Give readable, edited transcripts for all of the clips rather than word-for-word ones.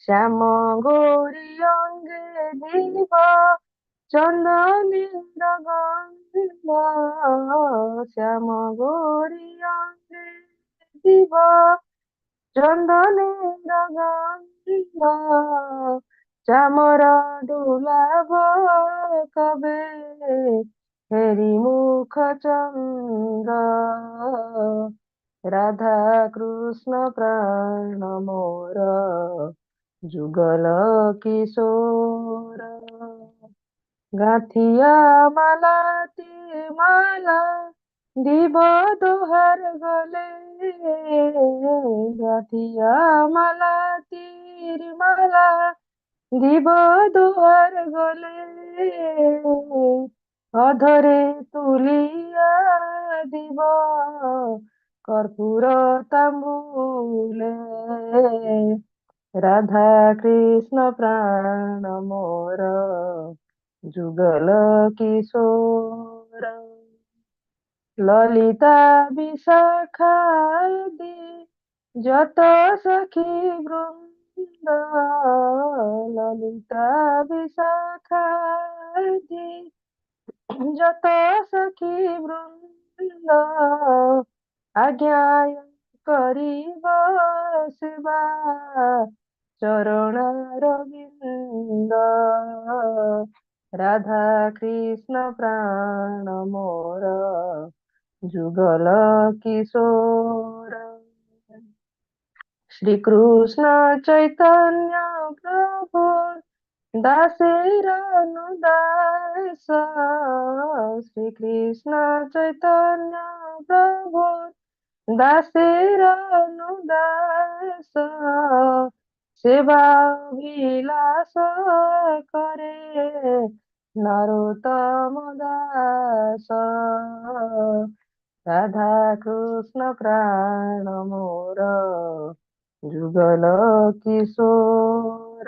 শ্যাম গৌরী অঙ্গে দিব চন্দনের গন্ধ, শ্যাম গৌরী অঙ্গে দিব চন্দনের গন্ধ, চামর দুলাভ কবে হেরি মুখ চন্দ্র, রাধা কৃষ্ণ প্রাণ মোর যুগল কিশোর। গাঁথিয়া মালাতে মালা দিব দোহার গলে, গাঁথিয়া মালাতির মালা দিব দোহার গলে, অধরে তুলিয়া দিব কর্পূর তাম্বুলে, রাধা কৃষ্ণ প্রাণ মোর যুগল কিশোর। ললিতা বিশাখাদি যত সখী বৃন্দ, ললিতা বিশাখাদি যত সখী বৃন্দ, আজ্ঞা করিব সেবা চরণারবিন্দ, রাধা কৃষ্ণ প্রাণ মোর যুগল কিশোর। শ্রীকৃষ্ণ চৈতন্য প্রভু দাসের অনুদাস, শ্রীকৃষ্ণ চৈতন্য প্রভু দাসের অনুদাস, সেবা বিলাস করে নরোত্তম দাস, রাধা কৃষ্ণ প্রাণ মোর যুগল কিশোর।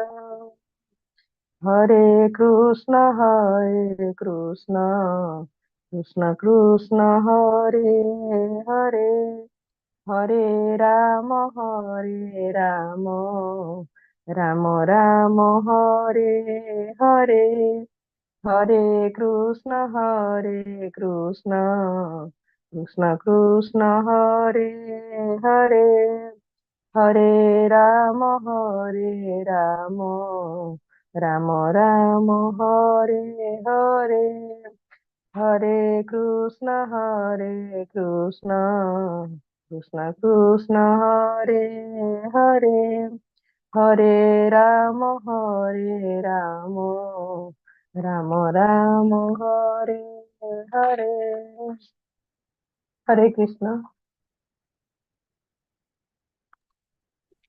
হরে কৃষ্ণ হরে কৃষ্ণ কৃষ্ণ কৃষ্ণ হরে হরে, হরে রাম হরে রাম রাম রাম হরে হরে, হরে কৃষ্ণ হরে কৃষ্ণ কৃষ্ণ কৃষ্ণ হরে হরে, হরে রাম হরে রাম রাম রাম হরে হরে, হরে কৃষ্ণ হরে কৃষ্ণ কৃষ্ণ কৃষ্ণ হরে হরে, হরে রাম হরে রাম রাম রাম হরে হরে। হরে কৃষ্ণ।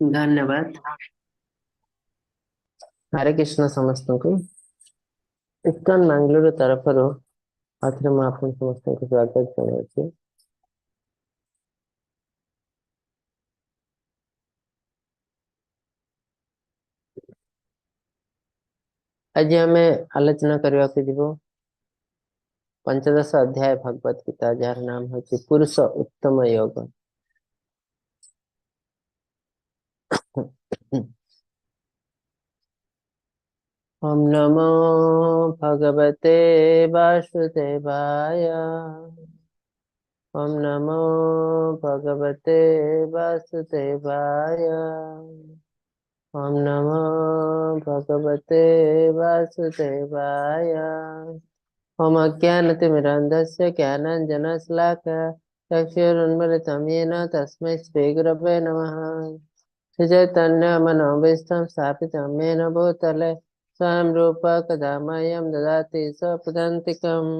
ଧନ୍ୟବାଦ। ହରେ କୃଷ୍ଣ ସମସ୍ତଙ୍କୁ। ଇସ୍କନ ମାଙ୍ଗାଲୋର ତରଫରୁ ଆଉଥରେ ମୁଁ ଆପଣ ସମସ୍ତଙ୍କୁ ସ୍ୱାଗତ ଜଣାଉଛି। ଆଜି ଆମେ ଆଲୋଚନା କରିବାକୁ ଯିବୁ ପଞ୍ଚଦଶ ଅଧ୍ୟାୟ ଭଗବତ ଗୀତା, ଯାହାର ନାମ ହେଉଛି ପୁରୁଷ ଉତ୍ତମ ଯୋଗ। ଓମ୍ ନମୋ ଭଗବତେ ବାସୁଦେବାୟ। ଓମ୍ ନମୋ ଭଗବତେ ବାସୁଦେବାୟ। ଓମ୍ ନମୋ ଭଗବତେ ବାସୁଦେବାୟ। ଓମ୍ ଅଜ୍ଞାନତିମିରାନ୍ଧସ୍ୟ ଜ୍ଞାନାଞ୍ଜନଶଲାକୟା ଚକ୍ଷୁରୁନ୍ମିଳିतं येन ତସ୍ମୈ ଶ୍ରୀଗୁରବେ ନମଃ। ଶ୍ରୀଚୈତନ୍ୟମନୋଭୀଷ୍ଟं ସ୍ଥାପିतं येन ଭୂତଲେ ସ୍ୱୟଂ ରୂପ କଦା ମह्यं ଦଦାତି स्वपदान्तिकम्।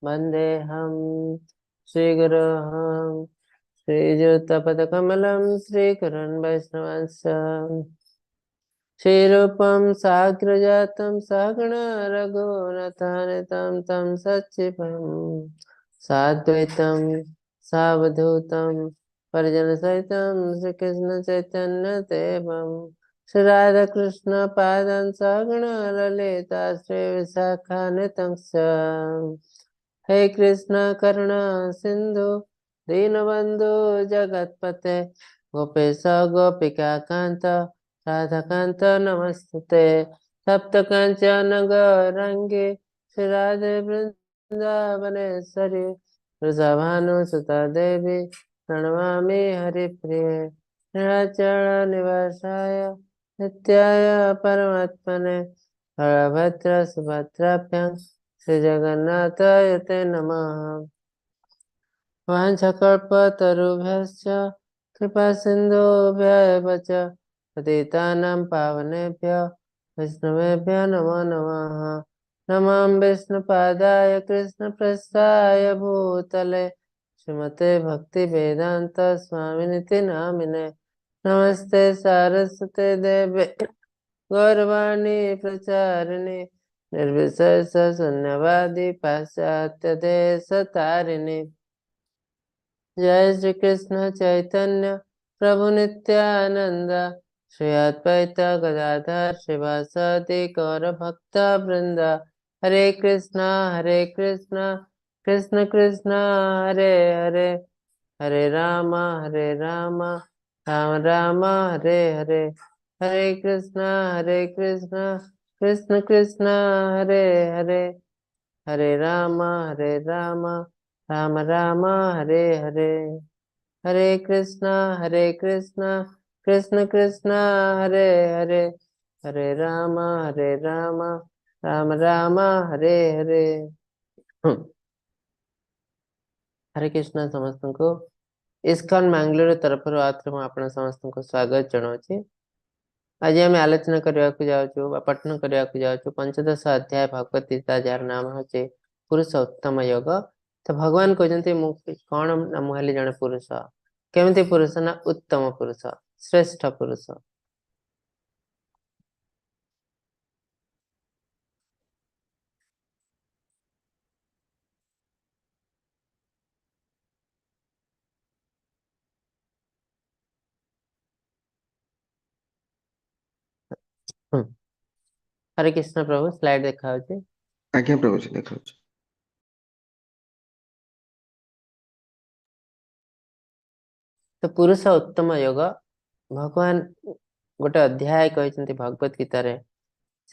वन्देऽहं श्रीगुरुं श्रीयुतपदकमलं श्रीगुरुन् वैष्णवांश्च। श्रीरूपं साग्रजातं सगण रघुनाथान्वितं तं सचिवं साद्वैतं सावधूतं परिजनसहितं श्रीकृष्ण चैतन्य देवं श्री राधाकृष्ण पादान् सगण ललिता श्री विशाखान्वितं च। हे कृष्ण करुणा सिंधु दीनबंधु जगतपते गोपेश गोपिकान्त राधाकान्त नमस्ते। तप्त काञ्चन गौराङ्गी श्रीराधे वृन्दावनेश्वरी वृषभानुसुता देवी प्रणमामि हरिप्रिये। नीलाचल निवासाय नित्याय परमात्मने बलभद्र सुभद्राभ्यां श्रीजगन्नाथाय ते नमः। वाञ्छाकल्पतरुभ्यश्च कृपासिन्धुभ्य एव च पतितानां पावनेभ्यो वैष्णवेभ्यो नमो नमः। नमः विष्णुपादाय कृष्णप्रस्थाय भूतले श्रीमते भक्तिवेदान्त स्वामिनिति नामिने। नमस्ते सारस्वते देवे गौरवाणी प्रचारिणे निर्विशेष शून्यवादी पाश्चात्य देश तारिणे। जय श्री कृष्ण चैतन्य प्रभु नित्यानंद श्री अद्वैत गदाधर श्रीवासादि गौर भक्त वृंद। हरे कृष्णा कृष्ण कृष्ण हरे हरे, हरे राम राम राम हरे हरे। हरे कृष्णा कृष्ण कृष्ण हरे हरे, हरे राम राम राम हरे हरे। हरे कृष्णा कृष्ण कृष्ण हरे हरे, हरे राम राम राम हरे हरे। हरे कृष्णा ସମସ୍ତଙ୍କୁ ଇସ୍କନ ମାଙ୍ଗାଲୋର ତରଫରୁ ଆଉଥରେ ମୁଁ ଆପଣ ସମସ୍ତଙ୍କୁ ସ୍ୱାଗତ ଜଣାଉଛି। ଆଜି ଆମେ ଆଲୋଚନା କରିବାକୁ ଯାଉଛୁ ବା ପଠନ କରିବାକୁ ଯାଉଛୁ ପଞ୍ଚଦଶ ଅଧ୍ୟାୟ ଭଗବତ ଗୀତା, ଯାହାର ନାମ ହେଉଛି ପୁରୁଷ ଉତ୍ତମ ଯୋଗ। ତ ଭଗବାନ କହୁଛନ୍ତି ମୁଁ କଣ ନା ମୁଁ ହେଲି ଜଣେ ପୁରୁଷ। କେମିତି ପୁରୁଷ ନା ଉତ୍ତମ ପୁରୁଷ, ଶ୍ରେଷ୍ଠ ପୁରୁଷ। ହରେ କୃଷ୍ଣ ପ୍ରଭୁ, ସ୍ଲାଇଡ ଦେଖା ହଉଛି? ଆଜ୍ଞା ପ୍ରଭୁଜୀ ଦେଖାଉଛି। ତ ପୁରୁଷ ଉତ୍ତମ ଯୋଗ ଭଗବାନ ଗୋଟେ ଅଧ୍ୟାୟ କହିଛନ୍ତି ଭଗବତ ଗୀତାରେ।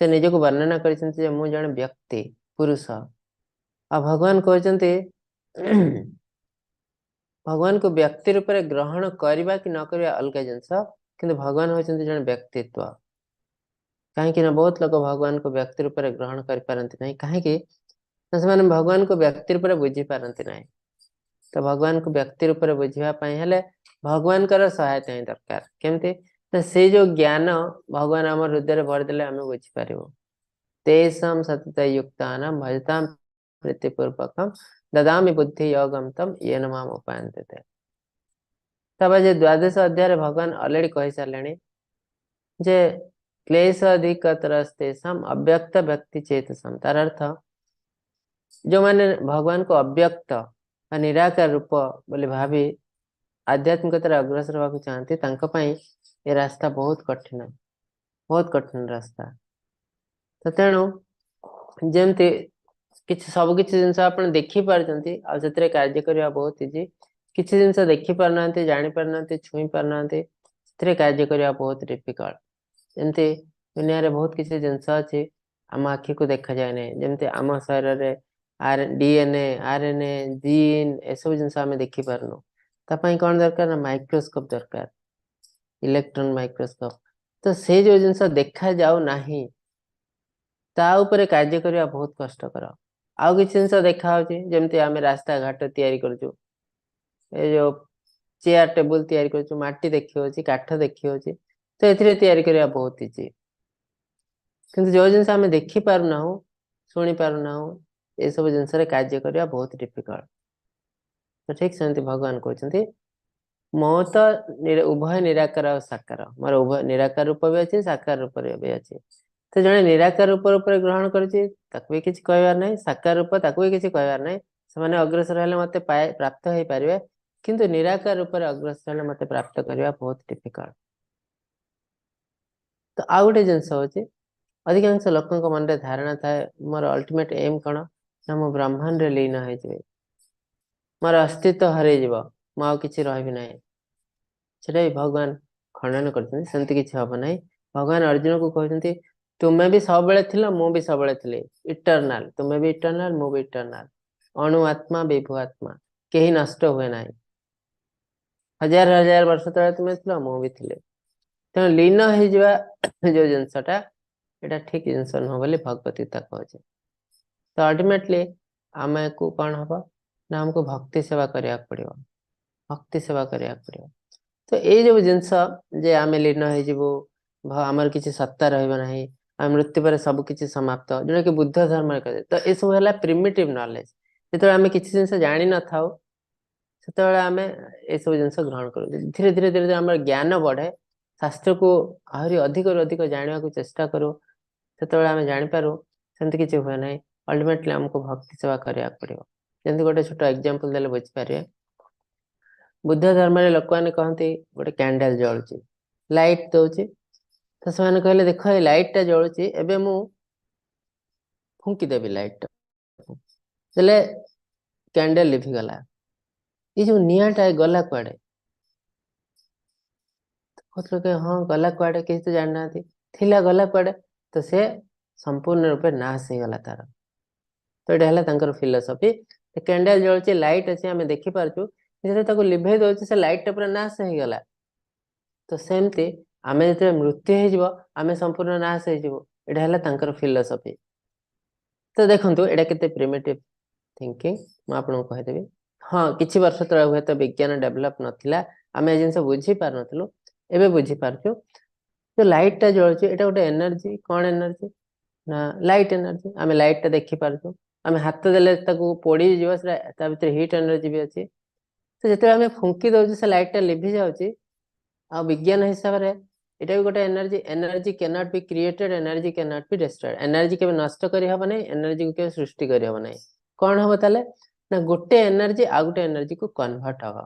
ସେ ନିଜକୁ ବର୍ଣ୍ଣନା କରିଛନ୍ତି ଯେ ମୁଁ ଜଣେ ବ୍ୟକ୍ତି ପୁରୁଷ। ଆଉ ଭଗବାନ କହୁଛନ୍ତି ଭଗବାନଙ୍କୁ ବ୍ୟକ୍ତି ରୂପରେ ଗ୍ରହଣ କରିବା କି ନ କରିବା ଅଲଗା ଜିନିଷ, କିନ୍ତୁ ଭଗବାନ ହଉଛନ୍ତି ଜଣେ ବ୍ୟକ୍ତିତ୍ୱ। କାହିଁକି ନା ବହୁତ ଲୋକ ଭଗବାନଙ୍କୁ ବ୍ୟକ୍ତି ରୂପରେ ଗ୍ରହଣ କରିପାରନ୍ତି ନାହିଁ। କାହିଁକି ନା ସେମାନେ ଭଗବାନଙ୍କୁ ବ୍ୟକ୍ତି ରୂପରେ ବୁଝିପାରନ୍ତି ନାହିଁ। ତ ଭଗବାନଙ୍କୁ ବ୍ୟକ୍ତି ରୂପରେ ବୁଝିବା ପାଇଁ ହେଲେ ଭଗବାନଙ୍କର ସହାୟତା ହିଁ ଦରକାର। କେମିତି ନା ସେଇ ଯୋଉ ଜ୍ଞାନ ଭଗବାନ ଆମ ହୃଦୟରେ ଭରିଦେଲେ ଆମେ ବୁଝିପାରିବୁ। ତେଷାಂ ସତତୟୁକ୍ତାନାଂ ଭଜତାಂ ପ୍ରୀତିପୂର୍ବକಂ ଦଦାମି ବୁଦ୍ଧି ଯୋଗಂ ତମ୍ ୟେନ ମାମ୍ ଉପାୟନ୍ତେ ତେ। ତାପରେ ଯେ ଦ୍ୱାଦଶ ଅଧ୍ୟାୟରେ ଭଗବାନ ଅଲରେଡି କହିସାରିଲେଣି ଯେ କ୍ଲେଶ ଅଧିକତରସ୍ତେଷାಂ ଅବ୍ୟକ୍ତ ବ୍ୟକ୍ତି ଚେତସମ୍। ତାର ଅର୍ଥ ଯୋଉମାନେ ଭଗବାନଙ୍କୁ ଅବ୍ୟକ୍ତ ବା ନିରାକାର ରୂପ ବୋଲି ଭାବି ଆଧ୍ୟାତ୍ମିକତାରେ ଅଗ୍ରସର ହେବାକୁ ଚାହାନ୍ତି, ତାଙ୍କ ପାଇଁ ଏ ରାସ୍ତା ବହୁତ କଠିନ, ବହୁତ କଠିନ ରାସ୍ତା। ତ ତେଣୁ ଯେମିତି କିଛି ସବୁ କିଛି ଜିନିଷ ଆପଣ ଦେଖିପାରୁଛନ୍ତି ଆଉ ସେଥିରେ କାର୍ଯ୍ୟ କରିବା ବହୁତ ଇଜି, କିଛି ଜିନିଷ ଦେଖିପାରୁନାହାନ୍ତି, ଜାଣିପାରୁନାହାନ୍ତି, ଛୁଇଁ ପାରୁନାହାନ୍ତି, ସେଥିରେ କାର୍ଯ୍ୟ କରିବା ବହୁତ ଡିଫିକଲ୍ଟ। ଯେମିତି ଦୁନିଆରେ ବହୁତ କିଛି ଜିନିଷ ଅଛି ଆମ ଆଖିକୁ ଦେଖାଯାଏ ନାହିଁ। ଯେମିତି ଆମ ଶରୀରରେ DNA, RNA, ଜିନ୍ ଏସବୁ ଜିନିଷ ଆମେ ଦେଖିପାରୁନୁ। ତା ପାଇଁ କଣ ଦରକାର ନା ମାଇକ୍ରୋସ୍କୋପ ଦରକାର, ଇଲେକ୍ଟ୍ରନ ମାଇକ୍ରୋସ୍କୋପ। ତ ସେ ଯୋଉ ଜିନିଷ ଦେଖାଯାଉ ନାହିଁ ତା ଉପରେ କାର୍ଯ୍ୟ କରିବା ବହୁତ କଷ୍ଟକର। ଆଉ କିଛି ଜିନିଷ ଦେଖା ହଉଛି, ଯେମିତି ଆମେ ରାସ୍ତାଘାଟ ତିଆରି କରୁଛୁ, ଏ ଯୋଉ ଚେୟାର ଟେବୁଲ ତିଆରି କରୁଛୁ, ମାଟି ଦେଖି ହଉଛି, କାଠ ଦେଖି ହଉଛି, ତ ଏଥିରେ ତିଆରି କରିବା ବହୁତ ଇଜି। କିନ୍ତୁ ଯୋଉ ଜିନିଷ ଆମେ ଦେଖି ପାରୁନାହୁଁ, ଶୁଣି ପାରୁନାହୁଁ, ଏସବୁ ଜିନିଷରେ କାର୍ଯ୍ୟ କରିବା ବହୁତ ଡିଫିକଲ୍ଟ। ତ ଠିକ ସେମିତି ଭଗବାନ କହୁଛନ୍ତି ମୁଁ ତ ଉଭୟ ନିରାକାର ଆଉ ସାକାର, ମୋର ଉଭୟ ନିରାକାର ରୂପ ବି ଅଛି, ସାକାର ରୂପରେ ବି ଅଛି। ତ ଜଣେ ନିରାକାର ରୂପ ଉପରେ ଗ୍ରହଣ କରିଛି ତାକୁ ବି କିଛି କହିବାର ନାହିଁ, ସାକାର ରୂପ ତାକୁ ବି କିଛି କହିବାର ନାହିଁ। ସେମାନେ ଅଗ୍ରସର ହେଲେ ମତେ ପ୍ରାପ୍ତ ହେଇପାରିବେ, କିନ୍ତୁ ନିରାକାର ରୂପରେ ଅଗ୍ରସର ହେଲେ ମତେ ପ୍ରାପ୍ତ କରିବା ବହୁତ ଡିଫିକଲ୍ଟ। ତ ଆଉ ଗୋଟେ ଜିନିଷ ହଉଛି ଅଧିକାଂଶ ଲୋକଙ୍କ ମନରେ ଧାରଣା ଥାଏ ମୋର ଅଲ୍ଟିମେଟ ଏମ୍ କଣ ନା ମୁଁ ବ୍ରହ୍ମାଣ୍ଡରେ ଲୀନ ହେଇଯିବି, ମୋର ଅସ୍ତିତ୍ୱ ହରେଇଯିବ, ମୁଁ ଆଉ କିଛି ରହିବି ନାହିଁ। ସେଟା ବି ଭଗବାନ ଖଣ୍ଡନ କରିଛନ୍ତି, ସେମିତି କିଛି ହବ ନାହିଁ। ଭଗବାନ ଅର୍ଜୁନକୁ କହୁଛନ୍ତି ତୁମେ ବି ସବୁବେଳେ ଥିଲ, ମୁଁ ବି ସବୁବେଳେ ଥିଲି, ଇଟରନାଲ, ତୁମେ ବି ଇଟରନାଲ, ମୁଁ ବି ଇଟରନାଲ, ଅଣୁ ଆତ୍ମା ବିଭୁ ଆତ୍ମା, କେହି ନଷ୍ଟ ହୁଏ ନାହିଁ। ହଜାର ହଜାର ବର୍ଷ ତଳେ ତୁମେ ଥିଲ, ମୁଁ ବି ଥିଲି। ତେଣୁ ଲୀନ ହେଇଯିବା ଯୋଉ ଜିନିଷଟା, ଏଇଟା ଠିକ ଜିନିଷ ନୁହଁ ବୋଲି ଭଗବତ ଗୀତା କହୁଛି। ତ ଅଲ୍ଟିମେଟଲି ଆମକୁ କଣ ହବ ନା ଆମକୁ ଭକ୍ତି ସେବା କରିବାକୁ ପଡିବ, ଭକ୍ତି ସେବା କରିବାକୁ ପଡିବ। ତ ଏଇ ଯୋଉ ଜିନିଷ ଯେ ଆମେ ଲୀନ ହେଇଯିବୁ, ଆମର କିଛି ସତ୍ତା ରହିବ ନାହିଁ, ଆମ ମୃତ୍ୟୁ ପରେ ସବୁ କିଛି ସମାପ୍ତ, ଯୋଉଟା କି ବୁଦ୍ଧ ଧର୍ମରେ କୁହାଯାଏ। ତ ଏସବୁ ହେଲା ପ୍ରିମିଟିଭ ନଲେଜ। ଯେତେବେଳେ ଆମେ କିଛି ଜିନିଷ ଜାଣିନଥାଉ ସେତେବେଳେ ଆମେ ଏସବୁ ଜିନିଷ ଗ୍ରହଣ କରୁ। ଧୀରେ ଧୀରେ ଧୀରେ ଧୀରେ ଆମର ଜ୍ଞାନ ବଢେ, ଶାସ୍ତ୍ରକୁ ଆହୁରି ଅଧିକରୁ ଅଧିକ ଜାଣିବାକୁ ଚେଷ୍ଟା କରୁ, ସେତେବେଳେ ଆମେ ଜାଣିପାରୁ ସେମିତି କିଛି ହୁଏ ନାହିଁ। ଅଲ୍ଟିମେଟଲି ଆମକୁ ଭକ୍ତି ସେବା କରିବାକୁ ପଡିବ। ଯେମିତି ଗୋଟେ ଛୋଟ ଏକ୍ଜାମ୍ପଲ ଦେଲେ ବୁଝିପାରିବେ। ବୁଦ୍ଧ ଧର୍ମରେ ଲୋକମାନେ କହନ୍ତି ଗୋଟେ କ୍ୟାଣ୍ଡେଲ ଜଳୁଛି, ଲାଇଟ ଦଉଛି, ତ ସେମାନେ କହିଲେ ଦେଖ ଏଇ ଲାଇଟ ଟା ଜଳୁଛି, ଏବେ ମୁଁ ଫୁଙ୍କିଦେବି ଲାଇଟ ଟା, ଦେଲେ କ୍ୟାଣ୍ଡେଲ ଲିଭିଗଲା, ଏଇ ଯୋଉ ନିଆଁଟା ଗଲା କୁଆଡେ? ବହୁତ ଲୋକ ହଁ ଗଲା କୁଆଡେ କେହି ତ ଜାଣିନାହାନ୍ତି, ଥିଲା ଗଲା କୁଆଡେ? ତ ସେ ସମ୍ପୂର୍ଣ୍ଣ ରୂପେ ନାଶ ହେଇଗଲା ତାର। ତ ଏଇଟା ହେଲା ତାଙ୍କର ଫିଲୋସଫି। କ୍ୟାଣ୍ଡେଲ ଜଳୁଛି, ଲାଇଟ ଅଛି, ଆମେ ଦେଖିପାରୁଛୁ, ଯେତେବେଳେ ତାକୁ ଲିଭେଇ ଦଉଛି ସେ ଲାଇଟ ଟା ପୁରା ନାଶ ହେଇଗଲା। ତ ସେମିତି ଆମେ ଯେତେବେଳେ ମୃତ୍ୟୁ ହେଇଯିବ ଆମେ ସମ୍ପୂର୍ଣ୍ଣ ନାଶ ହେଇଯିବୁ। ଏଇଟା ହେଲା ତାଙ୍କର ଫିଲୋସଫି। ତ ଦେଖନ୍ତୁ ଏଇଟା କେତେ ପ୍ରିମିଟିଭ ଥିଙ୍କିଂ, ମୁଁ ଆପଣଙ୍କୁ କହିଦେବି। ହଁ, କିଛି ବର୍ଷ ତଳେ ହୁଏତ ବିଜ୍ଞାନ ଡେଭଲପ ନଥିଲା, ଆମେ ଏ ଜିନିଷ ବୁଝି ପାରୁନଥିଲୁ, ଏବେ ବୁଝିପାରୁଛୁ। ଯୋଉ ଲାଇଟ ଟା ଜଳୁଛି ଏଇଟା ଗୋଟେ ଏନର୍ଜି। କଣ ଏନର୍ଜି ନା ଲାଇଟ ଏନର୍ଜି। ଆମେ ଲାଇଟ ଟା ଦେଖିପାରୁଛୁ, ଆମେ ହାତ ଦେଲେ ତାକୁ ପୋଡିଯିବ, ସେଟା ତା ଭିତରେ ହିଟ୍ ଏନର୍ଜି ବି ଅଛି। ତ ଯେତେବେଳେ ଆମେ ଫୁଙ୍କି ଦଉଛୁ ସେ ଲାଇଟ ଟା ଲିଭି ଯାଉଛି। ଆଉ ବିଜ୍ଞାନ ହିସାବରେ ଏଇଟା ବି ଗୋଟେ energy. Energy can't be created, energy can't be destroyed. Energy କେବେ ନଷ୍ଟ କରିହବ ନାହିଁ, ଏନର୍ଜିକୁ କେବେ ସୃଷ୍ଟି କରିହବ ନାହିଁ। କଣ ହବ ତାହେଲେ ନା ଗୋଟେ ଏନର୍ଜି ଆଉ ଗୋଟେ ଏନର୍ଜିକୁ କନଭର୍ଟ ହବ।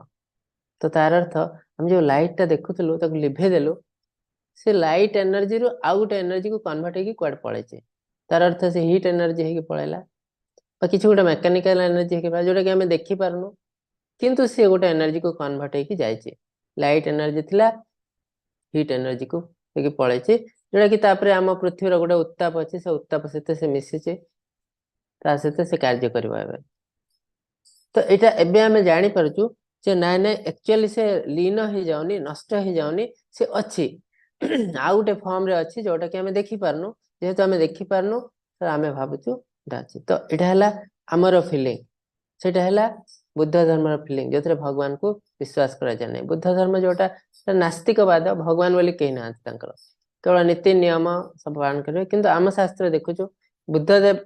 ତ ତାର ଅର୍ଥ ଆମେ ଯୋଉ ଲାଇଟ ଟା ଦେଖୁଥିଲୁ ତାକୁ ଲିଭେଇ ଦେଲୁ, ସେ ଲାଇଟ ଏନର୍ଜିରୁ ଆଉ ଗୋଟେ ଏନର୍ଜିକୁ କନଭର୍ଟ ହେଇକି କୁଆଡେ ପଳେଇଛି। ତାର ଅର୍ଥ ସେ ହିଟ୍ ଏନର୍ଜି ହେଇକି ପଳେଇଲା, ବା କିଛି ଗୋଟେ ମେକାନିକାଲ ଏନର୍ଜି ହେଇକି ପଳେଇଲା, ଯୋଉଟା କି ଆମେ ଦେଖିପାରୁନୁ, କିନ୍ତୁ ସିଏ ଗୋଟେ ଏନର୍ଜିକୁ କନଭର୍ଟ ହେଇକି ଯାଇଛି। ଲାଇଟ ଏନର୍ଜି ଥିଲା, ହିଟ୍ ଏନର୍ଜିକୁ ହେଇକି ପଳେଇଛି, ଯୋଉଟା କି ତାପରେ ଆମ ପୃଥିବୀର ଗୋଟେ ଉତ୍ତାପ ଅଛି, ସେ ଉତ୍ତାପ ସହିତ ସେ ମିଶିଛି, ତା ସହିତ ସେ କାର୍ଯ୍ୟ କରିବ ଏବେ। ତ ଏଇଟା ଏବେ ଆମେ ଜାଣିପାରୁଛୁ ଯେ ନାଇଁ ନାଇଁ ଆକ୍ଚୁଆଲି ସେ ଲୀନ ହେଇଯାଉନି, ନଷ୍ଟ ହେଇଯାଉନି, ସେ ଅଛି, ଆଉ ଗୋଟେ ଫର୍ମରେ ଅଛି ଯୋଉଟା କି ଆମେ ଦେଖିପାରୁନୁ। ଯେହେତୁ ଆମେ ଦେଖିପାରୁନୁ ତ ଆମେ ଭାବୁଛୁ ଏଇଟା ଅଛି। ତ ଏଇଟା ହେଲା ଆମର ଫିଲିଂ, ସେଇଟା ହେଲା ବୁଦ୍ଧ ଧର୍ମର ଫିଲିଂ, ଯୋଉଥିରେ ଭଗବାନଙ୍କୁ ବିଶ୍ୱାସ କରାଯାଏ ନାହିଁ। ବୁଦ୍ଧ ଧର୍ମ ଯୋଉଟା ନାସ୍ତିକବାଦ, ଭଗବାନ ବୋଲି କେହି ନାହାନ୍ତି ତାଙ୍କର, କେବଳ ନୀତି ନିୟମ ସବୁ ପାଳନ କରିବେ। କିନ୍ତୁ ଆମ ଶାସ୍ତ୍ର ଦେଖୁଛୁ ବୁଦ୍ଧଦେବ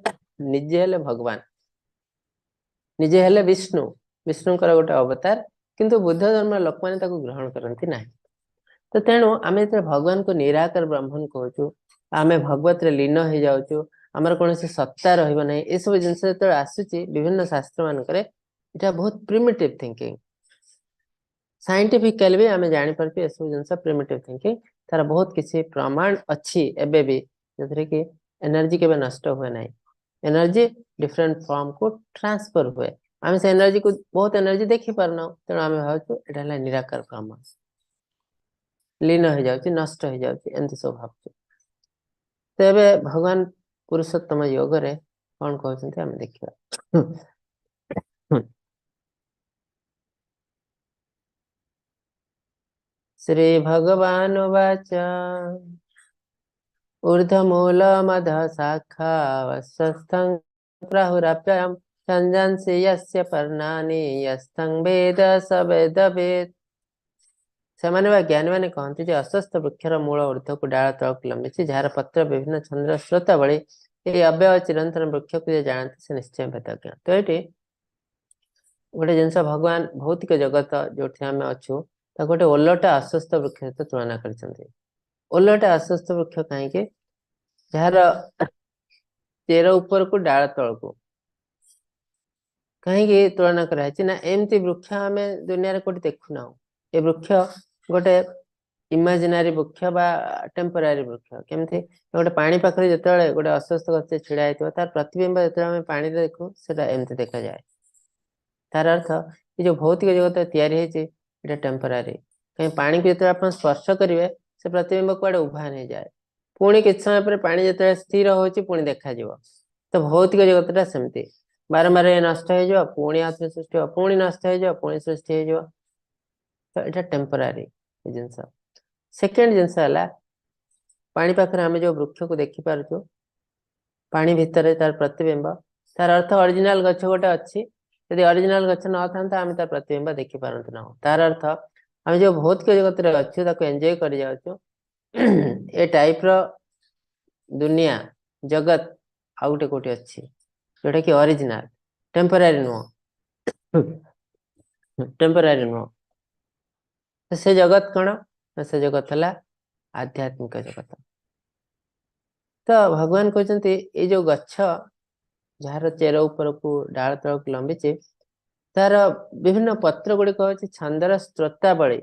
ନିଜେ ହେଲେ ଭଗବାନ, ନିଜେ ହେଲେ ବିଷ୍ଣୁ, ବିଷ୍ଣୁଙ୍କର ଗୋଟେ ଅବତାର, କିନ୍ତୁ ବୁଦ୍ଧ ଧର୍ମର ଲୋକମାନେ ତାକୁ ଗ୍ରହଣ କରନ୍ତି ନାହିଁ। ତ ତେଣୁ ଆମେ ଯେତେବେଳେ ଭଗବାନଙ୍କୁ ନିରାକାର ବ୍ରହ୍ମନ କହୁଛୁ, ଆମେ ଭଗବତରେ ଲୀନ ହେଇଯାଉଛୁ, ଆମର କୌଣସି ସତ୍ତା ରହିବ ନାହିଁ, ଏସବୁ ଜିନିଷ ଯେତେବେଳେ ଆସୁଛି ବିଭିନ୍ନ ଶାସ୍ତ୍ର ମାନଙ୍କରେ, ଏଇଟା ବହୁତ ପ୍ରିମିଟିଭ ଥିଙ୍କିଂ। ସାଇଣ୍ଟିଫିକାଲି ବି ଆମେ ଜାଣିପାରୁଛୁ ଏସବୁ ଜିନିଷ ପ୍ରିମିଟିଭ ଥିଙ୍କିଂ। ତାର ବହୁତ କିଛି ପ୍ରମାଣ ଅଛି ଏବେ ବି, ଯୋଉଥିରେ କି ଏନର୍ଜି କେବେ ନଷ୍ଟ ହୁଏ ନାହିଁ, ଏନର୍ଜି ଡିଫରେଣ୍ଟ ଫର୍ମକୁ ଟ୍ରାନ୍ସଫର ହୁଏ। ଆମେ ସେ ଏନର୍ଜିକୁ ବହୁତ ଏନର୍ଜି ଦେଖିପାରୁନାହୁଁ, ତେଣୁ ଆମେ ଭାବୁଛୁ ଏଇଟା ହେଲା ନିରାକାର ବ୍ରହ୍ମ, ଲୀନ ହେଇଯାଉଛି, ନଷ୍ଟ ହେଇଯାଉଛି, ଏମିତି ସବୁ ଭାବୁଛୁ। ତ ଏବେ ଭଗବାନ ପୁରୁଷୋତ୍ତମ ଯୋଗରେ କଣ କହୁଛନ୍ତି ଆମେ ଦେଖିବା। ଶ୍ରୀ ଭଗବାନ ଉବାଚ ऊर्ध्वमूलमध शाखावस्वस्थं प्राहुरप्ययं छन्दंसि यस्य पर्णानि यस्तं वेद स वेदवेत्। ସେମାନେ ବା ଜ୍ଞାନୀମାନେ କହନ୍ତି ଯେ ଅସ୍ୱସ୍ଥ ବୃକ୍ଷର ମୂଳ ଊର୍ଦ୍ଧ୍ୱକୁ ଡାଳ ତଳକୁ ଲମ୍ବିଛି, ଯାହାର ପତ୍ର ବିଭିନ୍ନ ଛନ୍ଦର ସ୍ରୋତ ଭଳି, ଏହି ଅବ୍ୟୟ ଚିରନ୍ତନ ବୃକ୍ଷକୁ ଯେ ଜାଣନ୍ତି ସେ ନିଶ୍ଚୟ ବେଦଜ୍ଞ। ତ ଏଇଠି ଗୋଟେ ଜିନିଷ, ଭଗବାନ ଭୌତିକ ଜଗତ ଯୋଉଠି ଆମେ ଅଛୁ ତାକୁ ଗୋଟେ ଓଲଟା ଅସ୍ୱସ୍ଥ ବୃକ୍ଷ ସହିତ ତୁଳନା କରିଛନ୍ତି। ଓଲଟା ଅସ୍ୱସ୍ଥ ବୃକ୍ଷ କାହିଁକି? ଯାହାର ଚେର ଉପରକୁ ଡାଳ ତଳକୁ। କାହିଁକି ତୁଳନା କରାହେଇଛି ନା ଏମିତି ବୃକ୍ଷ ଆମେ ଦୁନିଆରେ କୋଉଠି ଦେଖୁନାହୁଁ। ଏ ବୃକ୍ଷ ଗୋଟେ ଇମାଜିନାରୀ ବୃକ୍ଷ ବା ଟେମ୍ପୋରାରୀ ବୃକ୍ଷ। କେମିତି? ଗୋଟେ ପାଣି ପାଖରେ ଯେତେବେଳେ ଗୋଟେ ଅସ୍ୱସ୍ଥ ଗଛ ଛିଡା ହେଇଥିବ, ତାର ପ୍ରତିବିମ୍ବ ଯେତେବେଳେ ଆମେ ପାଣିରେ ଦେଖୁ ସେଟା ଏମିତି ଦେଖାଯାଏ। ତାର ଅର୍ଥ ଏ ଯୋଉ ଭୌତିକ ଜଗତ ତିଆରି ହେଇଛି ଏଇଟା ଟେମ୍ପୋରାରୀ, କାହିଁ ପାଣିକୁ ଯେତେବେଳେ ଆପଣ ସ୍ପର୍ଶ କରିବେ ସେ ପ୍ରତିବିମ୍ବ କୁଆଡେ ଉଭାନ ହେଇଯାଏ, ପୁଣି କିଛି ସମୟ ପରେ ପାଣି ଯେତେବେଳେ ସ୍ଥିର ହଉଛି ପୁଣି ଦେଖାଯିବ। ତ ଭୌତିକ ଜଗତଟା ସେମିତି ବାରମ୍ବାର ନଷ୍ଟ ହେଇଯିବ, ପୁଣି ଆଉଥରେ ସୃଷ୍ଟି ହବ, ପୁଣି ନଷ୍ଟ ହେଇଯିବ, ପୁଣି ସୃଷ୍ଟି ହେଇଯିବ। ତ ଏଇଟା ଟେମ୍ପୋରାରୀ ଜିନିଷ। ସେକେଣ୍ଡ ଜିନିଷ ହେଲା ପାଣି ପାଖରେ ଆମେ ଯୋଉ ବୃକ୍ଷକୁ ଦେଖିପାରୁଛୁ, ପାଣି ଭିତରେ ତାର ପ୍ରତିବିମ୍ବ, ତାର ଅର୍ଥ ଅରିଜିନାଲ ଗଛ ଗୋଟେ ଅଛି। ଯଦି ଅରିଜିନାଲ ଗଛ ନଥାନ୍ତା ଆମେ ତାର ପ୍ରତିବିମ୍ବ ଦେଖିପାରନ୍ତୁ ନାହୁଁ। ତାର ଅର୍ଥ ଆମେ ଯୋଉ ଭୌତିକ ଜଗତରେ ଅଛୁ ତାକୁ ଏନ୍ଜୟ କରି ଯାଉଛୁ, ଏ ଟାଇପ ର ଦୁନିଆ ଜଗତ ଆଉ ଗୋଟେ କୋଉଠି ଅଛି ଯୋଉଟା କି ଅରିଜିନାଲ, ଟେମ୍ପୋରାରୀ ନୁହଁ, ଟେମ୍ପୋରାରୀ ନୁହଁ। ସେ ଜଗତ କଣ? ସେ ଜଗତ ହେଲା ଆଧ୍ୟାତ୍ମିକ ଜଗତ। ତ ଭଗବାନ କହୁଛନ୍ତି ଏଇ ଯୋଉ ଗଛ ଯାହାର ଚେର ଉପରକୁ ଡାଳ ତଳକୁ ଲମ୍ବିଛି, ତାର ବିଭିନ୍ନ ପତ୍ର ଗୁଡିକ ହଉଛି ଛନ୍ଦର ସ୍ରୋତାବଳୀ।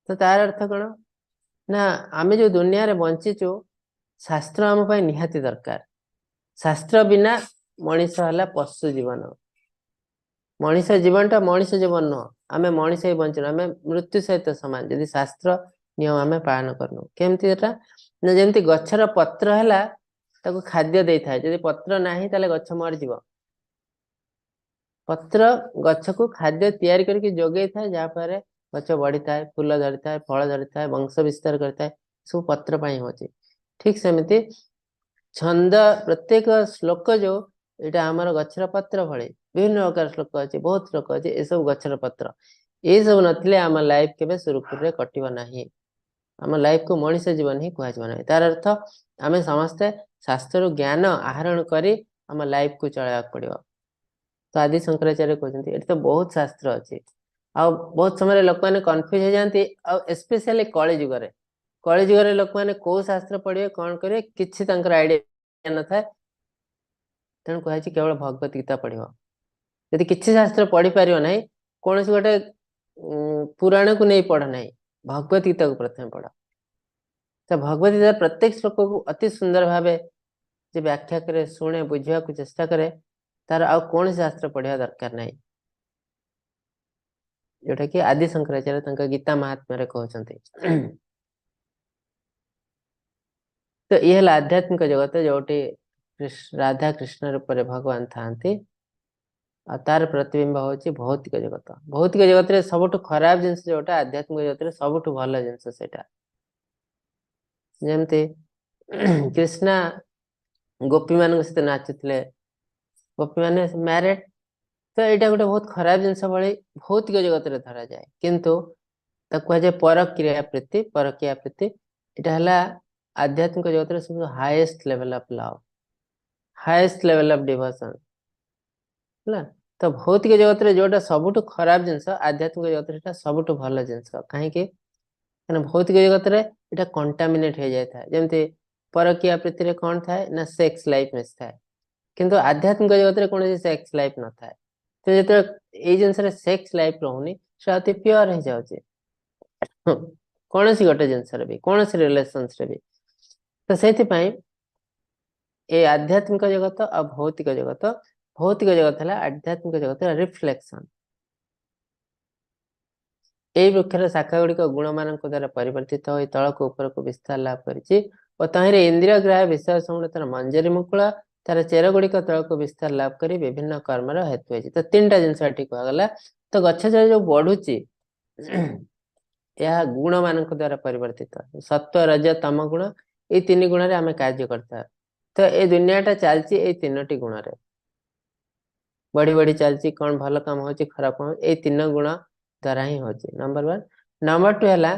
ତ ତାର ଅର୍ଥ କଣ ନା ଆମେ ଯୋଉ ଦୁନିଆରେ ବଞ୍ଚିଛୁ ଶାସ୍ତ୍ର ଆମ ପାଇଁ ନିହାତି ଦରକାର। ଶାସ୍ତ୍ର ବିନା ମଣିଷ ହେଲା ପଶୁ ଜୀବନ। ମଣିଷ ଜୀବନଟା ମଣିଷ ଜୀବନ ନୁହଁ, ଆମେ ମଣିଷ ହିଁ ବଞ୍ଚୁନୁ, ଆମେ ମୃତ୍ୟୁ ସହିତ ସମାନ ଯଦି ଶାସ୍ତ୍ର ନିୟମ ଆମେ ପାଳନ କରୁନୁ। କେମିତି ଏଟା ନା ଯେମିତି ଗଛର ପତ୍ର ହେଲା ତାକୁ ଖାଦ୍ୟ ଦେଇଥାଏ, ଯଦି ପତ୍ର ନାହିଁ ତାହେଲେ ଗଛ ମରିଯିବ। ପତ୍ର ଗଛକୁ ଖାଦ୍ୟ ତିଆରି କରିକି ଯୋଗେଇଥାଏ, ଯାହାଫଳରେ ଗଛ ବଢିଥାଏ, ଫୁଲ ଧରିଥାଏ, ଫଳ ଧରିଥାଏ, ବଂଶ ବିସ୍ତାର କରିଥାଏ, ସବୁ ପତ୍ର ପାଇଁ ହଉଛି। ଠିକ ସେମିତି ଛନ୍ଦ ପ୍ରତ୍ୟେକ ଶ୍ଲୋକ ଯୋଉ ଏଇଟା ଆମର ଗଛର ପତ୍ର ଭଳି ବିଭିନ୍ନ ପ୍ରକାର ଶ୍ଲୋକ ଅଛି, ବହୁତ ଶ୍ଲୋକ ଅଛି, ଏସବୁ ଗଛର ପତ୍ର। ଏସବୁ ନଥିଲେ ଆମ ଲାଇଫ କେବେ ସୁରୁଖୁରୁରେ କଟିବ ନାହିଁ, ଆମ ଲାଇଫକୁ ମଣିଷ ଜୀବନ ହିଁ କୁହାଯିବ ନାହିଁ। ତାର ଅର୍ଥ ଆମେ ସମସ୍ତେ ଶାସ୍ତ୍ରରୁ ଜ୍ଞାନ ଆହରଣ କରି ଆମ ଲାଇଫକୁ ଚଳେଇବାକୁ ପଡିବ। ତ ଆଦି ଶଙ୍କରାଚାର୍ଯ୍ୟ କହୁଛନ୍ତି ଏଠି ତ ବହୁତ ଶାସ୍ତ୍ର ଅଛି, ଆଉ ବହୁତ ସମୟରେ ଲୋକମାନେ କନଫ୍ୟୁଜ ହେଇଯାନ୍ତି, ଆଉ ଏସ୍ପେସିଆଲି କଳିଯୁଗରେ। କଳିଯୁଗରେ ଲୋକମାନେ କୋଉ ଶାସ୍ତ୍ର ପଢିବେ କଣ କରିବେ କିଛି ତାଙ୍କର ଆଇଡିଆ ନଥାଏ। ତେଣୁ କୁହାଯାଇଛି କେବଳ ଭଗବତ ଗୀତା ପଢିବ। ଯଦି କିଛି ଶାସ୍ତ୍ର ପଢିପାରିବ ନାହିଁ, କୌଣସି ଗୋଟେ ପୁରାଣକୁ ନେଇ ପଢ ନାହିଁ, ଭଗବତ ଗୀତାକୁ ପ୍ରଥମେ ପଢ। ତ ଭଗବତ ଗୀତା ପ୍ରତ୍ୟେକ ଶ୍ଲୋକକୁ ଅତି ସୁନ୍ଦର ଭାବେ ଯେ ବ୍ୟାଖ୍ୟା କରେ, ଶୁଣେ, ବୁଝିବାକୁ ଚେଷ୍ଟା କରେ, ତାର ଆଉ କୌଣସି ଶାସ୍ତ୍ର ପଢିବା ଦରକାର ନାହିଁ, ଯୋଉଟା କି ଆଦି ଶଙ୍କରାଚାର୍ଯ୍ୟ ତାଙ୍କ ଗୀତା ମହାତ୍ମ୍ୟରେ କହୁଛନ୍ତି। ତ ଇଏ ହେଲା ଆଧ୍ୟାତ୍ମିକ ଜଗତ, ଯୋଉଠି ରାଧା କୃଷ୍ଣ ରୂପରେ ଭଗବାନ ଥାଆନ୍ତି, ଆଉ ତାର ପ୍ରତିବିମ୍ବ ହଉଛି ଭୌତିକ ଜଗତ। ଭୌତିକ ଜଗତରେ ସବୁଠୁ ଖରାପ ଜିନିଷ ଯୋଉଟା, ଆଧ୍ୟାତ୍ମିକ ଜଗତରେ ସବୁଠୁ ଭଲ ଜିନିଷ ସେଇଟା। ଯେମିତି କୃଷ୍ଣ ଗୋପୀ ମାନଙ୍କ ସହିତ ନାଚୁଥିଲେ, ଗୋପୀ ମାନେ ମ୍ୟାରେଡ, ତ ଏଇଟା ଗୋଟେ ବହୁତ ଖରାପ ଜିନିଷ ଭଳି ଭୌତିକ ଜଗତରେ ଧରାଯାଏ, କିନ୍ତୁ ତାକୁ କୁହାଯାଏ ପରକ୍ରିୟା ପ୍ରୀତି। ପରକ୍ରିୟା ପ୍ରୀତି ଏଇଟା ହେଲା ଆଧ୍ୟାତ୍ମିକ ଜଗତରେ ସବୁଠୁ highest level of love, highest level of devotion ହେଲା। ତ ଭୌତିକ ଜଗତରେ ଯୋଉଟା ସବୁଠୁ ଖରାପ ଜିନିଷ, ଆଧ୍ୟାତ୍ମିକ ଜଗତରେ ସେଟା ସବୁଠୁ ଭଲ ଜିନିଷ। କାହିଁକି? କାରଣ ଭୌତିକ ଜଗତରେ ଏଇଟା କଣ୍ଟାମିନେଟ ହେଇଯାଇଥାଏ। ଯେମିତି ପରକୀୟା ପ୍ରୀତିରେ କଣ ଥାଏ ନା ସେକ୍ସ ଲାଇଫ ମିଶିଥାଏ, କିନ୍ତୁ ଆଧ୍ୟାତ୍ମିକ ଜଗତରେ କୌଣସି ସେକ୍ସ ଲାଇଫ ନଥାଏ। ତ ଯେତେବେଳେ ଏଇ ଜିନିଷରେ ସେକ୍ସ ଲାଇଫ ରହୁନି, ସେଟା ଅତି ପିଓର ହେଇଯାଉଛି କୌଣସି ଗୋଟେ ଜିନିଷରେ ବି, କୌଣସି ରିଲେସନ୍ସରେ ବି। ତ ସେଇଥିପାଇଁ ଏ ଆଧ୍ୟାତ୍ମିକ ଜଗତ ଆଉ ଭୌତିକ ଜଗତ, ଭୌତିକ ଜଗତ ହେଲା ଆଧ୍ୟାତ୍ମିକ ଜଗତର ରିଫ୍ଲେକ୍ସନ। ଏଇ ବୃକ୍ଷର ଶାଖା ଗୁଡିକ ଗୁଣମାନଙ୍କ ଦ୍ୱାରା ପରିବର୍ତ୍ତିତ ହୋଇ ତଳକୁ ଉପରକୁ ବିସ୍ତାର ଲାଭ କରିଛି ଓ ତହିଁରେ ଇନ୍ଦ୍ରିୟ ଗ୍ରାହ୍ୟ ବିଷୟ ସମୂହ ତାର ମଞ୍ଜରୀ ମୁକୁଳ, ତାର ଚେର ଗୁଡିକ ତଳକୁ ବିସ୍ତାର ଲାଭ କରି ବିଭିନ୍ନ କର୍ମର ହେତୁ ହେଇଛି। ତ ତିନିଟା ଜିନିଷ ଏଠି କୁହାଗଲା। ତ ଗଛ ଯୋଉ ବଢୁଛି ଏହା ଗୁଣମାନଙ୍କ ଦ୍ୱାରା ପରିବର୍ତ୍ତିତ, ସତ୍ୱ ରଜ ତମ ଗୁଣ, ଏଇ ତିନି ଗୁଣରେ ଆମେ କାର୍ଯ୍ୟ କରିଥାଉ। ତ ଏଇ ଦୁନିଆଟା ଚାଲିଛି ଏଇ ତିନୋଟି ଗୁଣରେ, ବଢି ବଢି ଚାଲିଛି। କଣ ଭଲ କାମ ହଉଛି ଖରାପ କାମ, ଏଇ ତିନି ଗୁଣ ଦ୍ୱାରା ହିଁ ହଉଛି। ନମ୍ବର 1। ନମ୍ବର 2 ହେଲା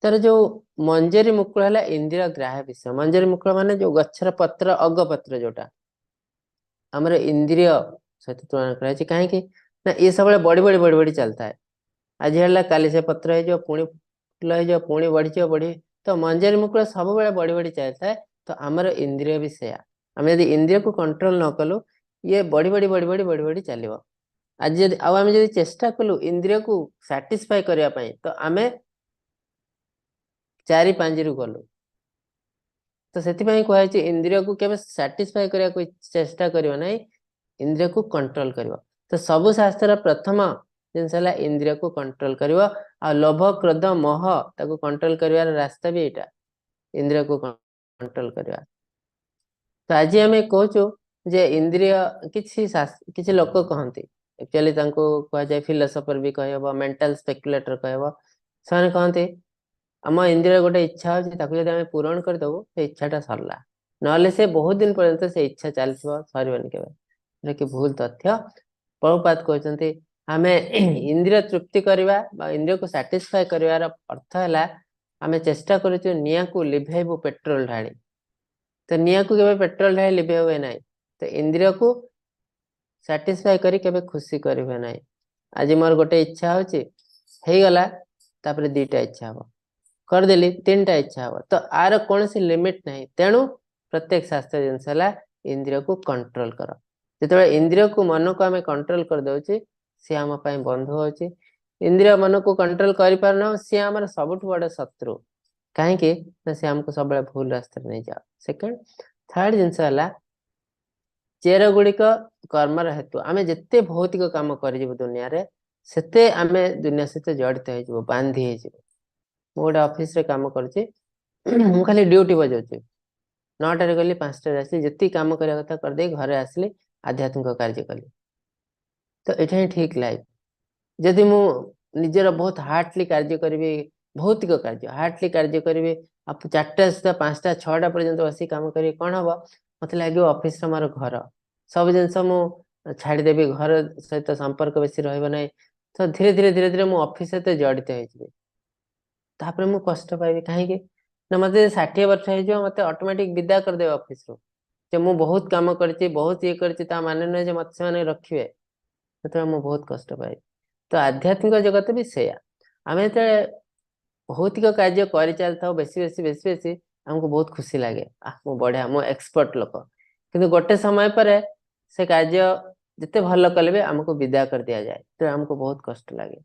ତାର ଯୋଉ ମଞ୍ଜରୀ ମୁକୁଳ ହେଲା ଇନ୍ଦ୍ରିୟ ଗ୍ରାହ୍ୟ ବିଷୟ। ମଞ୍ଜରୀ ମୁକୁଳ ମାନେ ଯୋଉ ଗଛର ପତ୍ର, ଅଗ ପତ୍ର, ଯୋଉଟା ଆମର ଇନ୍ଦ୍ରିୟ ସହିତ ତୁଳନା କରାଯାଇଛି। କାହିଁକି ନା ଇଏ ସବୁବେଳେ ବଢି ବଢି ବଢି ବଢି ଚାଲିଥାଏ। ଆଜି ହେଲା କାଲି ସେ ପତ୍ର ହେଇଯିବ, ପୁଣି ଫୁଲ ହେଇଯିବ, ପୁଣି ବଢିଯିବ, ବଢି। ତ ମଞ୍ଜରୀ ମୁକୁଳ ସବୁବେଳେ ବଢି ବଢି ଚାଲିଥାଏ। ତ ଆମର ଇନ୍ଦ୍ରିୟ ବି ସେୟା, ଆମେ ଯଦି ଇନ୍ଦ୍ରିୟକୁ କଣ୍ଟ୍ରୋଲ ନ କଲୁ ଇଏ ବଢି ବଢି ବଢି ବଢି ବଢି ବଢି ଚାଲିବ। ଆଜି ଯଦି ଆଉ ଆମେ ଯଦି ଚେଷ୍ଟା କଲୁ ଇନ୍ଦ୍ରିୟକୁ ସାଟିସ୍ଫାଏ କରିବା ପାଇଁ, ତ ଆମେ ଚାରି ପାଞ୍ଚରୁ ଗଲୁ। ତ ସେଥିପାଇଁ କୁହାଯାଇଛି ଇନ୍ଦ୍ରିୟକୁ କେବେ ସାଟିସ୍ଫାଏ କରିବାକୁ ଚେଷ୍ଟା କରିବ ନାହିଁ, ଇନ୍ଦ୍ରିୟକୁ କଣ୍ଟ୍ରୋଲ କରିବ। ତ ସବୁ ଶାସ୍ତ୍ରର ପ୍ରଥମ ଜିନିଷ ହେଲା ଇନ୍ଦ୍ରିୟକୁ କଣ୍ଟ୍ରୋଲ କରିବ। ଆଉ ଲୋଭ, କ୍ରୋଧ, ମୋହ ତାକୁ କଣ୍ଟ୍ରୋଲ କରିବାର ରାସ୍ତା ବି ଏଇଟା, ଇନ୍ଦ୍ରିୟକୁ କଣ୍ଟ୍ରୋଲ କରିବା। ତ ଆଜି ଆମେ କହୁଛୁ ଯେ ଇନ୍ଦ୍ରିୟ କିଛି କିଛି ଲୋକ କହନ୍ତି, ଆକ୍ଚୁଆଲି ତାଙ୍କୁ କୁହାଯାଏ ଫିଲୋସଫର ବି କହିହବ, ମେଣ୍ଟାଲ ସ୍ପେକୁଲେଟର କହିହବ। ସେମାନେ କହନ୍ତି ଆମ ଇନ୍ଦ୍ରିୟ ଗୋଟେ ଇଚ୍ଛା ଅଛି, ତାକୁ ଯଦି ଆମେ ପୂରଣ କରିଦବୁ ସେ ଇଚ୍ଛାଟା ସରିଲା, ନହେଲେ ସେ ବହୁତ ଦିନ ପର୍ଯ୍ୟନ୍ତ ସେ ଇଚ୍ଛା ଚାଲିଥିବ, ସରିବନି କେବେ। ଏଟା କି ଭୁଲ ତଥ୍ୟ। ପ୍ରଭୁପାଦ କହୁଛନ୍ତି ଆମେ ଇନ୍ଦ୍ରିୟ ତୃପ୍ତି କରିବା ବା ଇନ୍ଦ୍ରିୟକୁ ସାଟିସ୍ଫାଏ କରିବାର ଅର୍ଥ ହେଲା ଆମେ ଚେଷ୍ଟା କରୁଛୁ ନିଆଁକୁ ଲିଭେଇବୁ ପେଟ୍ରୋଲ ଢାଳି। ତ ନିଆଁକୁ କେବେ ପେଟ୍ରୋଲ ଢାଳି ଲିଭେଇ ହୁଏ ନାହିଁ। ତ ଇନ୍ଦ୍ରିୟକୁ ସାଟିସ୍ଫାଏ କରି କେବେ ଖୁସି କରି ହୁଏ ନାହିଁ। ଆଜି ମୋର ଗୋଟେ ଇଚ୍ଛା ହଉଛି, ହେଇଗଲା, ତାପରେ ଦିଟା ଇଚ୍ଛା ହବ, କରିଦେଲି ତିନିଟା ଇଚ୍ଛା ହବ। ତ ଆର କୌଣସି ଲିମିଟ ନାହିଁ। ତେଣୁ ପ୍ରତ୍ୟେକ ଶାସ୍ତ୍ର ଜିନିଷ ହେଲା ଇନ୍ଦ୍ରିୟକୁ କଣ୍ଟ୍ରୋଲ କର। ଯେତେବେଳେ ଇନ୍ଦ୍ରିୟକୁ ମନକୁ ଆମେ କଣ୍ଟ୍ରୋଲ କରିଦଉଛେ, ସିଏ ଆମ ପାଇଁ ବନ୍ଧୁ ହଉଛି। ଇନ୍ଦ୍ରିୟ ମନକୁ କଣ୍ଟ୍ରୋଲ କରିପାରୁନାହୁଁ, ସିଏ ଆମର ସବୁଠୁ ବଡ ଶତ୍ରୁ। କାହିଁକି ନା ସେ ଆମକୁ ସବୁବେଳେ ଭୁଲ ରାସ୍ତାରେ ନେଇଯାଅ। ସେକେଣ୍ଡ ଥାର୍ଡ ଜିନିଷ ହେଲା ଚେର ଗୁଡିକ କର୍ମର ହେତୁ। ଆମେ ଯେତେ ଭୌତିକ କାମ କରିଯିବୁ ଦୁନିଆରେ, ସେତେ ଆମେ ଦୁନିଆ ସହିତ ଜଡିତ ହେଇଯିବୁ, ବାନ୍ଧି ହେଇଯିବୁ। ମୁଁ ଗୋଟେ ଅଫିସରେ କାମ କରୁଛି, ମୁଁ ଖାଲି ଡ୍ୟୁଟି ବଜାଉଛି, 9ଟାରେ ଗଲି 5ଟାରେ ଆସିଲି, ଯେତିକି କାମ କରିବା କଥା କରିଦେଇ ଘରେ ଆସିଲି, ଆଧ୍ୟାତ୍ମିକ କାର୍ଯ୍ୟ କଲି। ତ ଏଇଟା ହିଁ ଠିକ ଲାଇଫ। ଯଦି ମୁଁ ନିଜର ବହୁତ ହାର୍ଡଲି କାର୍ଯ୍ୟ କରିବି, ଭୌତିକ କାର୍ଯ୍ୟ ହାର୍ଡଲି କାର୍ଯ୍ୟ କରିବି, ଆଉ 4ଟା ସୁଦ୍ଧା 5ଟା 6ଟା ପର୍ଯ୍ୟନ୍ତ ବସି କାମ କରିବି, କଣ ହବ? ମତେ ଲାଗିବ ଅଫିସରେ ମୋର ଘର, ସବୁ ଜିନିଷ ମୁଁ ଛାଡ଼ିଦେବି, ଘର ସହିତ ସମ୍ପର୍କ ବେଶୀ ରହିବ ନାହିଁ। ତ ଧୀରେ ଧୀରେ ଧୀରେ ଧୀରେ ମୁଁ ଅଫିସ ସହିତ ଜଡିତ ହେଇଯିବି, ତାପରେ ମୁଁ କଷ୍ଟ ପାଇବି। କାହିଁକି ନା ମତେ 60 ବର୍ଷ ହେଇଯିବ, ମତେ ଅଟୋମେଟିକ ବିଦା କରିଦେବେ ଅଫିସରୁ, ଯେ ମୁଁ ବହୁତ କାମ କରିଛି, ବହୁତ ଇଏ କରିଛି, ତା ମାନେ ନୁହେଁ ଯେ ମତେ ସେମାନେ ରଖିବେ। ସେତେବେଳେ ମୁଁ ବହୁତ କଷ୍ଟ ପାଇବି। ତ ଆଧ୍ୟାତ୍ମିକ ଜଗତ ବି ସେଇଆ। ଆମେ ଯେତେବେଳେ ଭୌତିକ କାର୍ଯ୍ୟ କରିଚାଲିଥାଉ ବେଶୀ ବେଶୀ ବେଶୀ ବେଶୀ, ଆମକୁ ବହୁତ ଖୁସି ଲାଗେ, ଆহ ମୁଁ ବଢିଆ, ମୁଁ ଏକ୍ସପର୍ଟ ଲୋକ। କିନ୍ତୁ ଗୋଟେ ସମୟ ପରେ ସେ କାର୍ଯ୍ୟ ଯେତେ ଭଲ କଲେ ବି ଆମକୁ ବିଦା କରିଦିଆଯାଏ, ତ ଆମକୁ ବହୁତ କଷ୍ଟ ଲାଗେ,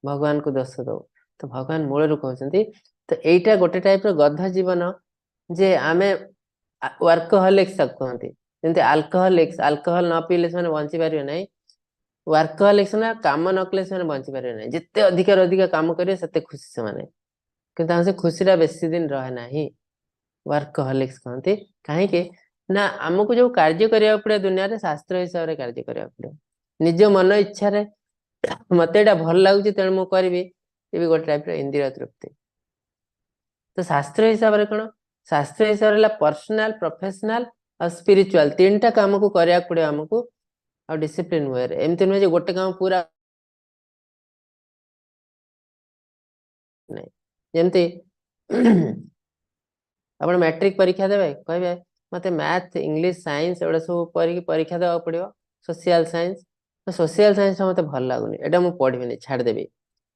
ଭଗବାନଙ୍କୁ ଦୋଷ ଦଉ। ତ ଭଗବାନ ମୂଳରୁ କହୁଛନ୍ତି, ତ ଏଇଟା ଗୋଟେ ଟାଇପ ର ଗଧ ଜୀବନ, ଯେ ଆମେ ୱାର୍କହଲିକ୍ସ ତାକୁ କୁହନ୍ତି। ଯେମିତି ଆଲକୋହଲିକ୍ସ, ଆଲକୋହଲ ନ ପିଇଲେ ସେମାନେ ବଞ୍ଚି ପାରିବେ ନାହିଁ। ୱାର୍କହଲିକ୍ସ ନା କାମ ନ କଲେ ସେମାନେ ବଞ୍ଚି ପାରିବେ ନାହିଁ। ଯେତେ ଅଧିକାରୁ ଅଧିକ କାମ କରିବେ ସେତେ ଖୁସି ସେମାନେ, କିନ୍ତୁ ତାଙ୍କ ସେ ଖୁସିଟା ବେଶୀ ଦିନ ରହେ ନାହିଁ। ୱାର୍କହଲିକ୍ସ କହନ୍ତି। କାହିଁକି ନା ଆମକୁ ଯୋଉ କାର୍ଯ୍ୟ କରିବାକୁ ପଡିବ ଦୁନିଆରେ, ଶାସ୍ତ୍ର ହିସାବରେ କାର୍ଯ୍ୟ କରିବାକୁ ପଡିବ। ନିଜ ମନ ଇଚ୍ଛାରେ ମତେ ଏଇଟା ଭଲ ଲାଗୁଛି ତେଣୁ ମୁଁ କରିବି, ଏ ବି ଗୋଟେ ଟାଇପ ର ଇନ୍ଦ୍ରିୟ ତୃପ୍ତି। ତ ଶାସ୍ତ୍ର ହିସାବରେ କଣ? ଶାସ୍ତ୍ର ହିସାବରେ ହେଲା ପର୍ସନାଲ, ପ୍ରଫେସନାଲ ଆଉ ସ୍ପିରିଚୁଆଲ, ତିନିଟା କାମକୁ କରିବାକୁ ପଡିବ ଆମକୁ, ଆଉ ଡିସିପ୍ଲିନ ୱେରେ। ଏମିତି ନୁହେଁ ଯେ ଗୋଟେ କାମ ପୁରା ନାଇଁ। ଯେମିତି ଆପଣ ମାଟ୍ରିକ ପରୀକ୍ଷା ଦେବେ, କହିବେ ମତେ ମ୍ୟାଥ, ଇଂଲିଶ, ସାଇନ୍ସ ଏଗୁଡ଼ା ସବୁ କରିକି ପରୀକ୍ଷା ଦେବାକୁ ପଡିବ, ସୋସିଆଲ ସାଇନ୍ସ। ସୋସିଆଲ ସାଇନ୍ସ ମତେ ଭଲ ଲାଗୁନି, ଏଇଟା ମୁଁ ପଢିବିନି, ଛାଡ଼ିଦେବି।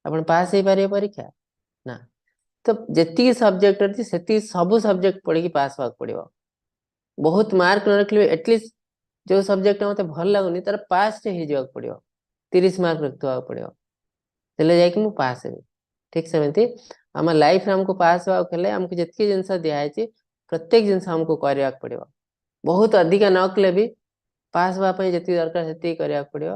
ଆପଣ ପାସ୍ ହେଇପାରିବେ ପରୀକ୍ଷା? ନା। ତ ଯେତିକି ସବଜେକ୍ଟ ଅଛି ସେତିକି ସବୁ ସବଜେକ୍ଟ ପଢିକି ପାସ୍ ହବାକୁ ପଡିବ। ବହୁତ ମାର୍କ ନ ରଖିଲେ ଆଟଲିଷ୍ଟ ଯୋଉ ସବଜେକ୍ଟ ମତେ ଭଲ ଲାଗୁନି ତାର ପାସ୍ ହେଇଯିବାକୁ ପଡିବ, 30 ମାର୍କ ରଖିବାକୁ ପଡିବ, ହେଲେ ଯାଇକି ମୁଁ ପାସ୍ ହେବି। ଠିକ ସେମିତି ଆମ ଲାଇଫରେ ଆମକୁ ପାସ୍ ହବାକୁ ହେଲେ ଆମକୁ ଯେତିକି ଜିନିଷ ଦିଆହେଇଛି ପ୍ରତ୍ୟେକ ଜିନିଷ ଆମକୁ କରିବାକୁ ପଡିବ। ବହୁତ ଅଧିକା ନ କଲେ ବି ପାସ୍ ହବା ପାଇଁ ଯେତିକି ଦରକାର ସେତିକି କରିବାକୁ ପଡିବ।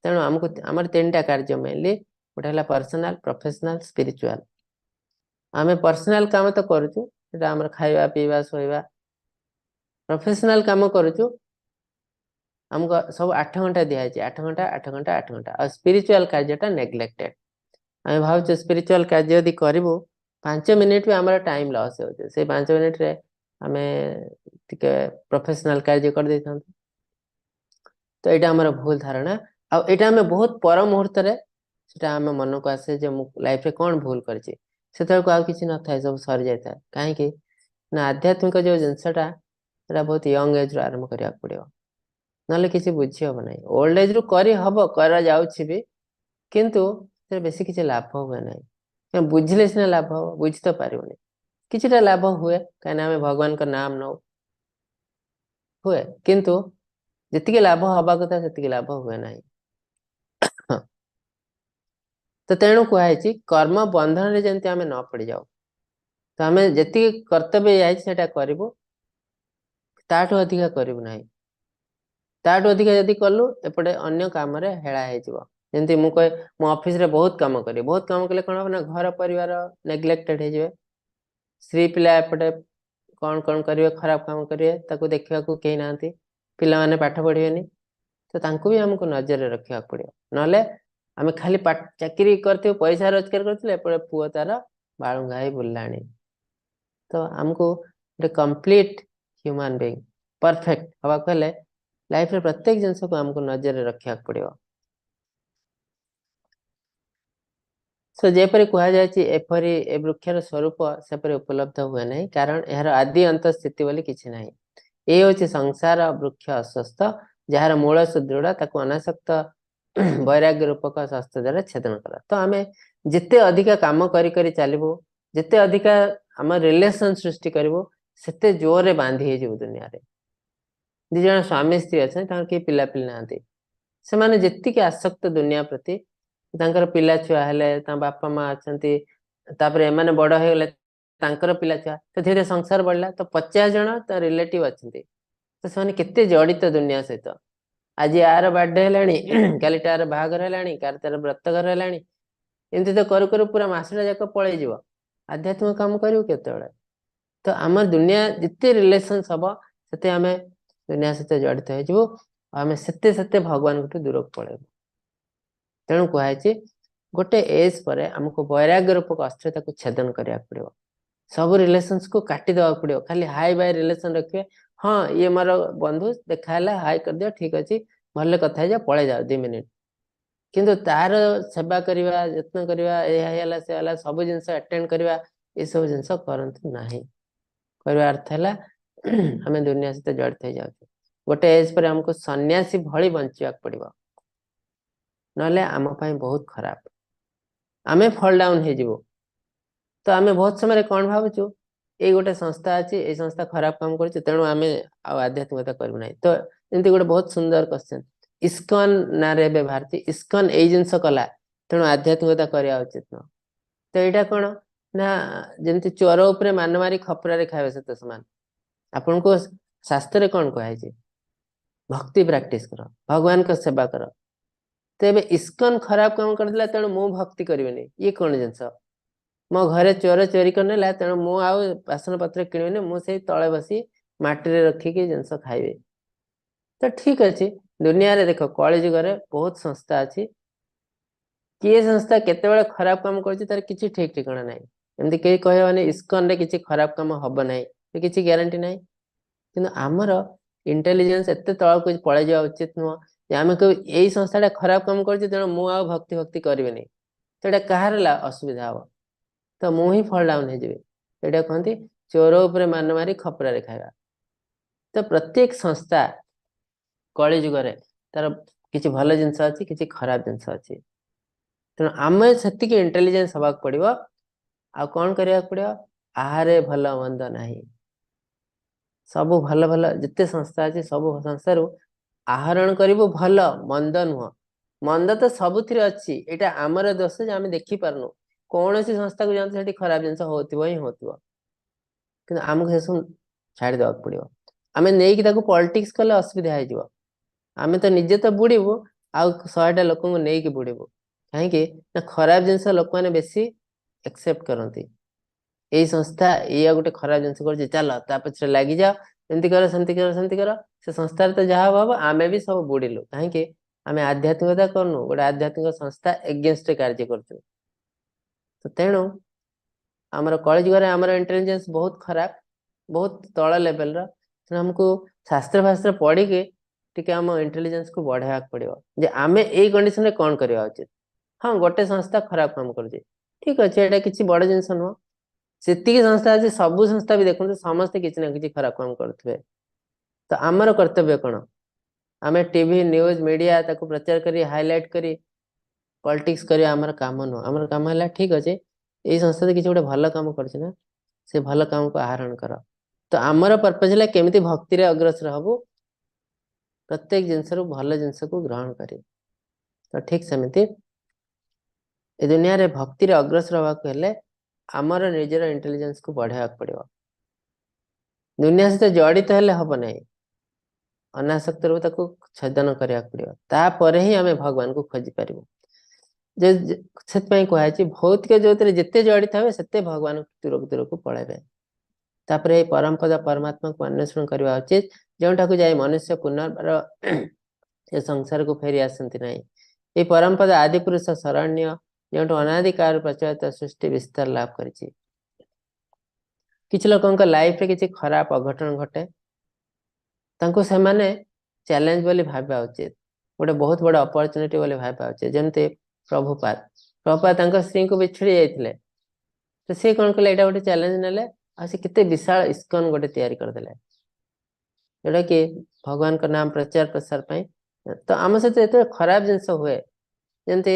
ତେଣୁ ଆମକୁ ଆମର ତିନିଟା କାର୍ଯ୍ୟ ମେନଲି, ଗୋଟେ ହେଲା ପର୍ସନାଲ, ପ୍ରଫେସନାଲ, ସ୍ପିରିଚୁଆଲ। ଆମେ ପର୍ସନାଲ କାମ ତ କରୁଛୁ, ସେଟା ଆମର ଖାଇବା ପିଇବା ଶୋଇବା। ପ୍ରଫେସନାଲ କାମ କରୁଛୁ, ଆମକୁ ସବୁ 8 ଘଣ୍ଟା ଦିଆହେଇଛି, 8 ଘଣ୍ଟା 8 ଘଣ୍ଟା 8 ଘଣ୍ଟା। ଆଉ ସ୍ପିରିଚୁଆଲ କାର୍ଯ୍ୟଟା ନେଗ୍ଲେକ୍ଟେଡ। ଆମେ ଭାବୁଛୁ ସ୍ପିରିଚୁଆଲ କାର୍ଯ୍ୟ ଯଦି କରିବୁ 5 ମିନିଟ ବି ଆମର ଟାଇମ ଲସ୍ ହେଉଛି, ସେଇ 5 ମିନିଟରେ ଆମେ ଟିକେ ପ୍ରଫେସନାଲ କାର୍ଯ୍ୟ କରିଦେଇଥାନ୍ତୁ। ତ ଏଇଟା ଆମର ଭୁଲ ଧାରଣା। ଆଉ ଏଇଟା ଆମେ ବହୁତ ପର ମୁହୂର୍ତ୍ତରେ ସେଟା ଆମ ମନକୁ ଆସେ ଯେ ମୁଁ ଲାଇଫରେ କଣ ଭୁଲ କରିଛି, ସେତେବେଳକୁ ଆଉ କିଛି ନଥାଏ, ସବୁ ସରିଯାଇଥାଏ। କାହିଁକି ନା ଆଧ୍ୟାତ୍ମିକ ଯୋଉ ଜିନିଷଟା ସେଟା ବହୁତ ୟଙ୍ଗ ଏଜ ରୁ ଆରମ୍ଭ କରିବାକୁ ପଡିବ, ନହେଲେ କିଛି ବୁଝି ହବ ନାହିଁ। ଓଲ୍ଡ ଏଜ ରୁ କରିହବ, କରାଯାଉଛି ବି, କିନ୍ତୁ ସେଥିରେ ବେଶୀ କିଛି ଲାଭ ହୁଏ ନାହିଁ। ବୁଝିଲେ ସିନା ଲାଭ ହବ, ବୁଝି ତ ପାରିବୁନି। କିଛିଟା ଲାଭ ହୁଏ କାହିଁକିନା ଆମେ ଭଗବାନଙ୍କ ନାମ ନଉ, ହୁଏ, କିନ୍ତୁ ଯେତିକି ଲାଭ ହବା କଥା ସେତିକି ଲାଭ ହୁଏ ନାହିଁ। ତ ତେଣୁ କୁହାଯାଇଛି କର୍ମ ବନ୍ଧନରେ ଯେମିତି ଆମେ ନ ପଡିଯାଉ। ତ ଆମେ ଯେତିକି କର୍ତ୍ତବ୍ୟ ଯାଇଛି ସେଟା କରିବୁ, ତାଠୁ ଅଧିକା କରିବୁ ନାହିଁ। ତାଠୁ ଅଧିକା ଯଦି କଲୁ ଏପଟେ ଅନ୍ୟ କାମରେ ହେଳା ହେଇଯିବ। ଯେମିତି ମୁଁ କହେ, ମୁଁ ଅଫିସରେ ବହୁତ କାମ କରିବି, ବହୁତ କାମ କଲେ କଣ ହବ ନା ଘର ପରିବାର ନେଗ୍ଲେକ୍ଟେଡ ହେଇଯିବେ, ସ୍ତ୍ରୀ ପିଲା ଏପଟେ କଣ କଣ କରିବେ, ଖରାପ କାମ କରିବେ, ତାକୁ ଦେଖିବାକୁ କେହି ନାହାନ୍ତି, ପିଲାମାନେ ପାଠ ପଢିବେନି। ତ ତାଙ୍କୁ ବି ଆମକୁ ନଜରରେ ରଖିବାକୁ ପଡିବ। ନହେଲେ ଆମେ ଖାଲି ଚାକିରି କରିଥିବୁ, ପଇସା ରୋଜଗାର କରିଥିଲେ, ଏପଟେ ପୁଅ ତାର ବାଳୁଙ୍ଗା ହେଇ ବୁଲିଲାଣି। ତ ଆମକୁ ଗୋଟେ କମ୍ପ୍ଲିଟ ହ୍ୟୁମାନ ବିଙ୍ଗ ପରଫେକ୍ଟ ହବାକୁ ହେଲେ ଲାଇଫରେ ପ୍ରତ୍ୟେକ ଜିନିଷକୁ ଆମକୁ ନଜରରେ ରଖିବାକୁ ପଡିବ। ଯେପରି କୁହାଯାଇଛି, ଏପରି ଏ ବୃକ୍ଷର ସ୍ୱରୂପ ସେପରି ଉପଲବ୍ଧ ହୁଏ ନାହିଁ, କାରଣ ଏହାର ଆଦି ଅନ୍ତ ସ୍ଥିତି ବୋଲି କିଛି ନାହିଁ। ଏ ହେଉଛି ସଂସାର ବୃକ୍ଷ ଅସ୍ୱସ୍ଥ, ଯାହାର ମୂଳ ସୁଦୃଢ, ତାକୁ ଅନାସକ୍ତ ବୈରାଗ୍ୟ ରୂପକ ଶସ୍ତ୍ର ଦ୍ୱାରା ଛେଦନ କର। ତ ଆମେ ଯେତେ ଅଧିକା କାମ କରି କରି ଚାଲିବୁ, ଯେତେ ଅଧିକା ଆମ ରିଲେସନ ସୃଷ୍ଟି କରିବୁ, ସେତେ ଜୋରରେ ବାନ୍ଧି ହେଇଯିବୁ ଦୁନିଆରେ। ଦି ଜଣ ସ୍ୱାମୀ ସ୍ତ୍ରୀ ଅଛନ୍ତି, ତାଙ୍କର କେହି ପିଲାପିଲି ନାହାନ୍ତି, ସେମାନେ ଯେତିକି ଆସକ୍ତ ଦୁନିଆ ପ୍ରତି, ତାଙ୍କର ପିଲା ଛୁଆ ହେଲେ, ତାଙ୍କ ବାପା ମା ଅଛନ୍ତି, ତାପରେ ଏମାନେ ବଡ ହେଇଗଲେ ତାଙ୍କର ପିଲା ଛୁଆ, ତ ଧୀରେ ଧୀରେ ସଂସାର ବଢିଲା, ତ 50 ଜଣ ତା ରିଲେଟିଭ ଅଛନ୍ତି, ତ ସେମାନେ କେତେ ଜଡିତ ଦୁନିଆ ସହିତ। ଆଜି ଆର ବାର୍ଥଡେ ହେଲାଣି, କାଲି ତାର ବାହାଘର ହେଲାଣି, କାଲି ତାର ବ୍ରତଘର ହେଲାଣି, ଏମିତି ତ କରୁ କରୁ ପୁରା ମାସଟା ଯାକ ପଳେଇଯିବ। ଆଧ୍ୟାତ୍ମିକ କାମ କରିବୁ କେତେବେଳେ? ତ ଆମର ଦୁନିଆ ଯେତେ ରିଲେସନ୍ସ ହବ, ସେତେ ଆମେ ଦୁନିଆ ସହିତ ଜଡିତ ହେଇଯିବୁ, ଆଉ ଆମେ ସେତେ ସେତେ ଭଗବାନଙ୍କଠୁ ଦୂରକୁ ପଳେଇବୁ। ତେଣୁ କୁହାଯାଇଛି ଗୋଟେ ଏଜ ପରେ ଆମକୁ ବୈରାଗ୍ୟ ରୂପକ ଅସ୍ତ୍ର ତାକୁ ଛେଦନ କରିବାକୁ ପଡିବ, ସବୁ ରିଲେସନ୍ସକୁ କାଟିଦେବାକୁ ପଡିବ। ଖାଲି ହାଇ ବାଇ ରିଲେସନ ରଖିବେ, ହଁ ଇଏ ମୋର ବନ୍ଧୁ, ଦେଖା ହେଲା ହାଇ କରିଦିଅ, ଠିକ ଅଛି, ଭଲରେ କଥା ହେଇଯାଅ, ପଳେଇ ଯାଅ 2 ମିନିଟ। କିନ୍ତୁ ତାର ସେବା କରିବା, ଯତ୍ନ କରିବା, ଏହା ହେଲା ସେ ହେଲା, ସବୁ ଜିନିଷ ଆଟେଣ୍ଡ କରିବା, ଏସବୁ ଜିନିଷ କରନ୍ତୁ ନାହିଁ। କରିବା ଅର୍ଥ ହେଲା ଆମେ ଦୁନିଆ ସହିତ ଜଡିତ ହେଇଯାଉଛୁ। ଗୋଟେ ଏଜ ପରେ ଆମକୁ ସନ୍ନ୍ୟାସୀ ଭଳି ବଞ୍ଚିବାକୁ ପଡିବ, ନହେଲେ ଆମ ପାଇଁ ବହୁତ ଖରାପ, ଆମେ ଫଲ୍ ଡାଉନ ହେଇଯିବୁ। ତ ଆମେ ବହୁତ ସମୟରେ କଣ ଭାବୁଛୁ, ଏଇ ଗୋଟେ ସଂସ୍ଥା ଅଛି, ଏଇ ସଂସ୍ଥା ଖରାପ କାମ କରୁଛି, ତେଣୁ ଆମେ ଆଉ ଆଧ୍ୟାତ୍ମିକତା କରିବୁ ନାହିଁ। ତ ଏମିତି ଗୋଟେ ବହୁତ ସୁନ୍ଦର କ୍ୱେଶ୍ଚନ, ଇସ୍କନ ନାଁରେ ଏବେ ବାହାରିଛି, ଇସ୍କନ ଏଇ ଜିନିଷ କଲା ତେଣୁ ଆଧ୍ୟାତ୍ମିକତା କରିବା ଉଚିତ ନୁହଁ। ତ ଏଇଟା କଣ ନା ଯେମିତି ଚୋର ଉପରେ ମାନ ମାରି ଖପରାରେ ଖାଇବା ସହିତ ସମାନ। ଆପଣଙ୍କୁ ଶାସ୍ତ୍ରରେ କଣ କୁହାଯାଇଛି? ଭକ୍ତି ପ୍ରାକ୍ଟିସ କର, ଭଗବାନଙ୍କ ସେବା କର। ତ ଏବେ ଇସ୍କନ ଖରାପ କାମ କରିଦେଲା ତେଣୁ ମୁଁ ଭକ୍ତି କରିବିନି, ଇଏ କଣ ଜିନିଷ? ମୋ ଘରେ ଚୋର ଚୋରି କରିନେଲା ତେଣୁ ମୁଁ ଆଉ ବାସନ ପତ୍ର କିଣିବିନି, ମୁଁ ସେଇ ତଳେ ବସି ମାଟିରେ ରଖିକି ଜିନିଷ ଖାଇବି। ତ ଠିକ ଅଛି, ଦୁନିଆରେ ଦେଖ କଳିଯୁଗରେ ବହୁତ ସଂସ୍ଥା ଅଛି, କିଏ ସଂସ୍ଥା କେତେବେଳେ ଖରାପ କାମ କରୁଛି ତାର କିଛି ଠିକ ଠିକଣା ନାହିଁ। ଏମିତି କେହି କହିବନି ଇସ୍କନରେ କିଛି ଖରାପ କାମ ହବ ନାହିଁ, କିଛି ଗ୍ୟାରେଣ୍ଟି ନାହିଁ। କିନ୍ତୁ ଆମର ଇଣ୍ଟେଲିଜେନ୍ସ ଏତେ ତଳକୁ ପଳେଇଯିବା ଉଚିତ ନୁହଁ ଯେ ଆମେ କହିବୁ ଏଇ ସଂସ୍ଥାଟା ଖରାପ କାମ କରୁଛି ତେଣୁ ମୁଁ ଆଉ ଭକ୍ତି ଭକ୍ତି କରିବିନି। ତ ଏଇଟା କାହାର ଅସୁବିଧା ହବ? ତ ମୁଁ ହିଁ ଫଲ୍ ଡାଉନ ହେଇଯିବି। ଏଇଟା କୁହନ୍ତି ଚୋର ଉପରେ ମାନ ମାରି ଖପରାରେ ଖାଇବା। ତ ପ୍ରତ୍ୟେକ ସଂସ୍ଥା କଳିଯୁଗରେ ତାର କିଛି ଭଲ ଜିନିଷ ଅଛି, କିଛି ଖରାପ ଜିନିଷ ଅଛି। ତେଣୁ ଆମେ ସେତିକି ଇଣ୍ଟେଲିଜେନ୍ସ ହବାକୁ ପଡିବ। ଆଉ କଣ କରିବାକୁ ପଡିବ? ଆହାରେ ଭଲ ମନ୍ଦ ନାହିଁ, ସବୁ ଭଲ ଭଲ ଯେତେ ସଂସ୍ଥା ଅଛି ସବୁ ସଂସ୍ଥାରୁ ଆହରଣ କରିବୁ, ଭଲ ମନ୍ଦ ନୁହଁ। ମନ୍ଦ ତ ସବୁଥିରେ ଅଛି, ଏଇଟା ଆମର ଦୋଷ ଯେ ଆମେ ଦେଖିପାରୁନୁ। କୌଣସି ସଂସ୍ଥାକୁ ଯାଆନ୍ତୁ ସେଠି ଖରାପ ଜିନିଷ ହଉଥିବ ହିଁ ହଉଥିବ, କିନ୍ତୁ ଆମକୁ ସେସବୁ ଛାଡ଼ିଦେବାକୁ ପଡିବ। ଆମେ ନେଇକି ତାକୁ ପଲିଟିକ୍ସ କଲେ ଅସୁବିଧା ହେଇଯିବ। ଆମେ ତ ନିଜେ ତ ବୁଡିବୁ, ଆଉ 100ଟା ଲୋକଙ୍କୁ ନେଇକି ବୁଡିବୁ। କାହିଁକି ନା ଖରାପ ଜିନିଷ ଲୋକମାନେ ବେଶୀ ଏକ୍ସେପ୍ଟ କରନ୍ତି। ଏଇ ସଂସ୍ଥା ଏଇଆ ଗୋଟେ ଖରାପ ଜିନିଷ କରୁଛି, ଚାଲ ତା ପଛରେ ଲାଗିଯାଅ, ଏମିତି କର ସେମିତି କର ସେମିତି କର, ସେ ସଂସ୍ଥାରେ ତ ଯାହା ହବ ଆମେ ବି ସବୁ ବୁଡିଲୁ। କାହିଁକି ଆମେ ଆଧ୍ୟାତ୍ମିକତା କରୁନୁ, ଗୋଟେ ଆଧ୍ୟାତ୍ମିକ ସଂସ୍ଥା ଏଗେନଷ୍ଟରେ କାର୍ଯ୍ୟ କରୁଛୁ। ତ ତେଣୁ ଆମର କଳିଯୁଗରେ ଆମର ଇଣ୍ଟେଲିଜେନ୍ସ ବହୁତ ଖରାପ, ବହୁତ ତଳ ଲେଭେଲର। ତେଣୁ ଆମକୁ ଶାସ୍ତ୍ର ଫାସ୍ତ୍ର ପଢିକି ଟିକେ ଆମ ଇଣ୍ଟେଲିଜେନ୍ସକୁ ବଢେଇବାକୁ ପଡିବ ଯେ ଆମେ ଏଇ କଣ୍ଡିସନରେ କଣ କରିବା ଉଚିତ। ହଁ, ଗୋଟେ ସଂସ୍ଥା ଖରାପ କାମ କରୁଛି, ଠିକ ଅଛି, ଏଇଟା କିଛି ବଡ ଜିନିଷ ନୁହଁ। ସେତିକି ସଂସ୍ଥା ଅଛି, ସବୁ ସଂସ୍ଥା ବି ଦେଖନ୍ତୁ ସମସ୍ତେ କିଛି ନା କିଛି ଖରାପ କାମ କରୁଥିବେ। ତ ଆମର କର୍ତ୍ତବ୍ୟ କଣ? ଆମେ ଟିଭି ନ୍ୟୁଜ ମିଡିଆ ତାକୁ ପ୍ରଚାର କରି ହାଇଲାଇଟ କରି ପଲିଟିକ୍ସ କରିବା ଆମର କାମ ନୁହଁ। ଆମର କାମ ହେଲା ଠିକ ଅଛି ଏଇ ସଂସ୍ଥା କିଛି ଗୋଟେ ଭଲ କାମ କରୁଛି ନା, ସେ ଭଲ କାମକୁ ଆହରଣ କର। ତ ଆମର ପର୍ପଜ ହେଲା କେମିତି ଭକ୍ତିରେ ଅଗ୍ରସର ହବୁ, ପ୍ରତ୍ୟେକ ଜିନିଷରୁ ଭଲ ଜିନିଷକୁ ଗ୍ରହଣ କରି। ତ ଠିକ ସେମିତି ଏ ଦୁନିଆରେ ଭକ୍ତିରେ ଅଗ୍ରସର ହବାକୁ ହେଲେ ଆମର ନିଜର ଇଣ୍ଟେଲିଜେନ୍ସକୁ ବଢେଇବାକୁ ପଡିବ। ଦୁନିଆ ସହିତ ଜଡିତ ହେଲେ ହବ ନାହିଁ। ଅନାସକ୍ତ ରୂପ ତାକୁ ଛେଦନ କରିବାକୁ ପଡିବ, ତାପରେ ହିଁ ଆମେ ଭଗବାନଙ୍କୁ ଖୋଜି ପାରିବୁ। ଯେ ସେଥିପାଇଁ କୁହାଯାଇଛି ଭୌତିକ ଜଗତରେ ଯେତେ ଜଡ଼ିତ ହେବେ ସେତେ ଭଗବାନ ଦୂରକୁ ଦୂରକୁ ପଳେଇବେ। ତାପରେ ଏଇ ପରମପଦ ପରମାତ୍ମାକୁ ଅନ୍ୱେଷଣ କରିବା ଉଚିତ, ଯେଉଁଠାକୁ ଯାଇ ମନୁଷ୍ୟ ପୁନର୍ବାର ଏ ସଂସାରକୁ ଫେରି ଆସନ୍ତି ନାହିଁ। ଏଇ ପରମପଦ ଆଦି ପୁରୁଷ ଶରଣ୍ୟ, ଯେଉଁଠୁ ଅନାଦିକାଳରୁ ପ୍ରଚଳିତ ସୃଷ୍ଟି ବିସ୍ତାର ଲାଭ କରିଛି। କିଛି ଲୋକଙ୍କ ଲାଇଫରେ କିଛି ଖରାପ ଅଘଟଣ ଘଟେ, ତାଙ୍କୁ ସେମାନେ ଚ୍ୟାଲେଞ୍ଜ ବୋଲି ଭାବିବା ଉଚିତ, ଗୋଟେ ବହୁତ ବଡ ଅପରଚୁନିଟି ବୋଲି ଭାବିବା ଉଚିତ। ଯେମିତି ପ୍ରଭୁପାଦ ପ୍ରଭୁପାଦ ତାଙ୍କ ସ୍ତ୍ରୀଙ୍କୁ ବିଛୁଡ଼ି ଯାଇଥିଲେ, ତ ସେ କଣ କଲେ, ଏଇଟା ଗୋଟେ ଚ୍ୟାଲେଞ୍ଜ ନେଲେ ଆଉ ସେ କେତେ ବିଶାଳ ଇସ୍କନ ଗୋଟେ ତିଆରି କରିଦେଲେ, ଯୋଉଟା କି ଭଗବାନଙ୍କ ନାମ ପ୍ରଚାର ପ୍ରସାର ପାଇଁ। ତ ଆମ ସହିତ ଯେତେବେଳେ ଖରାପ ଜିନିଷ ହୁଏ, ଯେମିତି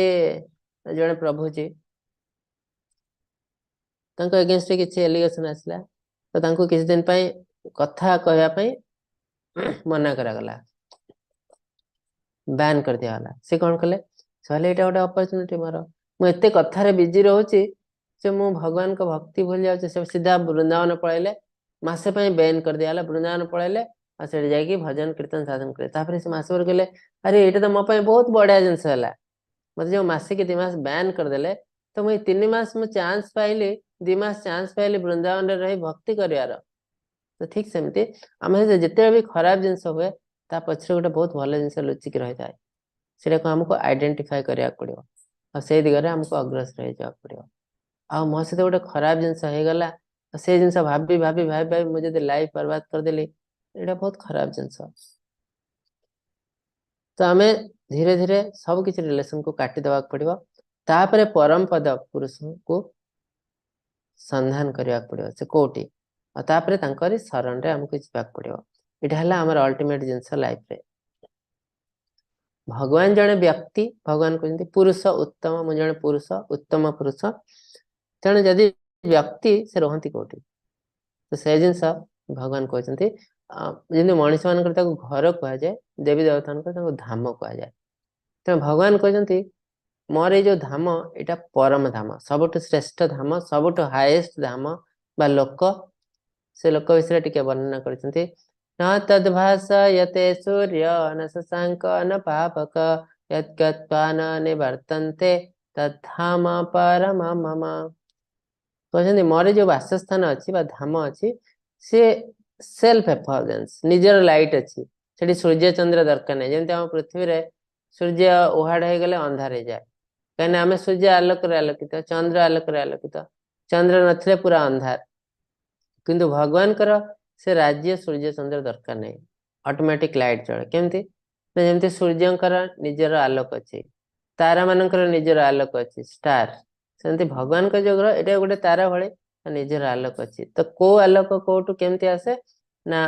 ଜଣେ ପ୍ରଭୁଜୀ ତାଙ୍କ ଏଗେନଷ୍ଟରେ କିଛି ଏଲିଗେସନ ଆସିଲା, ତ ତାଙ୍କୁ କିଛି ଦିନ ପାଇଁ କଥା କହିବା ପାଇଁ ମନା କରାଗଲା, ବ୍ୟାନ୍ କରିଦିଆଗଲା। ସେ କଣ କଲେ, ସେ କହିଲେ ଏଇଟା ଗୋଟେ ଅପରଚୁନିଟି ମୋର, ମୁଁ ଏତେ କଥାରେ ବିଜି ରହୁଛି ଯେ ମୁଁ ଭଗବାନଙ୍କ ଭକ୍ତି ଭୁଲି ଯାଉଛି। ସେ ସିଧା ବୃନ୍ଦାବନ ପଳେଇଲେ, ମାସେ ପାଇଁ ବ୍ୟାନ୍ କରିଦିଆଗଲା, ବୃନ୍ଦାବନ ପଳେଇଲେ ଆଉ ସେଠି ଯାଇକି ଭଜନ କୀର୍ତ୍ତନ ସାଧନ କଲେ। ତାପରେ ସେ ମାସେ ପରେ କହିଲେ, ଆରେ ଏଇଟା ତ ମୋ ପାଇଁ ବହୁତ ବଢିଆ ଜିନିଷ ହେଲା, ମତେ ଯୋଉ ମାସେ କି 2 ମାସ ବ୍ୟାନ୍ କରିଦେଲେ, ତ ମୁଁ ଏଇ 3 ମାସ ମୁଁ ଚାନ୍ସ ପାଇଲି, 2 ମାସ ଚାନ୍ସ ପାଇଲି ବୃନ୍ଦାବନରେ ରହି ଭକ୍ତି କରିବାର। ତ ଠିକ ସେମିତି ଆମେ ଯେତେବେଳେ ବି ଖରାପ ଜିନିଷ ହୁଏ, ତା ପଛରେ ଗୋଟେ ବହୁତ ଭଲ ଜିନିଷ ଲୁଚିକି ରହିଥାଏ, ସେଟାକୁ ଆମକୁ ଆଇଡେଣ୍ଟିଫାଏ କରିବାକୁ ପଡିବ ଆଉ ସେଇ ଦିଗରେ ଆମକୁ ଅଗ୍ରସର ହେଇଯିବାକୁ ପଡିବ। ଆଉ ମୋ ସହିତ ଗୋଟେ ଖରାପ ଜିନିଷ ହେଇଗଲା, ସେ ଜିନିଷ ଭାବି ଭାବି ଭାବି ଭାବି ମୁଁ ଯଦି ଲାଇଫ ବର୍ବାଦ କରିଦେଲି, ଏଇଟା ବହୁତ ଖରାପ ଜିନିଷ। ତ ଆମେ ଧୀରେ ଧୀରେ ସବୁ କିଛି ରିଲେସନକୁ କାଟିଦେବାକୁ ପଡିବ, ତାପରେ ପରମ ପଦ ପୁରୁଷଙ୍କୁ ସନ୍ଧାନ କରିବାକୁ ପଡିବ ସେ କୋଉଠି, ଆଉ ତାପରେ ତାଙ୍କରି ଶରଣରେ ଆମକୁ ଯିବାକୁ ପଡିବ। ଏଇଟା ହେଲା ଆମର ଅଲ୍ଟିମେଟ ଜିନିଷ ଲାଇଫରେ। ଭଗବାନ ଜଣେ ବ୍ୟକ୍ତି, ଭଗବାନ କହୁଛନ୍ତି ପୁରୁଷ ଉତ୍ତମ, ମୁଁ ଜଣେ ପୁରୁଷ, ଉତ୍ତମ ପୁରୁଷ। ତେଣୁ ଯଦି ବ୍ୟକ୍ତି, ସେ ରୁହନ୍ତି କୋଉଠି? ତ ସେ ଜିନିଷ ଭଗବାନ କହୁଛନ୍ତି, ଯେମିତି ମଣିଷ ମାନଙ୍କର ତାକୁ ଘର କୁହାଯାଏ, ଦେବୀ ଦେବତାଙ୍କର ତାଙ୍କୁ ଧାମ କୁହାଯାଏ। ତେଣୁ ଭଗବାନ କହୁଛନ୍ତି ମୋର ଏଇ ଯୋଉ ଧାମ, ଏଇଟା ପରମ ଧାମ, ସବୁଠୁ ଶ୍ରେଷ୍ଠ ଧାମ, ସବୁଠୁ ହାଇଏଷ୍ଟ ଧାମ ବା ଲୋକ। ସେ ଲୋକ ବିଷୟରେ ଟିକେ ବର୍ଣ୍ଣନା କରିଛନ୍ତି। ନ ତଦ୍ଭାସୟତେ ସୂର୍ଯ୍ୟ ନ ଶଶାଙ୍କ ନ ପାବକ ଯଦ୍ଗତ୍ୱା ନ ନିବର୍ତ୍ତନ୍ତେ ତଦ୍ଧାମ ପରମ ମମ। କହୁଛନ୍ତି ମୋର ଯୋଉ ବାସସ୍ଥାନ ଅଛି ବା ଧାମ ଅଛି, ସେ ସେଲ୍ଫ ଏଫଲଜେନ୍ସ, ନିଜର ଲାଇଟ୍ ଅଛି, ସେଠି ସୂର୍ଯ୍ୟ ଚନ୍ଦ୍ର ଦରକାର ନାହିଁ। ଯେମିତି ଆମ ପୃଥିବୀରେ ସୂର୍ଯ୍ୟ ଉହାଡ ହେଇଗଲେ ଅନ୍ଧାର ହେଇଯାଏ, କାହିଁକିନା ଆମେ ସୂର୍ଯ୍ୟ ଆଲୋକରେ ଆଲୋକିତ, ଚନ୍ଦ୍ର ଆଲୋକରେ ଆଲୋକିତ, ଚନ୍ଦ୍ର ନଥିଲେ ପୁରା ଅନ୍ଧାର। କିନ୍ତୁ ଭଗବାନଙ୍କର ସେ ରାଜ୍ୟ ସୂର୍ଯ୍ୟ ଚନ୍ଦ୍ର ଦରକାର ନାହିଁ, ଅଟୋମେଟିକ ଲାଇଟ୍ ଜଳେ। କେମିତି ନା ଯେମିତି ସୂର୍ଯ୍ୟଙ୍କର ନିଜର ଆଲୋକ ଅଛି, ତାରା ମାନଙ୍କର ନିଜର ଆଲୋକ ଅଛି, ଷ୍ଟାର, ସେମିତି ଭଗବାନଙ୍କ ଯୋଉ ଗ୍ରହ, ଏଇଟା ଗୋଟେ ତାରା ଭଳି ନିଜର ଆଲୋକ ଅଛି। ତ କୋଉ ଆଲୋକ କୋଉଠୁ କେମିତି ଆସେ ନା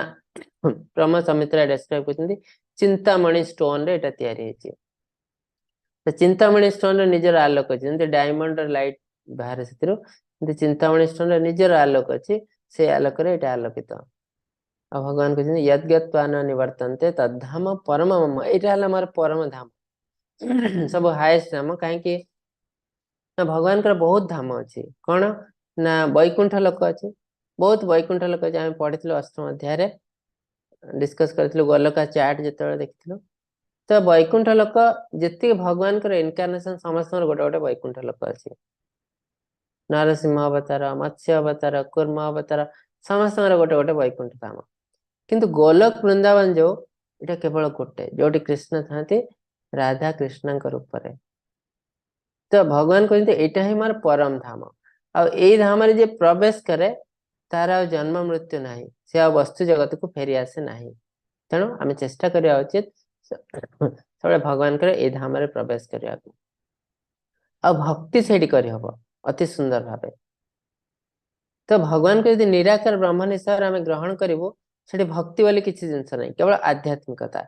ବ୍ରହ୍ମ ସମିତ୍ରା ଡେସ୍କ୍ରାଇବ କରୁଛନ୍ତି, ଚିନ୍ତାମଣି ଷ୍ଟୋନ ରେ ଏଇଟା ତିଆରି ହେଇଛି। ତ ଚିନ୍ତାମଣି ଷ୍ଟୋନ ରେ ନିଜର ଆଲୋକ ଅଛି, ଯେମିତି ଡାଇମଣ୍ଡ ର ଲାଇଟ ବାହାରେ ସେଥିରୁ, କିନ୍ତୁ ଚିନ୍ତାମଣି ଷ୍ଟୋନ ରେ ନିଜର ଆଲୋକ ଅଛି, ସେ ଆଲୋକରେ ଏଇଟା ଆଲୋକିତ। ଆଉ ଭଗବାନ କହୁଛନ୍ତି ଯଦ୍ଗତ୍ୱା ନ ନିବର୍ତ୍ତନ୍ତେ ତଦ୍ଧାମ ପରମ ମମ, ଏଇଟା ହେଲା ମୋର ପରମ ଧାମ, ସବୁ ହାଏଷ୍ଟ ଧାମ। କାହିଁକି ନା ଭଗବାନଙ୍କର ବହୁତ ଧାମ ଅଛି। କଣ ନା ବୈକୁଣ୍ଠ ଲୋକ ଅଛି, ବହୁତ ବୈକୁଣ୍ଠ ଲୋକ ଅଛି। ଆମେ ପଢିଥିଲୁ ଅଷ୍ଟମ ଅଧ୍ୟାୟରେ, ଡିସ୍କସ କରିଥିଲୁ ଗୋଲକା ଚାର୍ଟ ଯେତେବେଳେ ଦେଖିଥିଲୁ। ତ ବୈକୁଣ୍ଠ ଲୋକ ଯେତିକି ଭଗବାନଙ୍କର ଇନକାର୍ନେସନ, ସମସ୍ତଙ୍କର ଗୋଟେ ଗୋଟେ ବୈକୁଣ୍ଠ ଲୋକ ଅଛି। ନରସିଂହ ଅବତାର, ମତ୍ସ୍ୟ ଅବତାର, କୁର୍ମ ଅବତାର, ସମସ୍ତଙ୍କର ଗୋଟେ ଗୋଟେ ବୈକୁଣ୍ଠ ଧାମ। କିନ୍ତୁ ଗୋଲକ ବୃନ୍ଦାବନ ଯୋଉ, ଏଇଟା କେବଳ ଗୋଟେ, ଯୋଉଠି କୃଷ୍ଣ ଥାନ୍ତି ରାଧା କୃଷ୍ଣଙ୍କ ରୂପରେ। ତ ଭଗବାନ କହୁଛନ୍ତି ଏଇଟା ହିଁ ମୋର ପରମ ଧାମ, ଆଉ ଏଇ ଧାମରେ ଯିଏ ପ୍ରବେଶ କରେ ତାର ଆଉ ଜନ୍ମ ମୃତ୍ୟୁ ନାହିଁ, ସେ ଆଉ ବସ୍ତୁ ଜଗତକୁ ଫେରି ଆସେ ନାହିଁ। ତେଣୁ ଆମେ ଚେଷ୍ଟା କରିବା ଉଚିତ ସବୁବେଳେ ଭଗବାନଙ୍କର ଏଇ ଧାମରେ ପ୍ରବେଶ କରିବାକୁ, ଆଉ ଭକ୍ତି ସେଇଠି କରିହବ ଅତି ସୁନ୍ଦର ଭାବେ। ତ ଭଗବାନଙ୍କୁ ଯଦି ନିରାକାର ବ୍ରହ୍ମ ହିସାବରେ ଆମେ ଗ୍ରହଣ କରିବୁ, ସେଠି ଭକ୍ତି ବୋଲି କିଛି ଜିନିଷ ନାହିଁ, କେବଳ ଆଧ୍ୟାତ୍ମିକତା।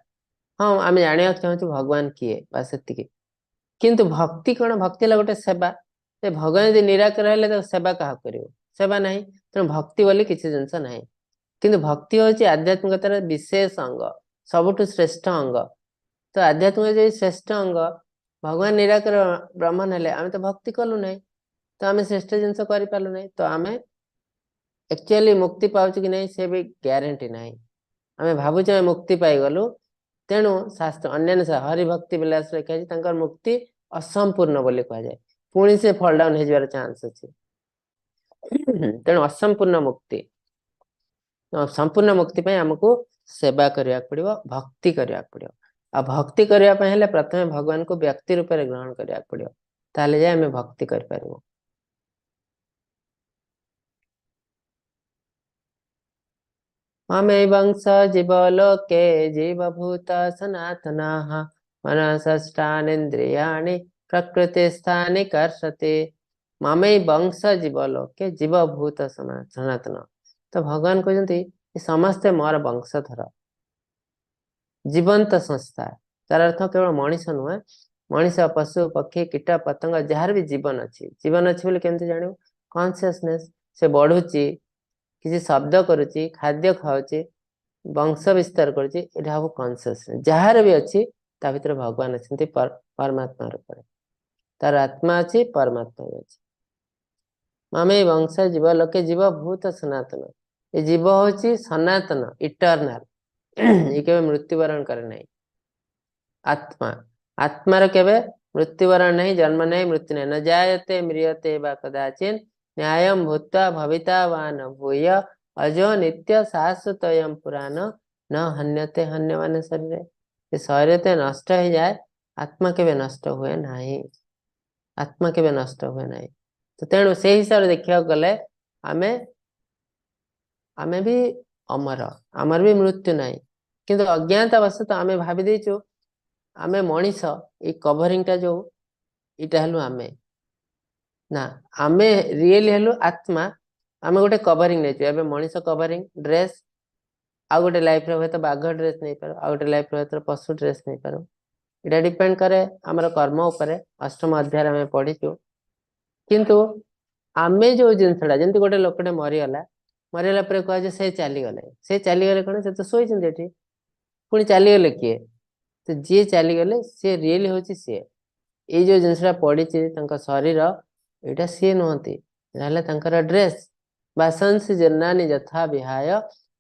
ହଁ, ଆମେ ଜାଣିବାକୁ ଚାହୁଁଛୁ ଭଗବାନ କିଏ, ବା ସେତିକି। କିନ୍ତୁ ଭକ୍ତି କଣ? ଭକ୍ତି ହେଲା ଗୋଟେ ସେବା। ଭଗବାନ ଯଦି ନିରାକାର ହେଲେ ତ ସେବା କାହାକୁ କରିବ? ସେବା ନାହିଁ। ତେଣୁ ଭକ୍ତି ବୋଲି କିଛି ଜିନିଷ ନାହିଁ। କିନ୍ତୁ ଭକ୍ତି ହଉଛି ଆଧ୍ୟାତ୍ମିକତାର ବିଶେଷ ଅଙ୍ଗ, ସବୁଠୁ ଶ୍ରେଷ୍ଠ ଅଙ୍ଗ। ତ ଆଧ୍ୟାତ୍ମିକ ଯଦି ଶ୍ରେଷ୍ଠ ଅଙ୍ଗ, ଭଗବାନ ନିରାକାର ବ୍ରହ୍ମନ ହେଲେ ଆମେ ତ ଭକ୍ତି କଲୁ ନାହିଁ, ତ ଆମେ ଶ୍ରେଷ୍ଠ ଜିନିଷ କରିପାରିଲୁ ନାହିଁ, ତ ଆମେ ଆକ୍ଚୁଆଲି ମୁକ୍ତି ପାଉଛୁ କି ନାହିଁ ସେ ବି ଗ୍ୟାରେଣ୍ଟି ନାହିଁ। ଆମେ ଭାବୁଛେ ଆମେ ମୁକ୍ତି ପାଇଗଲୁ। ତେଣୁ ଶାସ୍ତ୍ର ଅନ୍ୟାନ୍ୟ ହରିଭକ୍ତି ବିଳାସ ଲେଖା ହେଇଛି, ତାଙ୍କର ମୁକ୍ତି ଅସମ୍ପୂର୍ଣ୍ଣ ବୋଲି କୁହାଯାଏ। ପୁଣି ସେ ଫଲ୍ ଡାଉନ ହେଇଯିବାର ଚାନ୍ସ ଅଛି। ତେଣୁ ଅସମ୍ପୂର୍ଣ୍ଣ ମୁକ୍ତି, ସମ୍ପୂର୍ଣ୍ଣ ମୁକ୍ତି ପାଇଁ ଆମକୁ ସେବା କରିବାକୁ ପଡିବ, ଭକ୍ତି କରିବାକୁ ପଡିବ। ଆଉ ଭକ୍ତି କରିବା ପାଇଁ ହେଲେ ପ୍ରଥମେ ଭଗବାନଙ୍କୁ ବ୍ୟକ୍ତି ରୂପରେ ଗ୍ରହଣ କରିବାକୁ ପଡିବ, ତାହେଲେ ଯାଇ ଆମେ ଭକ୍ତି କରିପାରିବୁ। ମମେ ବଂଶ ଜୀବ ଲୋକେ ଜୀବ ଭୂତ ସନାତନଃ ମନଃ ପ୍ରକୃତି ସ୍ଥାନି କର୍ଷତି। ମମେ ବଂଶ ଜୀବ ଲୋକେ ଜୀବ ଭୂତ ସନାତନ। ତ ଭଗବାନ କହୁଛନ୍ତି ସମସ୍ତେ ମୋର ବଂଶଧର, ଜୀବନ୍ତ ସଂସ୍ଥା। ତାର ଅର୍ଥ କେବଳ ମଣିଷ ନୁହେଁ, ମଣିଷ, ପଶୁ, ପକ୍ଷୀ, କୀଟ ପତଙ୍ଗ, ଯାହାର ବି ଜୀବନ ଅଛି। ଜୀବନ ଅଛି ବୋଲି କେମିତି ଜାଣିବୁ? କନସିୟସନେସ୍, ସେ ବଢୁଛି, କିଛି ଶବ୍ଦ କରୁଛି, ଖାଦ୍ୟ ଖାଉଛି, ବଂଶ ବିସ୍ତାର କରୁଛି, ଏଇଟା ହବ କନସିୟସନେସ୍। ଯାହାର ବି ଅଛି ତା ଭିତରେ ଭଗବାନ ଅଛନ୍ତି ପରମାତ୍ମା ରୂପରେ। ତାର ଆତ୍ମା ଅଛି, ପରମାତ୍ମା ବି ଅଛି। ମମେ ବଂଶ ଜୀବ ଲୋକେ ଜୀବ ଭୂତ ସନାତନ। ଏ ଜୀବ ହଉଛି ସନାତନ, ଇଟର୍ନାଲ, ଏ କେବେ ମୃତ୍ୟୁବରଣ କରେ ନାହିଁ। ଆତ୍ମା, ଆତ୍ମାର କେବେ ମୃତ୍ୟୁବରଣ ନାହିଁ, ଜନ୍ମ ନାହିଁ, ମୃତ୍ୟୁ ନାହିଁ। ନ ଜାୟତେ ମ୍ରିୟତେ ବା କଦାଚିନ୍ ନ୍ୟାୟಂ ଭୂତ୍ୱା ଭବିତା ବା ନ ଭୂୟ ଅଜୋ ନିତ୍ୟ ଶାଶ୍ୱତୟಂ ପୁରାଣ ନ ହନ୍ୟତେ ହନ୍ୟମାନ ଶରୀରେ। ଏ ଶରୀର ତ ନଷ୍ଟ ହେଇଯାଏ, ଆତ୍ମା କେବେ ନଷ୍ଟ ହୁଏ ନାହିଁ। ଆତ୍ମା କେବେ ନଷ୍ଟ ହୁଏ ନାହିଁ। ତ ତେଣୁ ସେଇ ହିସାବରେ ଦେଖିବାକୁ ଗଲେ ଆମେ ଆମେ ବି ଅମର, ଆମର ବି ମୃତ୍ୟୁ ନାହିଁ। କିନ୍ତୁ ଅଜ୍ଞାନତା ବଶତଃ ଆମେ ଭାବି ଦେଇଛୁ ଆମେ ମଣିଷ, ଏଇ କଭରିଂଟା ଯୋଉ ଏଇଟା ହେଲୁ ଆମେ। ନା, ଆମେ ରିଏଲି ହେଲୁ ଆତ୍ମା। ଆମେ ଗୋଟେ କଭରିଂ ନେଇଛୁ ଏବେ, ମଣିଷ କଭରିଂ ଡ୍ରେସ। ଆଉ ଗୋଟେ ଲାଇଫରେ ହୁଏତ ବାଘ ଡ୍ରେସ ନେଇପାରୁ, ଆଉ ଗୋଟେ ଲାଇଫରେ ହୁଏତ ପଶୁ ଡ୍ରେସ ନେଇପାରୁ। ଏଇଟା ଡିପେଣ୍ଡ କରେ ଆମର କର୍ମ ଉପରେ। ଅଷ୍ଟମ ଅଧ୍ୟାୟରେ ଆମେ ପଢିଛୁ। କିନ୍ତୁ ଆମେ ଯୋଉ ଜିନିଷଟା, ଯେମିତି ଗୋଟେ ଲୋକଟେ ମରିଗଲା, ମରିଗଲା ପରେ କୁହାଯାଏ ସେ ଚାଲିଗଲେ। ସେ ଚାଲିଗଲେ କଣ? ସେ ତ ଶୋଇଛନ୍ତି ଏଠି, ପୁଣି ଚାଲିଗଲେ କିଏ? ତ ଯିଏ ଚାଲିଗଲେ ସିଏ ରିଏଲି ହଉଛି ସିଏ। ଏଇ ଯୋଉ ଜିନିଷଟା ପଡିଛି ତାଙ୍କ ଶରୀର, ଏଇଟା ସିଏ ନୁହନ୍ତି, ଏଇଟା ହେଲା ତାଙ୍କର ଡ୍ରେସ। ବାସଂସି ଜୀର୍ଣ୍ଣାନି ଯଥା ବିହାୟ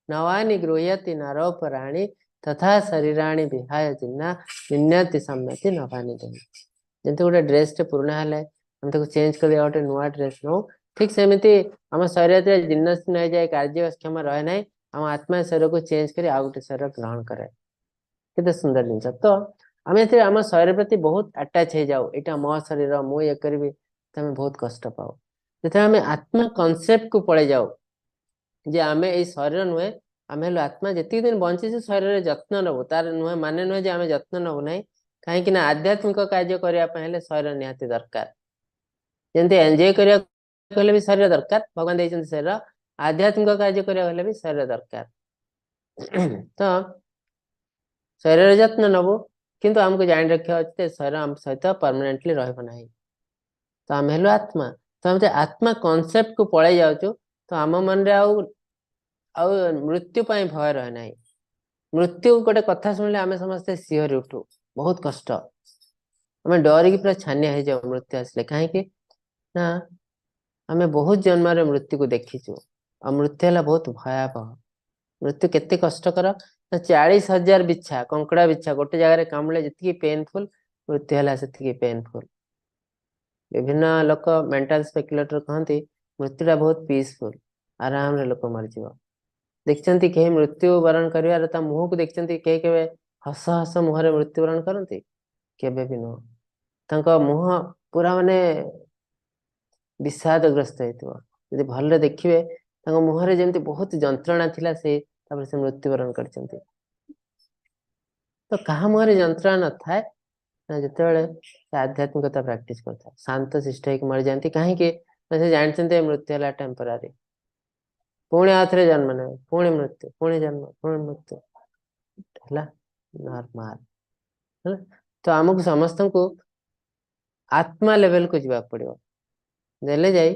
ନୱାନି ଗୃହ୍ୟତି ନରୋପରାଣୀ ତଥା ଶରୀରାଣୀ ବିହାୟ ଜୀର୍ଣ୍ଣା ନିନ୍ୟତି ସମ୍ୟତି ନବାନି ଦେହୀ। ଯେମିତି ଗୋଟେ ଡ୍ରେସଟେ ପୁରୁଣା ହେଲେ ଆମେ ତାକୁ ଚେଞ୍ଜ କରି ଆଉ ଗୋଟେ ନୂଆ ଡ୍ରେସ ନଉ, ଠିକ ସେମିତି ଆମ ଶରୀର ଯେତେବେଳେ ଜୀର୍ଣ୍ଣ ଶୀର୍ଣ୍ଣ ହେଇଯାଏ, କାର୍ଯ୍ୟକ୍ଷମ ରହେ ନାହିଁ, ଆମ ଆତ୍ମା ଶରୀରକୁ ଚେଞ୍ଜ କରି ଆଉ ଗୋଟେ ଶରୀର ଗ୍ରହଣ କରେ। କେତେ ସୁନ୍ଦର ଜିନିଷ। ତ ଆମେ ଯେତେବେଳେ ଆମ ଶରୀର ପ୍ରତି ବହୁତ ଆଟାଚ ହେଇଯାଉ, ଏଇଟା ମୋ ଶରୀର, ମୁଁ ଇଏ କରିବି, ତ ଆମେ ବହୁତ କଷ୍ଟ ପାଉ। ଯେତେବେଳେ ଆମେ ଆତ୍ମା କନସେପ୍ଟ କୁ ପଳେଇ ଯାଉ ଯେ ଆମେ ଏଇ ଶରୀର ନୁହେଁ, ଆମେ ହେଲୁ ଆତ୍ମା, ଯେତିକି ଦିନ ବଞ୍ଚିଛୁ ଶରୀରରେ ଯତ୍ନ ନବୁ, ତାର ନୁହେଁ ମାନେ ନୁହେଁ ଯେ ଆମେ ଯତ୍ନ ନବୁ ନାହିଁ। କାହିଁକି ନା ଆଧ୍ୟାତ୍ମିକ କାର୍ଯ୍ୟ କରିବା ପାଇଁ ହେଲେ ଶରୀର ନିହାତି ଦରକାର। ଯେମିତି ଏନ୍ଜୟ କରିବାକୁ ହେଲେ ବି ଶରୀର ଦରକାର, ଭଗବାନ ଦେଇଛନ୍ତି ଶରୀର। ଆଧ୍ୟାତ୍ମିକ କାର୍ଯ୍ୟ କରିବାକୁ ହେଲେ ବି ଶରୀର ଦରକାର। ତ ଶରୀରର ଯତ୍ନ ନବୁ, କିନ୍ତୁ ଆମକୁ ଜାଣି ରଖିବା ଅଛି ଯେ ଶରୀର ଆମ ସହିତ ପରମାନେଣ୍ଟଲି ରହିବ ନାହିଁ। ତ ଆମେ ହେଲୁ ଆତ୍ମା। ତ ଆମେ ଆତ୍ମା କନସେପ୍ଟ କୁ ପଳେଇ ଯାଉଛୁ, ତ ଆମ ମନରେ ଆଉ ଆଉ ମୃତ୍ୟୁ ପାଇଁ ଭୟ ରହେ ନାହିଁ। ମୃତ୍ୟୁ ଗୋଟେ କଥା ଶୁଣିଲେ ଆମେ ସମସ୍ତେ ଶିହରି ଉଠୁ, ବହୁତ କଷ୍ଟ, ଆମେ ଡରିକି ପୁରା ଛାନିଆ ହେଇଯାଉ ମୃତ୍ୟୁ ଆସିଲେ। କାହିଁକି ନା ଆମେ ବହୁତ ଜନ୍ମରେ ମୃତ୍ୟୁକୁ ଦେଖିଛୁ, ଆଉ ମୃତ୍ୟୁ ହେଲା ବହୁତ ଭୟାବହ। ମୃତ୍ୟୁ କେତେ କଷ୍ଟକର ନା, 40,000 ବିଛା, କଙ୍କଡା ବିଛା ଗୋଟେ ଜାଗାରେ କାମୁଡ଼ିଲେ ଯେତିକି ପେନଫୁଲ, ମୃତ୍ୟୁ ହେଲା ସେତିକି ପେନଫୁଲ। ବିଭିନ୍ନ ଲୋକ ମେଣ୍ଟାଲ ସ୍ପେକୁଲେଟର କହନ୍ତି ମୃତ୍ୟୁଟା ବହୁତ ପିସଫୁଲ, ଆରାମରେ ଲୋକ ମରିଯିବ। ଦେଖିଛନ୍ତି କେହି ମୃତ୍ୟୁ ବରଣ କରିବାର ତା ମୁହଁକୁ ଦେଖିଛନ୍ତି? କେହି କେବେ ହସ ହସ ମୁହଁରେ ମୃତ୍ୟୁବରଣ କରନ୍ତି? କେବେ ବି ନୁହଁ। ତାଙ୍କ ମୁହଁ ପୁରା ମାନେ ବିଷାଦଗ୍ରସ୍ତ ହେଇଥିବ। ଯଦି ଭଲରେ ଦେଖିବେ ତାଙ୍କ ମୁହଁରେ ଯେମିତି ବହୁତ ଯନ୍ତ୍ରଣା ଥିଲା, ସେ ତାପରେ ସେ ମୃତ୍ୟୁବରଣ କରିଛନ୍ତି। ତ କାହା ମୁହଁରେ ଯନ୍ତ୍ରଣା ନଥାଏ ନା, ଯେତେବେଳେ ସେ ଆଧ୍ୟାତ୍ମିକତା ପ୍ରାକ୍ଟିସ କରିଥାଏ, ଶାନ୍ତ ଶିଷ୍ଟ ହେଇକି ମରିଯାଆନ୍ତି। କାହିଁକି ନା ସେ ଜାଣିଛନ୍ତି ଏ ମୃତ୍ୟୁ ହେଲା ଟେମ୍ପୋରାରୀ, ପୁଣି ଆଉ ଥରେ ଜନ୍ମ ନେବେ, ପୁଣି ମୃତ୍ୟୁ, ପୁଣି ଜନ୍ମ, ପୁଣି ମୃତ୍ୟୁ, ହେଲା ନର୍ମାଲ। ହେଲା ତ ଆମକୁ ସମସ୍ତଙ୍କୁ ଆତ୍ମା ଲେଭେଲକୁ ଯିବାକୁ ପଡିବ, ଦେଲେ ଯାଇ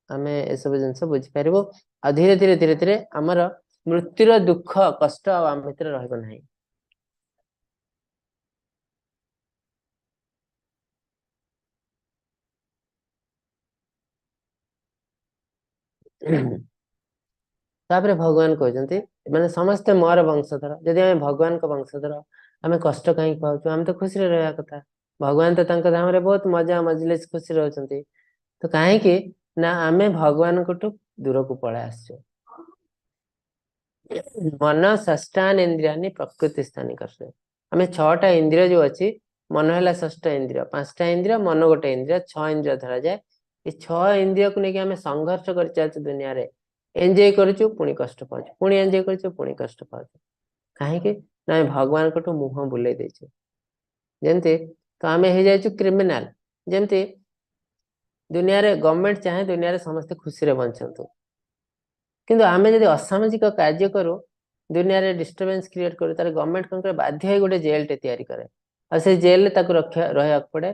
ଆମେ ଏସବୁ ଜିନିଷ ବୁଝିପାରିବୁ। ଆଉ ଧୀରେ ଧୀରେ ଧୀରେ ଧୀରେ ଆମର ମୃତ୍ୟୁର ଦୁଃଖ କଷ୍ଟ ଆଉ ଆମ ଭିତରେ ରହିବ ନାହିଁ। ତାପରେ ଭଗବାନ କହୁଛନ୍ତି, ମାନେ ସମସ୍ତେ ମୋର ବଂଶଧର। ଯଦି ଆମେ ଭଗବାନଙ୍କ ବଂଶଧର, ଆମେ କଷ୍ଟ କାହିଁକି ପାଉଛୁ? ଆମେ ତ ଖୁସିରେ ରହିବା କଥା। ଭଗବାନ ତ ତାଙ୍କ ଧାମରେ ବହୁତ ମଜା ମଜଲିସ ଖୁସି ରହୁଛନ୍ତି। ତ କାହିଁକି ନା ଆମେ ଭଗବାନଙ୍କଠୁ ଦୂରକୁ ପଳେଇ ଆସିଛୁ। ମନ ଷଷ୍ଠାନ ଇନ୍ଦ୍ରିୟାନି ପ୍ରକୃତି ସ୍ଥାନୀ କର୍ଷେ। ଆମେ 6ଟା ଇନ୍ଦ୍ରିୟ ଯୋଉ ଅଛି, ମନ ହେଲା ଷଷ୍ଠ ଇନ୍ଦ୍ରିୟ, 5ଟା ଇନ୍ଦ୍ରିୟ, ମନ ଗୋଟେ ଇନ୍ଦ୍ରିୟ, 6 ଇନ୍ଦ୍ରିୟ ଧରାଯାଏ। ଏ 6 ଇନ୍ଦ୍ରିୟକୁ ନେଇକି ଆମେ ସଂଘର୍ଷ କରି ଚାଲିଛୁ ଦୁନିଆରେ। ଏନ୍ଜୟ କରୁଛୁ, ପୁଣି କଷ୍ଟ ପାଉଛୁ, ପୁଣି ଏନ୍ଜୟ କରୁଛୁ, ପୁଣି କଷ୍ଟ ପାଉଛୁ। କାହିଁକି ନା ଆମେ ଭଗବାନଙ୍କଠୁ ମୁହଁ ବୁଲେଇ ଦେଇଛୁ। ଯେମିତି ତ ଆମେ ହେଇଯାଇଛୁ କ୍ରିମିନାଲ। ଯେମିତି ଦୁନିଆରେ ଗଭର୍ଣମେଣ୍ଟ ଚାହେଁ ଦୁନିଆରେ ସମସ୍ତେ ଖୁସିରେ ବଞ୍ଚନ୍ତୁ, କିନ୍ତୁ ଆମେ ଯଦି ଅସାମାଜିକ କାର୍ଯ୍ୟ କରୁ, ଦୁନିଆରେ ଡିଷ୍ଟର୍ବାନ୍ସ କ୍ରିଏଟ କରୁ, ତାହେଲେ ଗଭର୍ଣମେଣ୍ଟ କଣ କରେ? ବାଧ୍ୟ ହେଇ ଗୋଟେ ଜେଲଟେ ତିଆରି କରେ, ଆଉ ସେ ଜେଲରେ ତାକୁ ରକ୍ଷା ରହିବାକୁ ପଡେ।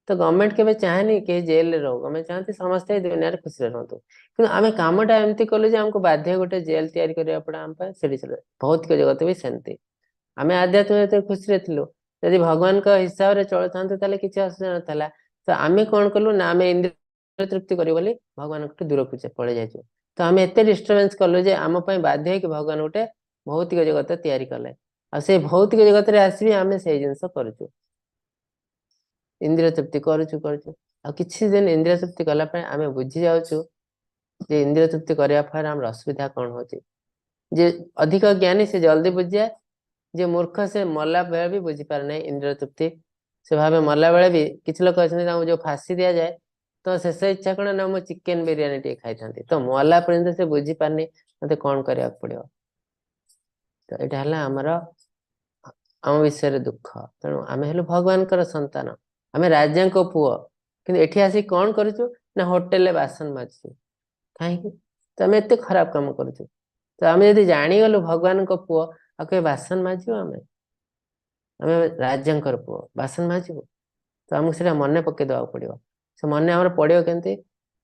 ତ ଗଭର୍ଣମେଣ୍ଟ କେବେ ଚାହେଁନି କେହି ଜେଲରେ ରହୁ। ଗଭର୍ଣମେଣ୍ଟ ଚାହାନ୍ତି ସମସ୍ତେ ଏଇ ଦୁନିଆରେ ଖୁସିରେ ରୁହନ୍ତୁ। କିନ୍ତୁ ଆମେ କାମଟା ଏମିତି କଲୁ ଯେ ଆମକୁ ବାଧ୍ୟ ଗୋଟେ ଜେଲ ତିଆରି କରିବାକୁ ପଡେ ଆମ ପାଇଁ। ସେଠି ଚଲେ। ଭୌତିକ ଜଗତ ବି ସେମିତି। ଆମେ ଆଧ୍ୟାତ୍ମିକ ଜଗତରେ ଖୁସିରେ ଥିଲୁ। ଯଦି ଭଗବାନଙ୍କ ହିସାବରେ ଚଳୁଥାନ୍ତୁ, ତାହେଲେ କିଛି ଅସୁବିଧା ନଥିଲା। ତ ଆମେ କଣ କଲୁ ନା ଆମେ ଇନ୍ଦ୍ରିୟ ତୃପ୍ତି କରିବୁ ବୋଲି ଭଗବାନଙ୍କଠୁ ଦୂରକୁ ପଳେଇ ଯାଇଛୁ। ତ ଆମେ ଏତେ ଡିଷ୍ଟର୍ବାନ୍ସ କଲୁ ଯେ ଆମ ପାଇଁ ବାଧ୍ୟ ହେଇକି ଭଗବାନ ଗୋଟେ ଭୌତିକ ଜଗତ ତିଆରି କଲେ। ଆଉ ସେଇ ଭୌତିକ ଜଗତରେ ଆସିବି ଆମେ ସେଇ ଜିନିଷ କରୁଛୁ, ଇନ୍ଦ୍ରିୟ ତୃପ୍ତି କରୁଛୁ କରୁଛୁ। ଆଉ କିଛି ଦିନ ଇନ୍ଦ୍ରିୟ ତୃପ୍ତି କଲା ପାଇଁ ଆମେ ବୁଝି ଯାଉଛୁ ଯେ ଇନ୍ଦ୍ରିୟ ତୃପ୍ତି କରିବା ଫଳରେ ଆମର ଅସୁବିଧା କଣ ହଉଛି। ଯେ ଅଧିକ ଜ୍ଞାନୀ ସେ ଜଲ୍ଦି ବୁଝିଯାଏ, ଯେ ମୂର୍ଖ ସେ ମଲା ବେଳେ ବି ବୁଝିପାରେ ନାହିଁ ଇନ୍ଦ୍ରିୟ ତୃପ୍ତି। ସେ ଭାବେ ମଲା ବେଳେ ବି, କିଛି ଲୋକ ଅଛନ୍ତି, ତାଙ୍କୁ ଯୋଉ ଫାଶୀ ଦିଆଯାଏ, ତ ଶେଷ ଇଚ୍ଛା କଣ ନା ମୁଁ ଚିକେନ ବିରିୟାନୀ ଟିକେ ଖାଇଥାନ୍ତି। ତ ମଲା ପର୍ଯ୍ୟନ୍ତ ସେ ବୁଝିପାରୁନି ମତେ କଣ କରିବାକୁ ପଡିବ। ତ ଏଇଟା ହେଲା ଆମର ଆମ ବିଷୟରେ ଦୁଃଖ। ତେଣୁ ଆମେ ହେଲୁ ଭଗବାନଙ୍କର ସନ୍ତାନ, ଆମେ ରାଜାଙ୍କ ପୁଅ, କିନ୍ତୁ ଏଠି ଆସିକି କଣ କରୁଛୁ ନା ହୋଟେଲରେ ବାସନ ମାଜୁଛୁ। କାହିଁକି ତ ଆମେ ଏତେ ଖରାପ କାମ କରୁଛୁ? ତ ଆମେ ଯଦି ଜାଣିଗଲୁ ଭଗବାନଙ୍କ ପୁଅ, ଆଉ କେବେ ବାସନ ମାଜିବୁ ଆମେ? ଆମେ ରାଜାଙ୍କର ପୁଅ, ବାସନ ମାଜିବୁ? ତ ଆମକୁ ସେଟା ମନେ ପକେଇ ଦେବାକୁ ପଡିବ। ସେ ମନେ ଆମର ପଡିବ କେମିତି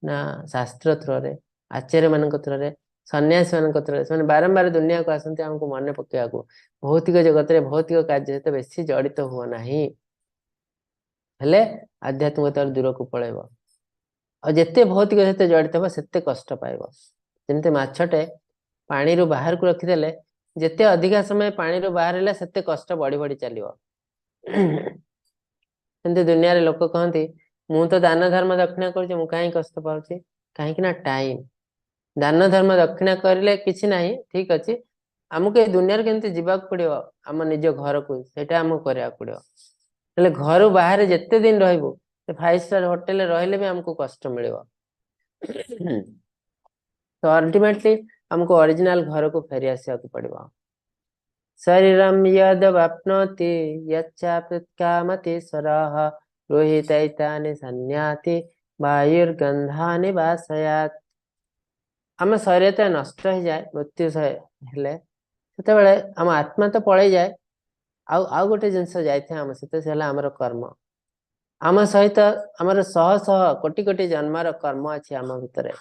ନା ଶାସ୍ତ୍ର ଥ୍ରୋରେ, ଆଚାର୍ଯ୍ୟ ମାନଙ୍କ ଥ୍ରୋରେ, ସନ୍ନ୍ୟାସୀ ମାନଙ୍କ ଥ୍ରୋରେ। ସେମାନେ ବାରମ୍ବାର ଦୁନିଆକୁ ଆସନ୍ତି ଆମକୁ ମନେ ପକେଇବାକୁ, ଭୌତିକ ଜଗତରେ ଭୌତିକ କାର୍ଯ୍ୟ ସହିତ ବେଶୀ ଜଡିତ ହୁଅ ନାହିଁ, ହେଲେ ଆଧ୍ୟାତ୍ମିକତାର ଦୂରକୁ ପଳେଇବ। ଆଉ ଯେତେ ଭୌତିକ ସହିତ ଜଡିତ ହବ, ସେତେ କଷ୍ଟ ପାଇବ। ଯେମିତି ମାଛଟେ ପାଣିରୁ ବାହାରକୁ ରଖିଦେଲେ, ଯେତେ ଅଧିକା ସମୟ ପାଣିରୁ ବାହାର ହେଲା, ସେତେ କଷ୍ଟ ବଢି ବଢି ଚାଲିବ। ସେମିତି ଦୁନିଆରେ ଲୋକ କହନ୍ତି, ମୁଁ ତ ଦାନ ଧର୍ମ ଦକ୍ଷିଣା କରୁଛି, ମୁଁ କାହିଁ କଷ୍ଟ ପାଉଛି? କାହିଁକି ନା ଟାଇମ ଦାନ ଧର୍ମ ଦକ୍ଷିଣା କରିଲେ କିଛି ନାହିଁ, ଠିକ ଅଛି। ଆମକୁ ଏ ଦୁନିଆରେ କେମିତି ଯିବାକୁ ପଡିବ ଆମ ନିଜ ଘରକୁ, ସେଇଟା ଆମକୁ କରିବାକୁ ପଡିବ। ହେଲେ ଘରୁ ବାହାରେ ଯେତେ ଦିନ ରହିବୁ, ସେ ଫାଇଭ ଷ୍ଟାର ହୋଟେଲରେ ରହିଲେ ବି ଆମକୁ କଷ୍ଟ ମିଳିବ। ତ ଅଲ୍ଟିମେଟଲି ଆମକୁ ଅରିଜିନାଲ ଘରକୁ ଫେରି ଆସିବାକୁ ପଡିବ। ଶରୀରମ ୟଦବାପ୍ନୋତି ୟଚ୍ଚାପ୍ୟତ୍କାମତୀଶ୍ୱରଃ ଗୃହୀତୈତାନି ସନ୍ୟାତି ବାୟୁର୍ଗନ୍ଧାନି ବାସୟାତ୍। ଆମ ଶରୀର ତ ନଷ୍ଟ ହେଇଯାଏ ମୃତ୍ୟୁ ହେଲେ, ସେତେବେଳେ ଆମ ଆତ୍ମା ତ ପଳେଇଯାଏ, ଆଉ ଆଉ ଗୋଟେ ଜିନିଷ ଯାଇଥାଏ ଆମ ସହିତ, ସେ ହେଲା ଆମର କର୍ମ। ଆମ ସହିତ ଆମର ଶହ ଶହ କୋଟି କୋଟି ଜନ୍ମର କର୍ମ ଅଛି ଆମ ଭିତରେ।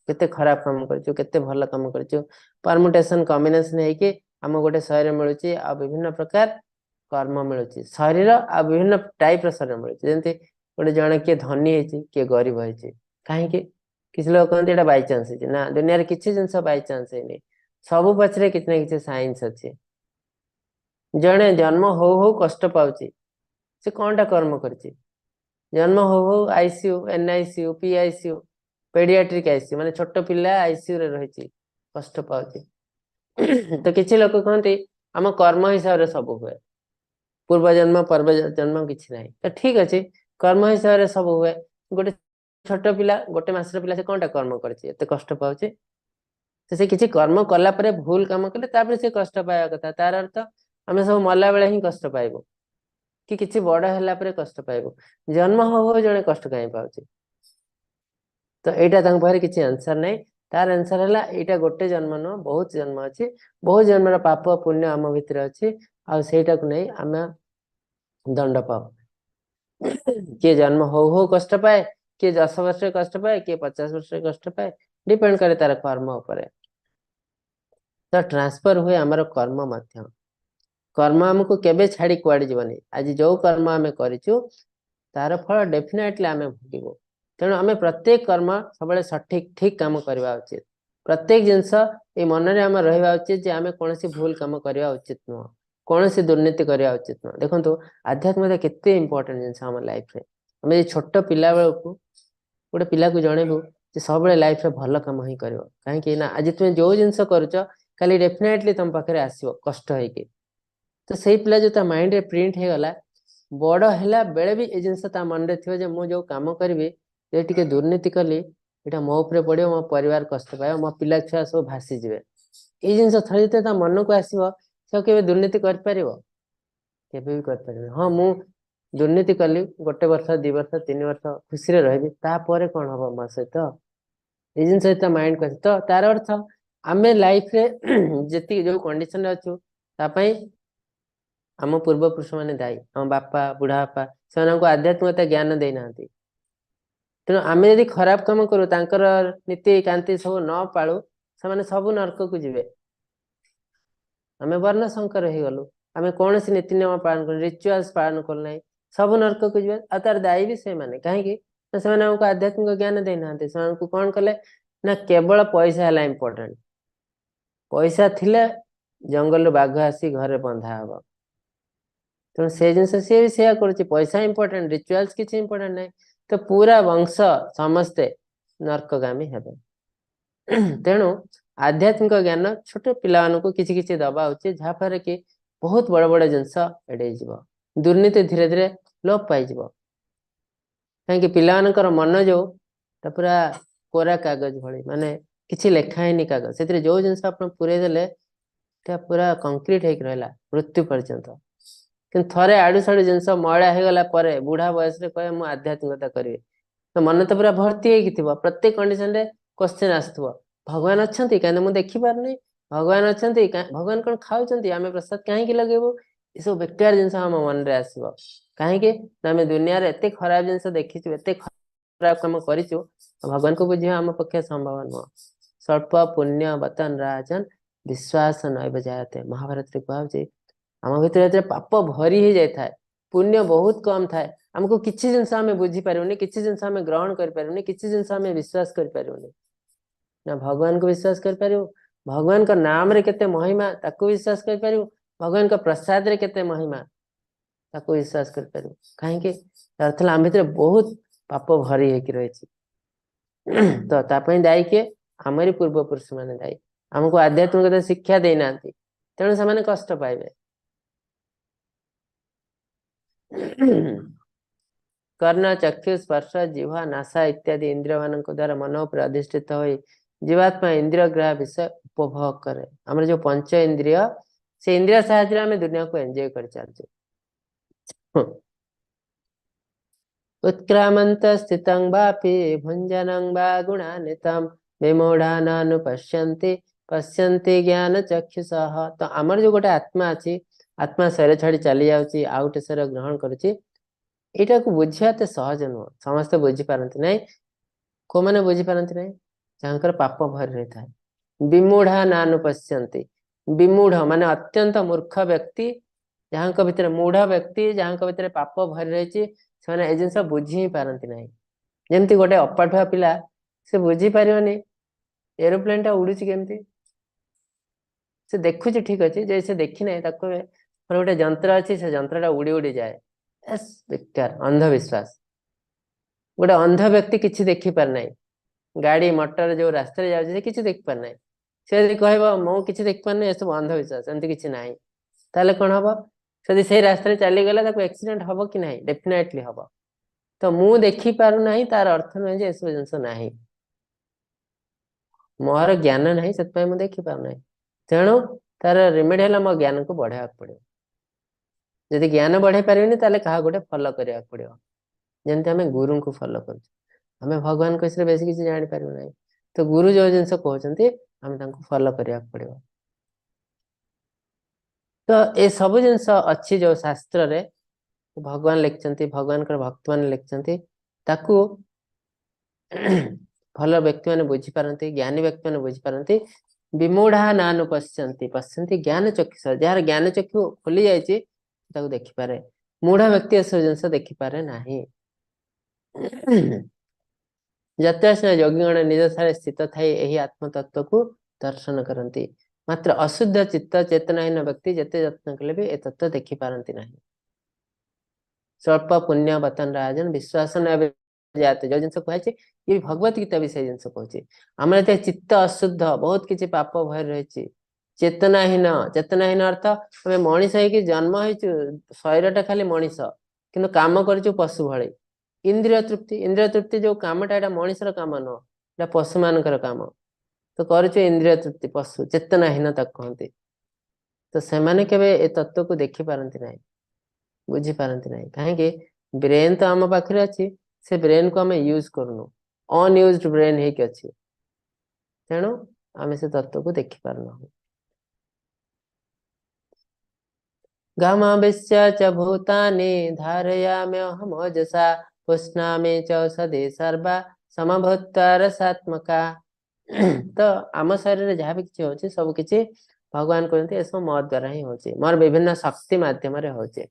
କେତେ ଖରାପ କାମ କରିଛୁ, କେତେ ଭଲ କାମ କରିଛୁ, ପରମୁଟେସନ କମ୍ବିନେସନ ହେଇକି ଆମକୁ ଗୋଟେ ଶରୀର ମିଳୁଛି, ଆଉ ବିଭିନ୍ନ ପ୍ରକାର କର୍ମ ମିଳୁଛି। ଶରୀର ଆଉ ବିଭିନ୍ନ ଟାଇପ ର ଶରୀର ମିଳୁଛି। ଯେମିତି ଗୋଟେ ଜଣେ କିଏ ଧନୀ ହେଇଛି, କିଏ ଗରିବ ହେଇଛି। କାହିଁକି? କିଛି ଲୋକ କହନ୍ତି ଏଇଟା ବାଇଚାନ୍ସ ହେଇଛି। ନା, ଦୁନିଆରେ କିଛି ଜିନିଷ ବାଇଚାନ୍ସ ହେଇନି, ସବୁ ପଛରେ କିଛି ନା କିଛି ସାଇନ୍ସ ଅଛି। ଜଣେ ଜନ୍ମ ହଉ ହଉ କଷ୍ଟ ପାଉଛି, ସେ କଣଟା କର୍ମ କରିଛି? ଜନ୍ମ ହଉ ହଉ ICU, NICU, PICU, paediatric ICU, ମାନେ ଛୋଟ ପିଲା ଆଇସିୟୁ ରେ ରହିଛି, କଷ୍ଟ ପାଉଛି। ତ କିଛି ଲୋକ କହନ୍ତି ଆମ କର୍ମ ହିସାବରେ ସବୁ ହୁଏ, ପୂର୍ବ ଜନ୍ମ ପର୍ବ ଜନ୍ମ କିଛି ନାହିଁ। ତ ଠିକ ଅଛି, କର୍ମ ହିସାବରେ ସବୁ ହୁଏ। ଗୋଟେ ଛୋଟ ପିଲା, ଗୋଟେ ମାସର ପିଲା, ସେ କଣଟା କର୍ମ କରିଛି ଏତେ କଷ୍ଟ ପାଉଛି? ତ ସେ କିଛି କର୍ମ କଲା ପରେ, ଭୁଲ କାମ କଲେ ତାପରେ ସେ କଷ୍ଟ ପାଇବା କଥା। ତାର ଅର୍ଥ ଆମେ ସବୁ ମଲା ବେଳେ ହିଁ କଷ୍ଟ ପାଇବୁ କି କିଛି ବଡ ହେଲା ପରେ କଷ୍ଟ ପାଇବୁ? ଜନ୍ମ ହଉ ହଉ ଜଣେ କଷ୍ଟ କାହିଁ ପାଉଛି? ତ ଏଇଟା ତାଙ୍କ ପାଖରେ କିଛି ଆନ୍ସର ନାହିଁ। ତାର ଆନ୍ସର ହେଲା, ଏଇଟା ଗୋଟେ ଜନ୍ମ ନୁହଁ, ବହୁତ ଜନ୍ମ ଅଛି। ବହୁତ ଜନ୍ମର ପାପ ପୁଣ୍ୟ ଆମ ଭିତରେ ଅଛି, ଆଉ ସେଇଟାକୁ ନେଇ ଆମେ ଦଣ୍ଡ ପାଉ। କିଏ ଜନ୍ମ ହଉ ହଉ କଷ୍ଟ ପାଏ, କିଏ 10 ବର୍ଷରେ କଷ୍ଟ ପାଏ, କିଏ 50 ବର୍ଷରେ କଷ୍ଟ ପାଏ। ଡିପେଣ୍ଡ କରେ ତାର କର୍ମ ଉପରେ। ତ ଟ୍ରାନ୍ସଫର ହୁଏ ଆମର କର୍ମ ମଧ୍ୟ। କର୍ମ ଆମକୁ କେବେ ଛାଡି କୁଆଡେ ଯିବନି। ଆଜି ଯୋଉ କର୍ମ ଆମେ କରିଛୁ, ତାର ଫଳ ଡେଫିନେଟଲି ଆମେ ଭୋଗିବୁ। ତେଣୁ ଆମେ ପ୍ରତ୍ୟେକ କର୍ମ ସବୁବେଳେ ସଠିକ ଠିକ କାମ କରିବା ଉଚିତ। ପ୍ରତ୍ୟେକ ଜିନିଷ ଏଇ ମନରେ ଆମର ରହିବା ଉଚିତ ଯେ ଆମେ କୌଣସି ଭୁଲ କାମ କରିବା ଉଚିତ ନୁହଁ, କୌଣସି ଦୁର୍ନୀତି କରିବା ଉଚିତ ନୁହଁ। ଦେଖନ୍ତୁ, ଆଧ୍ୟାତ୍ମିକତା କେତେ ଇମ୍ପୋର୍ଟାଣ୍ଟ ଜିନିଷ ଆମ ଲାଇଫରେ। ଆମେ ଏ ଛୋଟ ପିଲା ବେଳକୁ ଗୋଟେ ପିଲାକୁ ଜଣେଇବୁ ଯେ ସବୁବେଳେ ଲାଇଫରେ ଭଲ କାମ ହିଁ କରିବ। କାହିଁକି ନା ଆଜି ତୁମେ ଯୋଉ ଜିନିଷ କରୁଛ, କାଲି ଡେଫିନେଟଲି ତମ ପାଖରେ ଆସିବ କଷ୍ଟ ହେଇକି। ତ ସେଇ ପିଲା ଯୋଉ ତା ମାଇଣ୍ଡରେ ପ୍ରିଣ୍ଟ ହେଇଗଲା, ବଡ ହେଲା ବେଳେ ବି ଏ ଜିନିଷ ତା ମନରେ ଥିବ ଯେ ମୁଁ ଯୋଉ କାମ କରିବି, ଯେ ଟିକେ ଦୁର୍ନୀତି କଲି, ଏଇଟା ମୋ ଉପରେ ପଡିବ, ମୋ ପରିବାର କଷ୍ଟ ପାଇବ, ମୋ ପିଲା ଛୁଆ ସବୁ ଭାସିଯିବେ। ଏଇ ଜିନିଷ ଥରେ ଯେତେବେଳେ ତା ମନକୁ ଆସିବ, ସେ ଆଉ କେବେ ଦୁର୍ନୀତି କରିପାରିବ? କେବେ ବି କରିପାରିବନି। ହଁ, ମୁଁ ଦୁର୍ନୀତି କଲି, ଗୋଟେ ବର୍ଷ, 2 ବର୍ଷ, 3 ବର୍ଷ ଖୁସିରେ ରହିବି, ତାପରେ କଣ ହବ ମୋ ସହିତ? ଏଇ ଜିନିଷ ତା ମାଇଣ୍ଡକୁ ଆସିବ। ତ ତାର ଅର୍ଥ ଆମେ ଲାଇଫରେ ଯେତିକି ଯୋଉ କଣ୍ଡିସନରେ ଅଛୁ, ତା ପାଇଁ ଆମ ପୂର୍ବପୁରୁଷ ମାନେ ଦାୟୀ। ଆମ ବାପା, ବୁଢା ବାପା, ସେମାନଙ୍କୁ ଆଧ୍ୟାତ୍ମିକତା ଜ୍ଞାନ ଦେଇନାହାନ୍ତି। ତେଣୁ ଆମେ ଯଦି ଖରାପ କାମ କରୁ, ତାଙ୍କର ନୀତି କାନ୍ତି ସବୁ ନ ପାଳୁ, ସେମାନେ ସବୁ ନର୍କକୁ ଯିବେ। ଆମେ ବର୍ଣ୍ଣ ଶଙ୍କର ହେଇଗଲୁ, ଆମେ କୌଣସି ନୀତି ନିୟମ ପାଳନ କରୁ, ରିଚୁଆଲ୍ସ ପାଳନ କରୁନାହିଁ, ସବୁ ନର୍କକୁ ଯିବେ। ଆଉ ତାର ଦାୟୀ ବି ସେମାନେ। କାହିଁକି ନା ସେମାନେ ଆମକୁ ଆଧ୍ୟାତ୍ମିକ ଜ୍ଞାନ ଦେଇନାହାନ୍ତି। ସେମାନଙ୍କୁ କଣ କଲେ ନା କେବଳ ପଇସା ହେଲା ଇମ୍ପୋର୍ଟାଣ୍ଟ। ପଇସା ଥିଲେ ଜଙ୍ଗଲରୁ ବାଘ ଆସି ଘରେ ବନ୍ଧା ହବ। ତେଣୁ ସେ ଜିନିଷ ସିଏ ବି ସେଇଆ କରୁଛି। ପଇସା ଇମ୍ପୋର୍ଟାଣ୍ଟ, ରିଚୁଆଲ୍ସ କିଛି ଇମ୍ପୋର୍ଟାଣ୍ଟ ନାହିଁ। ତ ପୁରା ବଂଶ ସମସ୍ତେ ନର୍କଗାମୀ ହେବେ। ତେଣୁ ଆଧ୍ୟାତ୍ମିକ ଜ୍ଞାନ ଛୋଟ ପିଲାମାନଙ୍କୁ କିଛି କିଛି ଦବା ଉଚିତ, ଯାହାଫଳରେ କି ବହୁତ ବଡ ବଡ ଜିନିଷ ଏଡେଇ ଯିବ, ଦୁର୍ନୀତି ଧୀରେ ଧୀରେ ଲୋପ ପାଇଯିବ। କାହିଁକି ପିଲାମାନଙ୍କର ମନ ଯୋଉ ତା ପୁରା କୋରା କାଗଜ ଭଳି, ମାନେ କିଛି ଲେଖା ହେଇନି କାଗଜ। ସେଥିରେ ଯୋଉ ଜିନିଷ ଆପଣ ପୁରେଇ ଦେଲେ, ସେଟା ପୁରା କଂକ୍ରିଟ ହେଇକି ରହିଲା ମୃତ୍ୟୁ ପର୍ଯ୍ୟନ୍ତ। କିନ୍ତୁ ଥରେ ଆଡୁ ସାଡୁ ଜିନିଷ ମଇଳା ହେଇଗଲା ପରେ ବୁଢା ବୟସରେ କହେ, ମୁଁ ଆଧ୍ୟାତ୍ମିକତା କରିବି, ତ ମନ ତ ପୁରା ଭର୍ତ୍ତି ହେଇକି ଥିବ। ପ୍ରତ୍ୟେକ କଣ୍ଡିସନରେ କ୍ୱେଶ୍ଚନ ଆସୁଥିବ, ଭଗବାନ ଅଛନ୍ତି କାହିଁକି? ମୁଁ ଦେଖିପାରୁନି। ଭଗବାନ ଅଛନ୍ତି? ଭଗବାନ କଣ ଖାଉଛନ୍ତି? ଆମେ ପ୍ରସାଦ କାହିଁକି ଲଗେଇବୁ? ଏସବୁ ବେକାର ଜିନିଷ ଆମ ମନରେ ଆସିବ। କାହିଁକି ନା ଆମେ ଦୁନିଆରେ ଏତେ ଖରାପ ଜିନିଷ ଦେଖିଛୁ, ଏତେ ଖରାପ କାମ କରିଛୁ, ଭଗବାନଙ୍କୁ ବୁଝିବା ଆମ ପକ୍ଷେ ସମ୍ଭବ ନୁହଁ। ସ୍ୱଳ୍ପ ପୁଣ୍ୟବତାଂ ରାଜନ ବିଶ୍ୱାସ ନୈବ ଜାୟତେ। ମହାଭାରତରେ କୁହାହଉଛି, ଆମ ଭିତରେ ଯେତେବେଳେ ପାପ ଭରି ହେଇଯାଇଥାଏ, ପୁଣ୍ୟ ବହୁତ କମ ଥାଏ, ଆମକୁ କିଛି ଜିନିଷ ଆମେ ବୁଝିପାରିବୁନି, କିଛି ଜିନିଷ ଆମେ ଗ୍ରହଣ କରିପାରିବୁନି, କିଛି ଜିନିଷ ଆମେ ବିଶ୍ୱାସ କରିପାରିବୁନି। ନା ଭଗବାନଙ୍କୁ ବିଶ୍ୱାସ କରିପାରିବୁ, ଭଗବାନଙ୍କ ନାମରେ କେତେ ମହିମା ତାକୁ ବିଶ୍ୱାସ କରିପାରିବୁ, ଭଗବାନଙ୍କ ପ୍ରସାଦରେ କେତେ ମହିମା ତାକୁ ବିଶ୍ୱାସ କରିପାରିବୁ। କାହିଁକି? ତାର ଥିଲା ଆମ ଭିତରେ ବହୁତ ପାପ ଭରି ହେଇକି ରହିଛି। ତ ତା ପାଇଁ ଦାୟୀ କିଏ? ଆମରି ପୂର୍ବପୁରୁଷ ମାନେ ଦାୟୀ। ଆମକୁ ଆଧ୍ୟାତ୍ମିକତା ଶିକ୍ଷା ଦେଇନାହାନ୍ତି, ତେଣୁ ସେମାନେ କଷ୍ଟ ପାଇବେ। କର୍ଣ୍ଣ, ଚକ୍ଷୁ, ସ୍ପର୍ଶ, ଜିହ୍ୱା, ନାସା ଇତ୍ୟାଦି ଇନ୍ଦ୍ରିୟ ମାନଙ୍କ ଦ୍ଵାରା ମନ ଉପରେ ଅଧିଷ୍ଠିତ ହୋଇ ଜୀବାତ୍ମା ଇନ୍ଦ୍ରିୟ ଗ୍ରାହ ବିଷୟ ଉପଭୋଗ କରେ। ଆମର ଯୋଉ ପଞ୍ଚ ଇନ୍ଦ୍ରିୟ, ସେ ଇନ୍ଦ୍ରିୟ ସାହାଯ୍ୟରେ ଆମେ ଦୁନିଆକୁ ଏନ୍ଜୟ କରି ଚାଲିଛୁ। ଉତ୍କ୍ରାମନ୍ତ ସ୍ଥିତଂ ବାପି ଭୁଞ୍ଜନଂ ବା ଗୁଣାନ୍ୱିତಂ ବିମୂଢ଼ାନୁପଶ୍ୟନ୍ତି ପଶ୍ୟନ୍ତି ଜ୍ଞାନ ଚକ୍ଷୁଷଃ। ତ ଆମର ଯୋଉ ଗୋଟେ ଆତ୍ମା ଅଛି, ଆତ୍ମା ଶରୀର ଛାଡି ଚାଲି ଯାଉଛି, ଆଉ ଗୋଟେ ଶରୀର ଗ୍ରହଣ କରୁଛି, ଏଇଟାକୁ ବୁଝିବା ଏତେ ସହଜ ନୁହଁ। ସମସ୍ତେ ବୁଝିପାରନ୍ତି ନାହିଁ। କୋଉମାନେ ବୁଝିପାରନ୍ତି ନାହିଁ? ଯାହାଙ୍କର ପାପ ଭରି ରହିଥାଏ। ବିମୂଢ଼ା ନାନୁପଶ୍ୟନ୍ତି। ବିମୂଢ ମାନେ ଅତ୍ୟନ୍ତ ମୂର୍ଖ ବ୍ୟକ୍ତି, ଯାହାଙ୍କ ଭିତରେ, ମୂଢ ବ୍ୟକ୍ତି, ଯାହାଙ୍କ ଭିତରେ ପାପ ଭରି ରହିଛି, ସେମାନେ ଏ ଜିନିଷ ବୁଝି ହିଁ ପାରନ୍ତି ନାହିଁ। ଯେମିତି ଗୋଟେ ଅପାଠୁଆ ପିଲା, ସେ ବୁଝିପାରିବନି ଏରୋପ୍ଲେନ ଟା ଉଡୁଛି କେମିତି। ସେ ଦେଖୁଛି, ଠିକ ଅଛି, ଯେ ସେ ଦେଖିନାହିଁ, ତାକୁ ଗୋଟେ ଯନ୍ତ୍ର ଅଛି, ସେ ଯନ୍ତ୍ରଟା ଉଡି ଉଡି ଯାଏ। ବେକାର ଅନ୍ଧବିଶ୍ୱାସ। ଗୋଟେ ଅନ୍ଧ ବ୍ୟକ୍ତି କିଛି ଦେଖିପାରେ ନାହିଁ। ଗାଡି ମଟର ଯୋଉ ରାସ୍ତାରେ ଯାଉଛି, ସେ କିଛି ଦେଖିପାରେ ନାହିଁ। ସେ ଯଦି କହିବ, ମୁଁ କିଛି ଦେଖିପାରୁନି, ଏସବୁ ଅନ୍ଧବିଶ୍ୱାସ, ଏମିତି କିଛି ନାହିଁ, ତାହେଲେ କଣ ହବ? ଯଦି ସେଇ ରାସ୍ତାରେ ଚାଲିଗଲା, ତାକୁ ଆକ୍ସିଡେଣ୍ଟ ହବ କି ନାହିଁ? ଡେଫିନେଟଲି ହବ। ତ ମୁଁ ଦେଖିପାରୁନାହିଁ, ତାର ଅର୍ଥ ନୁହେଁ ଯେ ଏସବୁ ଜିନିଷ ନାହିଁ। ମୋର ଜ୍ଞାନ ନାହିଁ, ସେଥିପାଇଁ ମୁଁ ଦେଖିପାରୁନାହିଁ। ତେଣୁ ତାର ରେମେଡି ହେଲା ମୋ ଜ୍ଞାନକୁ ବଢେଇବାକୁ ପଡିବ। ଯଦି ଜ୍ଞାନ ବଢେଇ ପାରିବିନି, ତାହେଲେ କାହାକୁ ଗୋଟେ ଫଲୋ କରିବାକୁ ପଡିବ। ଯେମିତି ଆମେ ଗୁରୁଙ୍କୁ ଫଲୋ କରୁଛୁ। ଆମେ ଭଗବାନଙ୍କ ବିଷୟରେ ବେଶୀ କିଛି ଜାଣିପାରିବୁ ନାହିଁ, ତ ଗୁରୁ ଯୋଉ ଜିନିଷ କହୁଛନ୍ତି, ଆମେ ତାଙ୍କୁ ଫଲୋ କରିବାକୁ ପଡିବ। ତ ଏ ସବୁ ଜିନିଷ ଅଛି ଯୋଉ ଶାସ୍ତ୍ରରେ ଭଗବାନ ଲେଖିଛନ୍ତି, ଭଗବାନଙ୍କର ଭକ୍ତମାନେ ଲେଖିଛନ୍ତି, ତାକୁ ଭଲ ବ୍ୟକ୍ତି ମାନେ ବୁଝିପାରନ୍ତି, ଜ୍ଞାନୀ ବ୍ୟକ୍ତି ମାନେ ବୁଝିପାରନ୍ତି। ବିମୂଢା ନାନୁ ପଶ୍ୟନ୍ତି ପଶ୍ୟନ୍ତି ଜ୍ଞାନ ଚକ୍ଷୁ। ଯାହାର ଜ୍ଞାନ ଚକ୍ଷୁ ଖୋଲି ଯାଇଛି, ତାକୁ ଦେଖିପାରେ। ମୂଢ ବ୍ୟକ୍ତି ଏସବୁ ଜିନିଷ ଦେଖିପାରେ ନାହିଁ। ଯତ୍ରାସୀନ ଯୋଗୀଗଣ ନିଜ ଠାରେ ସ୍ଥିତ ଥାଇ ଏହି ଆତ୍ମତତ୍ତ୍ୱକୁ ଦର୍ଶନ କରନ୍ତି। ମାତ୍ର ଅଶୁଦ୍ଧ ଚିତ୍ତ ଚେତନାହୀନ ବ୍ୟକ୍ତି ଯେତେ ଯତ୍ନ କଲେ ବି ଏ ତତ୍ତ୍ୱ ଦେଖିପାରନ୍ତି ନାହିଁ। ସ୍ୱଳ୍ପ ପୁଣ୍ୟ ବତନ ରାଜନ ବିଶ୍ୱାସ ନ ଜାତ, ଯୋଉ ଜିନିଷ କୁହାଯାଇଛି ଇଏ ଭଗବତ ଗୀତା ବି ସେଇ ଜିନିଷ କହୁଛି। ଆମର ଏତେ ଚିତ୍ତ ଅଶୁଦ୍ଧ, ବହୁତ କିଛି ପାପ ଭୟ ରହିଛି, ଚେତନାହୀନ। ଚେତନାହୀନ ଅର୍ଥ ଆମେ ମଣିଷ ହେଇକି ଜନ୍ମ ହେଇଛୁ, ଶରୀରଟା ଖାଲି ମଣିଷ କିନ୍ତୁ କାମ କରୁଛୁ ପଶୁ ଭଳି। ଇନ୍ଦ୍ରିୟ ତୃପ୍ତି, ଇନ୍ଦ୍ରିୟ ତୃପ୍ତି ଯୋଉ କାମଟା ଏଇଟା ମଣିଷର କାମ ନୁହଁ, ଏଇଟା ପଶୁ ମାନଙ୍କର କାମ। ତ କରୁଛୁ ଇନ୍ଦ୍ରିୟ ତୃପ୍ତି, ପଶୁ ଚେତନାହୀନ ତାକୁ କହନ୍ତି। ତ ସେମାନେ କେବେ ଏ ତତ୍ତ୍ୱକୁ ଦେଖିପାରନ୍ତି ନାହିଁ, ବୁଝିପାରନ୍ତି ନାହିଁ। କାହିଁକି? ବ୍ରେନ ତ ଆମ ପାଖରେ ଅଛି, ସେ ବ୍ରେନକୁ ଆମେ ୟୁଜ କରୁନୁ, ଅନୟୁଜଡ ବ୍ରେନ ହେଇକି ଅଛି, ତେଣୁ ଆମେ ସେ ତତ୍ତ୍ୱକୁ ଦେଖିପାରୁନାହୁଁ। ଘାମାବିଶ୍ୟ ଚ ଭୂତାନି ଧାରୟାମ୍ୟହମୋଜସା ପୁଷ୍ଣାମି ଚ ଔଷଧି ସର୍ବା ସମଭୂତ୍ୱା ରସାତ୍ମକା। ତ ଆମ ଶରୀରରେ ଯାହା ବି କିଛି ହଉଛି ସବୁ କିଛି ଭଗବାନ କୁହନ୍ତି ଏସବୁ ମୋ ଦ୍ଵାରା ହିଁ ହଉଛି, ମୋର ବିଭିନ୍ନ ଶକ୍ତି ମାଧ୍ୟମରେ ହଉଛି।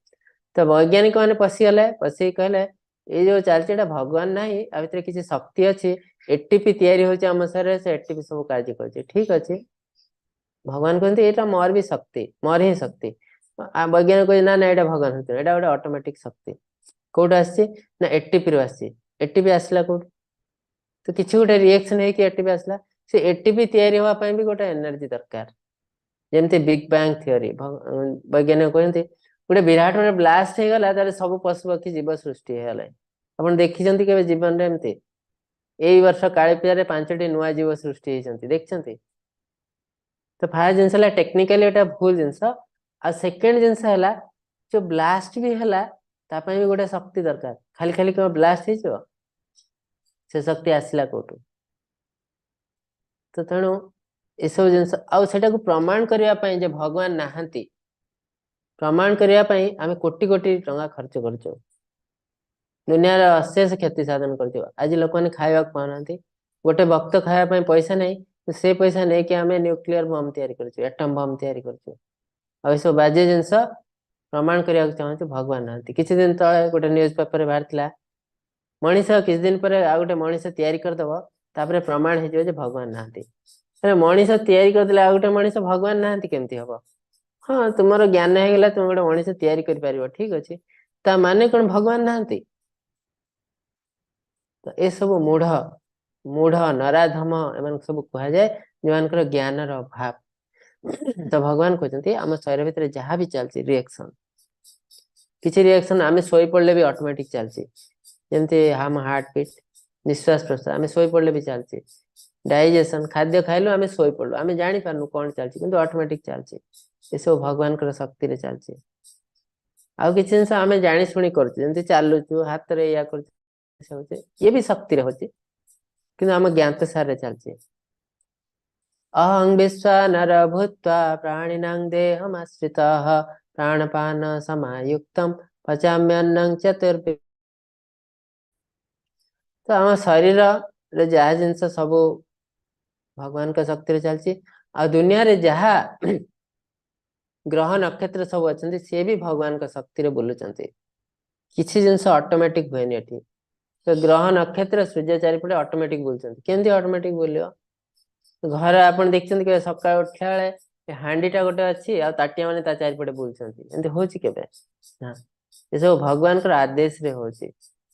ତ ବୈଜ୍ଞାନିକ ମାନେ ପଶିଗଲେ, ପଶିକି କହିଲେ ଏଇ ଯୋଉ ଚାଲିଛି ଏଇଟା ଭଗବାନ ନାହିଁ, ଆ ଭିତରେ କିଛି ଶକ୍ତି ଅଛି, ଏଟିପି ତିଆରି ହଉଛି ଆମ ଶରୀରରେ, ସେ ଏଟିପି ସବୁ କାର୍ଯ୍ୟ କରୁଛି। ଠିକ ଅଛି, ଭଗବାନ କୁହନ୍ତି ଏଇଟା ମୋର ବି ଶକ୍ତି, ମୋର ହିଁ ଶକ୍ତି। ବୈଜ୍ଞାନିକ କହୁଛି ନା ନା ଏଇଟା ଭଗବାନ ଶକ୍ତି, ଏଇଟା ଗୋଟେ ଅଟୋମେଟିକ ଶକ୍ତି। କୋଉଠୁ ଆସିଛି? ନା ଏଟିପି ରୁ ଆସିଛି। ଏଟିପି ଆସିଲା କୋଉଠୁ? ତ କିଛି ଗୋଟେ ରିଏକ୍ସନ ହେଇକି ଏଟିପି ଆସିଲା। ସେ ଏଟିପି ତିଆରି ହବା ପାଇଁ ବି ଗୋଟେ ଏନର୍ଜି ଦରକାର। ଯେମିତି ବିଗ ବ୍ୟାଙ୍ଗ ଥିଓରି, ବୈଜ୍ଞାନିକ କୁହନ୍ତି ଗୋଟେ ବିରାଟ ଗୋଟେ ବ୍ଲାଷ୍ଟ ହେଇଗଲା, ତାହେଲେ ସବୁ ପଶୁ ପକ୍ଷୀ ଜୀବ ସୃଷ୍ଟି ହେଇଗଲେ। ଆପଣ ଦେଖିଛନ୍ତି କେବେ ଜୀବନରେ ଏମିତି? ଏଇ ବର୍ଷ କାଳୀ ପୂଜାରେ 5ଟି ନୂଆ ଜୀବ ସୃଷ୍ଟି ହେଇଛନ୍ତି, ଦେଖିଛନ୍ତି? ତ ଫାର୍ଷ୍ଟ ଜିନିଷ ହେଲା ଟେକ୍ନିକାଲି ଏଟା ଭୁଲ ଜିନିଷ। ଆଉ ସେକେଣ୍ଡ ଜିନିଷ ହେଲା ଯୋଉ ବ୍ଲାଷ୍ଟ ବି ହେଲା ତା ପାଇଁ ବି ଗୋଟେ ଶକ୍ତି ଦରକାର। ଖାଲି ଖାଲି କଣ ବ୍ଲାଷ୍ଟ ହେଇଯିବ? ସେ ଶକ୍ତି ଆସିଲା କୋଉଠୁ? ତ ତେଣୁ ଏସବୁ ଜିନିଷ ଆଉ ସେଟାକୁ ପ୍ରମାଣ କରିବା ପାଇଁ ଯେ ଭଗବାନ ନାହାନ୍ତି, ପ୍ରମାଣ କରିବା ପାଇଁ ଆମେ କୋଟି କୋଟି ଟଙ୍କା ଖର୍ଚ୍ଚ କରୁଛୁ, ଦୁନିଆର ଅଶେଷ କ୍ଷତି ସାଧନ କରୁଛୁ। ଆଜି ଲୋକମାନେ ଖାଇବାକୁ ପାଉନାହାନ୍ତି, ଗୋଟେ ବକ୍ତ ଖାଇବା ପାଇଁ ପଇସା ନାହିଁ, ସେ ପଇସା ନେଇକି ଆମେ ନ୍ୟୁକ୍ଲିୟର ବମ୍ ତିଆରି କରୁଛୁ, ଆଟମ ବମ୍ ତିଆରି କରୁଛୁ। ଆଉ ଏସବୁ ବାଜେ ଜିନିଷ ପ୍ରମାଣ କରିବାକୁ ଚାହୁଁଛୁ ଭଗବାନ ନାହାନ୍ତି। କିଛି ଦିନ ତଳେ ଗୋଟେ ନ୍ୟୁଜ ପେପରରେ ବାହାରିଥିଲା, ମଣିଷ କିଛି ଦିନ ପରେ ଆଉ ଗୋଟେ ମଣିଷ ତିଆରି କରିଦବ, ତାପରେ ପ୍ରମାଣ ହେଇଯିବ ଯେ ଭଗବାନ ନାହାନ୍ତି। ମଣିଷ ତିଆରି କରିଦେଲେ ଆଉ ଗୋଟେ ମଣିଷ ଭଗବାନ ନାହାନ୍ତି କେମିତି ହବ? ହଁ, ତୁମର ଜ୍ଞାନ ହେଇଗଲା, ତୁମେ ଗୋଟେ ମଣିଷ ତିଆରି କରିପାରିବ, ଠିକ ଅଛି, ତା ମାନେ କଣ ଭଗବାନ ନାହାନ୍ତି? ତ ଏସବୁ ମୂଢ ମୂଢ ନରାଧମ ଏମାନଙ୍କୁ ସବୁ କୁହାଯାଏ, ଯେଉଁମାନଙ୍କର ଜ୍ଞାନର ଅଭାବ। ତ ଭଗବାନ କହୁଛନ୍ତି ଆମ ଶରୀର ଭିତରେ ଯାହା ବି ଚାଲିଛି ରିଏକ୍ସନ, କିଛି ରିଏକ୍ସନ ଆମେ ଶୋଇ ପଡିଲେ ବି ଅଟୋମେଟିକ ଚାଲିଛି। ଯେମିତି ଆମ ହାର୍ଟ ବିଟ୍, ନିଶ୍ୱାସ ପ୍ରଶ୍ୱାସ ଆମେ ଶୋଇ ପଡିଲେ ବି ଚାଲିଛି। ଡାଇଜେସନ, ଖାଦ୍ୟ ଖାଇଲୁ ଆମେ ଶୋଇ ପଡିଲୁ, ଆମେ ଜାଣିପାରୁନୁ କଣ ଚାଲିଛି, କିନ୍ତୁ ଅଟୋମେଟିକ ଚାଲିଛି। ଏସବୁ ଭଗବାନଙ୍କର ଶକ୍ତିରେ ଚାଲିଛି। ଆଉ କିଛି ଜିନିଷ ଆମେ ଜାଣି ଶୁଣି କରୁଛୁ, ଯେମିତି ଚାଲୁଛୁ, ହାତରେ ଏଇଆ କରୁଛୁ, ଇଏ ବି ଶକ୍ତିରେ ହଉଛି, କିନ୍ତୁ ଆମ ଜ୍ଞାତ ସାରରେ ଚାଲିଛି। ଅହଂ ବିଶ୍ୱାନର ଭୂତ୍ୱା ପ୍ରାଣିନାଂ ଦେହମାଶ୍ରିତଃ ପ୍ରାଣପାନ ସମାୟୁକ୍ତಂ ପଚାମ୍ୟନ୍ନଂ ଚତୁର୍ବିଧ୍। ତ ଆମ ଶରୀରରେ ଯାହା ଜିନିଷ ସବୁ ଭଗବାନଙ୍କ ଶକ୍ତିରେ ଚାଲିଛି। ଆଉ ଦୁନିଆରେ ଯାହା ଗ୍ରହ ନକ୍ଷତ୍ର ସବୁ ଅଛନ୍ତି ସିଏ ବି ଭଗବାନଙ୍କ ଶକ୍ତିରେ ବୁଲୁଛନ୍ତି। କିଛି ଜିନିଷ ଅଟୋମେଟିକ ହୁଏନି ଏଠି। ତ ଗ୍ରହ ନକ୍ଷତ୍ର ସୂର୍ଯ୍ୟ ଚାରିପଟେ ଅଟୋମେଟିକ ବୁଲୁଛନ୍ତି। କେମିତି ଅଟୋମେଟିକ ବୁଲିବ? ଘରେ ଆପଣ ଦେଖିଛନ୍ତି କେବେ ସକାଳୁ ଉଠିଲା ବେଳେ ହାଣ୍ଡିଟା ଗୋଟେ ଅଛି ଆଉ ତାଟିଆ ମାନେ ତା ଚାରିପଟେ ବୁଲୁଛନ୍ତି, ଏମିତି ହଉଛି କେବେ? ନା, ଏସବୁ ଭଗବାନଙ୍କର ଆଦେଶରେ ହଉଛି।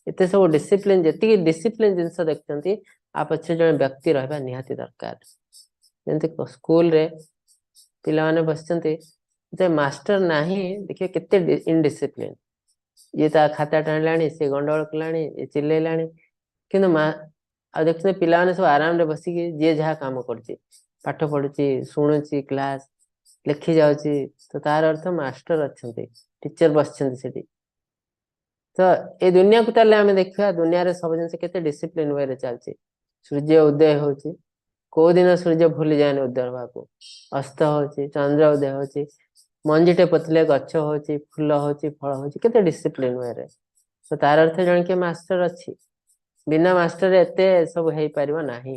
ଏତେ ସବୁ ଡିସିପ୍ଲିନ, ଯେତିକି ଡିସିପ୍ଲିନ ଜିନିଷ ଦେଖୁଛନ୍ତି ଆ ପଛରେ ଜଣେ ବ୍ୟକ୍ତି ରହିବା ନିହାତି ଦରକାର। ଯେମିତି ସ୍କୁଲରେ ପିଲାମାନେ ବସିଛନ୍ତି, ଯେ ମାଷ୍ଟର ନାହିଁ, ଦେଖିବେ କେତେ ଇନଡିସିପ୍ଲିନ, ଇଏ ତା ଖାତା ଟାଣିଲାଣି, ସେ ଗଣ୍ଡଗୋଳ କଲାଣି, ଇଏ ଚିଲେଇଲାଣି, କିନ୍ତୁ ମା ଆଉ ଦେଖୁଛନ୍ତି ପିଲାମାନେ ସବୁ ଆରାମରେ ବସିକି ଯିଏ ଯାହା କାମ କରୁଛି, ପାଠ ପଢୁଛି, ଶୁଣୁଛି, କ୍ଲାସ ଲେଖି ଯାଉଛି। ତ ତାର ଅର୍ଥ ମାଷ୍ଟର ଅଛନ୍ତି, ଟିଚର ବସିଛନ୍ତି ସେଠି। ତ ଏଇ ଦୁନିଆକୁ ତାହେଲେ ଆମେ ଦେଖିବା, ଦୁନିଆରେ ସବୁ ଜିନିଷ କେତେ ଡିସିପ୍ଲିନ ୱେରେ ଚାଲିଛି। ସୂର୍ଯ୍ୟ ଉଦୟ ହଉଛି, କୋଉ ଦିନ ସୂର୍ଯ୍ୟ ଭୁଲି ଯାଏନି ଉଦୟ ହବାକୁ, ଅସ୍ତ ହଉଛି, ଚନ୍ଦ୍ର ଉଦୟ ହଉଛି, ମଞ୍ଜିଟେ ପୋତିଲେ ଗଛ ହଉଛି, ଫୁଲ ହଉଛି, ଫଳ ହଉଛି, କେତେ ଡିସିପ୍ଲିନ ୱେରେ। ତ ତାର ଅର୍ଥ ଜଣେ କିଏ ମାଷ୍ଟର ଅଛି, ବିନା ମାଷ୍ଟରରେ ଏତେ ସବୁ ହେଇପାରିବ ନାହିଁ।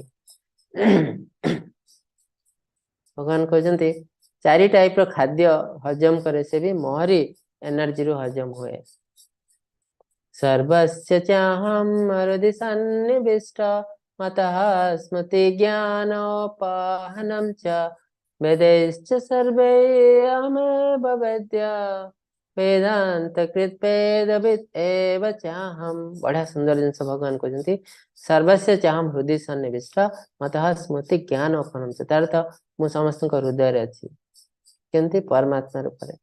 ଭଗବାନ କହୁଛନ୍ତି 4 ଟାଇପ ର ଖାଦ୍ୟ ହଜମ କରେ, ସେ ବି ମୋହରି ଏନର୍ଜିରୁ ହଜମ ହୁଏ। ସର୍ବସ୍ୟ ଚାହಂ ହୃଦି ସନ୍ନିବିଷ୍ଟ मतः स्मृति ज्ञानोपाहनं च वेदैश्च सर्वे अहमेव वेद्य वेदांत कृत वेदविद एव चाहम। ବଢିଆ ସୁନ୍ଦର ଜିନିଷ ଭଗବାନ କହୁଛନ୍ତି, ସର୍ବସ୍ୟ ଚାହମ ହୃଦୟ ସନ୍ନିବିଷ୍ଟ ମତଃ ସ୍ମୃତି ଜ୍ଞାନ ଅପହନମ ଚ। ତାର ତ ମୁଁ ସମସ୍ତଙ୍କ ହୃଦୟରେ ଅଛି, କେମିତି? ପରମାତ୍ମା ରୂପରେ।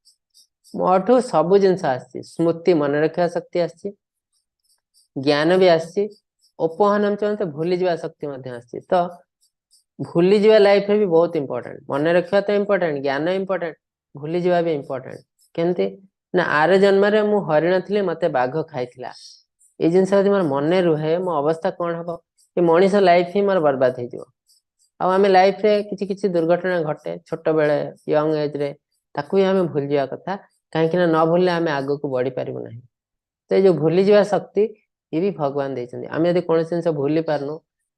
ମୋଠୁ ସବୁ ଜିନିଷ ଆସିଛି, ସ୍ମୃତି ମନେ ରଖିବା ଶକ୍ତି ଆସିଛି, ଜ୍ଞାନ ବି ଆସିଛି, ଉପହନମ ଚ ମାନେ ଭୁଲିଯିବା ଶକ୍ତି ମଧ୍ୟ ଆସିଛି। ତ ଭୁଲିଯିବା ଲାଇଫରେ ବି ବହୁତ ଇମ୍ପୋର୍ଟାଣ୍ଟ। ମନେ ରଖିବା ତ ଇମ୍ପୋର୍ଟାଣ୍ଟ, ଜ୍ଞାନ ଇମ୍ପୋର୍ଟାଣ୍ଟ, ଭୁଲିଯିବା ବି ଇମ୍ପୋର୍ଟାଣ୍ଟ। କେମିତି ନା ଆର ଜନ୍ମରେ ମୁଁ ହରିଣ ଥିଲି, ମତେ ବାଘ ଖାଇଥିଲା, ଏଇ ଜିନିଷ ଯଦି ମୋର ମନେ ରୁହେ ମୋ ଅବସ୍ଥା କଣ ହବ? ଏ ମଣିଷ ଲାଇଫ ହିଁ ମୋର ବର୍ବାଦ ହେଇଯିବ। ଆଉ ଆମେ ଲାଇଫରେ କିଛି କିଛି ଦୁର୍ଘଟଣା ଘଟେ ଛୋଟବେଳେ, ୟଙ୍ଗ ଏଜରେ, ତାକୁ ବି ଆମେ ଭୁଲିଯିବା କଥା, କାହିଁକି ନା ନ ଭୁଲିଲେ ଆମେ ଆଗକୁ ବଢି ପାରିବୁ ନାହିଁ। ତ ଏଇ ଯୋଉ ଭୁଲିଯିବା ଶକ୍ତି ଇଏ ବି ଭଗବାନ ଦେଇଛନ୍ତି। ଆମେ ଯଦି କୌଣସି ଜିନିଷ ଭୁଲି ପାରୁନୁ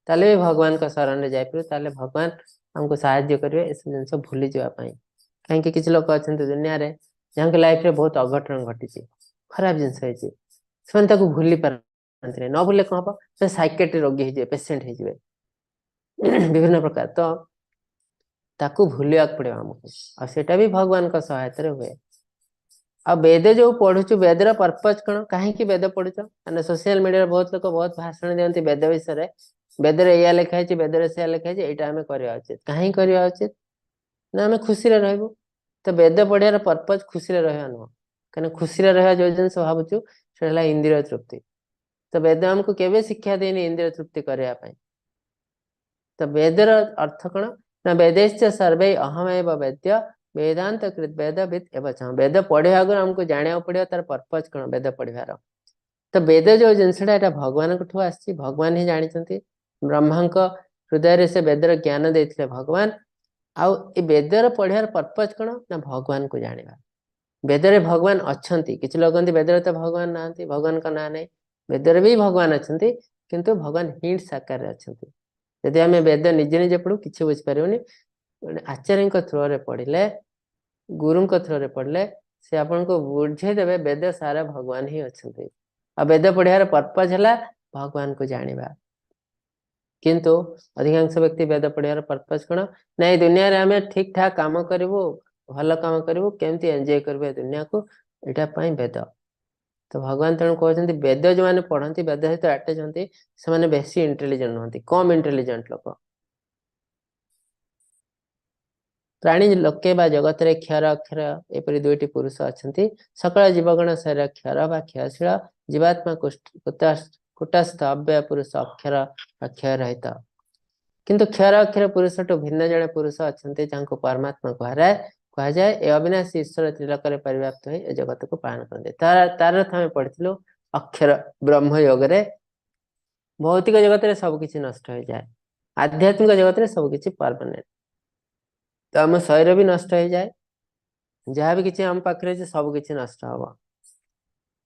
ତାହେଲେ ବି ଭଗବାନଙ୍କ ଶରଣରେ ଯାଇପାରିବୁ, ତାହେଲେ ଭଗବାନ ଆମକୁ ସାହାଯ୍ୟ କରିବେ ଏସବୁ ଜିନିଷ ଭୁଲିଯିବା ପାଇଁ। କାହିଁକି କିଛି ଲୋକ ଅଛନ୍ତି ଦୁନିଆରେ ଯାହାଙ୍କ ଲାଇଫରେ ବହୁତ ଅଘଟଣ ଘଟିଛି, ଖରାପ ଜିନିଷ ହେଇଛି, ସେମାନେ ତାକୁ ଭୁଲି ପାରନ୍ତିନି। ନ ଭୁଲିଲେ କଣ ହବ? ସେ ସାଇକେଟ୍ରି ରୋଗୀ ହେଇଯିବେ, ପେସେଣ୍ଟ ହେଇଯିବେ ବିଭିନ୍ନ ପ୍ରକାର। ତ ତାକୁ ଭୁଲିବାକୁ ପଡିବ ଆମକୁ, ଆଉ ସେଇଟା ବି ଭଗବାନଙ୍କ ସହାୟତାରେ ହୁଏ। ଆଉ ବେଦ ଯୋଉ ପଢୁଛୁ, ବେଦର ପର୍ପଜ କଣ? କାହିଁକି ବେଦ ପଢୁଛ? ମାନେ ସୋସିଆଲ ମିଡିଆରେ ବହୁତ ଲୋକ ବହୁତ ଭାଷଣ ଦିଅନ୍ତି ବେଦ ବିଷୟରେ, ବେଦରେ ଏଇଆ ଲେଖା ହେଇଛି, ବେଦରେ ସେଇଆ ଲେଖା ହେଇଛି, ଏଇଟା ଆମେ କରିବା ଉଚିତ। କାହିଁକି କରିବା ଉଚିତ? ନା ଆମେ ଖୁସିରେ ରହିବୁ। ତ ବେଦ ପଢିବାର ପର୍ପଜ ଖୁସିରେ ରହିବା ନୁହଁ, କାହିଁକିନା ଖୁସିରେ ରହିବା ଯୋଉ ଜିନିଷ ଭାବୁଛୁ ସେଟା ହେଲା ଇନ୍ଦ୍ରିୟ ତୃପ୍ତି। ତ ବେଦ ଆମକୁ କେବେ ଶିକ୍ଷା ଦେଇନି ଇନ୍ଦ୍ରିୟ ତୃପ୍ତି କରିବା ପାଇଁ। ତ ବେଦର ଅର୍ଥ କଣ ନା ବେଦେଶ୍ଚ ସର୍ବେ ଅହମେବ ବେଦ୍ୟ ବେଦାନ୍ତ କୃତ ବେଦବିତ୍ ଏବ ଚାହ। ବେଦ ପଢିବା ଆଗରୁ ଆମକୁ ଜାଣିବାକୁ ପଡିବ ତାର ପର୍ପଜ କଣ ବେଦ ପଢିବାର। ତ ବେଦ ଯୋଉ ଜିନିଷଟା ଏଇଟା ଭଗବାନଙ୍କଠୁ ଆସିଛି, ଭଗବାନ ହିଁ ଜାଣିଛନ୍ତି। ବ୍ରହ୍ମାଙ୍କ ହୃଦୟରେ ସେ ବେଦର ଜ୍ଞାନ ଦେଇଥିଲେ ଭଗବାନ। ଆଉ ଏ ବେଦର ପଢିବାର ପର୍ପଜ କଣ ନା ଭଗବାନଙ୍କୁ ଜାଣିବା। ବେଦରେ ଭଗବାନ ଅଛନ୍ତି। କିଛି ଲୋକ କହନ୍ତି ବେଦରେ ତ ଭଗବାନ ନାହାନ୍ତି, ଭଗବାନଙ୍କ ନାଁ ନାହିଁ। ବେଦରେ ବି ଭଗବାନ ଅଛନ୍ତି, କିନ୍ତୁ ଭଗବାନ ହିଣ୍ଟସ ଆକାରରେ ଅଛନ୍ତି। ଯଦି ଆମେ ବେଦ ନିଜେ ନିଜେ ପଢୁ କିଛି ବୁଝିପାରିବୁନି। ଆଚାର୍ଯ୍ୟଙ୍କ ଥ୍ରୋରେ ପଢିଲେ, ଗୁରୁଙ୍କ ଥ୍ରୋରେ ପଢିଲେ ସେ ଆପଣଙ୍କୁ ବୁଝେଇଦେବେ ବେଦ ସାରା ଭଗବାନ ହିଁ ଅଛନ୍ତି। ଆଉ ବେଦ ପଢିବାର ପର୍ପଜ ହେଲା ଭଗବାନଙ୍କୁ ଜାଣିବା। କିନ୍ତୁ ଅଧିକାଂଶ ବ୍ୟକ୍ତି ବେଦ ପଢିବାର ପର୍ପଜ କଣ ନା ଏଇ ଦୁନିଆରେ ଆମେ ଠିକ ଠାକ କାମ କରିବୁ, ଭଲ କାମ କରିବୁ, କେମିତି ଏନ୍ଜୟ କରିବୁ ଏ ଦୁନିଆକୁ, ଏଇଟା ପାଇଁ ବେଦ। ତ ଭଗବାନ ତେଣୁ କହୁଛନ୍ତି ବେଦ ଯୋଉମାନେ ପଢନ୍ତି, ବେଦ ସହିତ ଆଟାଚ ହୁଅନ୍ତି, ସେମାନେ ବେଶୀ ଇଣ୍ଟେଲିଜେଣ୍ଟ ନୁହନ୍ତି, କମ ଇଣ୍ଟେଲିଜେଣ୍ଟ ଲୋକ। ପ୍ରାଣୀ ଲୋକେ ବା ଜଗତରେ କ୍ଷର ଅକ୍ଷର ଏପରି ଦୁଇଟି ପୁରୁଷ ଅଛନ୍ତି। ସକଳ ଜୀବଗଣ ଶରୀର କ୍ଷର ବା କ୍ଷୟଶୀଳ, ଜୀବାତ୍ମା କୁଟସ୍ଥ ଅବ୍ୟୟ ପୁରୁଷ ଅକ୍ଷର ଅକ୍ଷୟ ରହିତ। କିନ୍ତୁ କ୍ଷର ଅକ୍ଷର ପୁରୁଷଠୁ ଭିନ୍ନ ଜଣେ ପୁରୁଷ ଅଛନ୍ତି ଯାହାଙ୍କୁ ପରମାତ୍ମା କୁହାଯାଏ। ଏ ଅବିନାଶୀ ଈଶ୍ୱର ତ୍ରିଲୋକରେ ପରିବ୍ୟାପ୍ତ ହୋଇ ଏ ଜଗତକୁ ପାଳନ କରନ୍ତି। ତାର ଅର୍ଥ ଆମେ ପଢିଥିଲୁ ଅକ୍ଷର ବ୍ରହ୍ମ ଯୋଗରେ ଭୌତିକ ଜଗତରେ ସବୁ କିଛି ନଷ୍ଟ ହେଇଯାଏ, ଆଧ୍ୟାତ୍ମିକ ଜଗତରେ ସବୁ କିଛି ପରମାନେଣ୍ଟ। ତ ଆମ ଶରୀର ବି ନଷ୍ଟ ହେଇଯାଏ, ଯାହା ବି କିଛି ଆମ ପାଖରେ ଅଛି ସବୁ କିଛି ନଷ୍ଟ ହବ।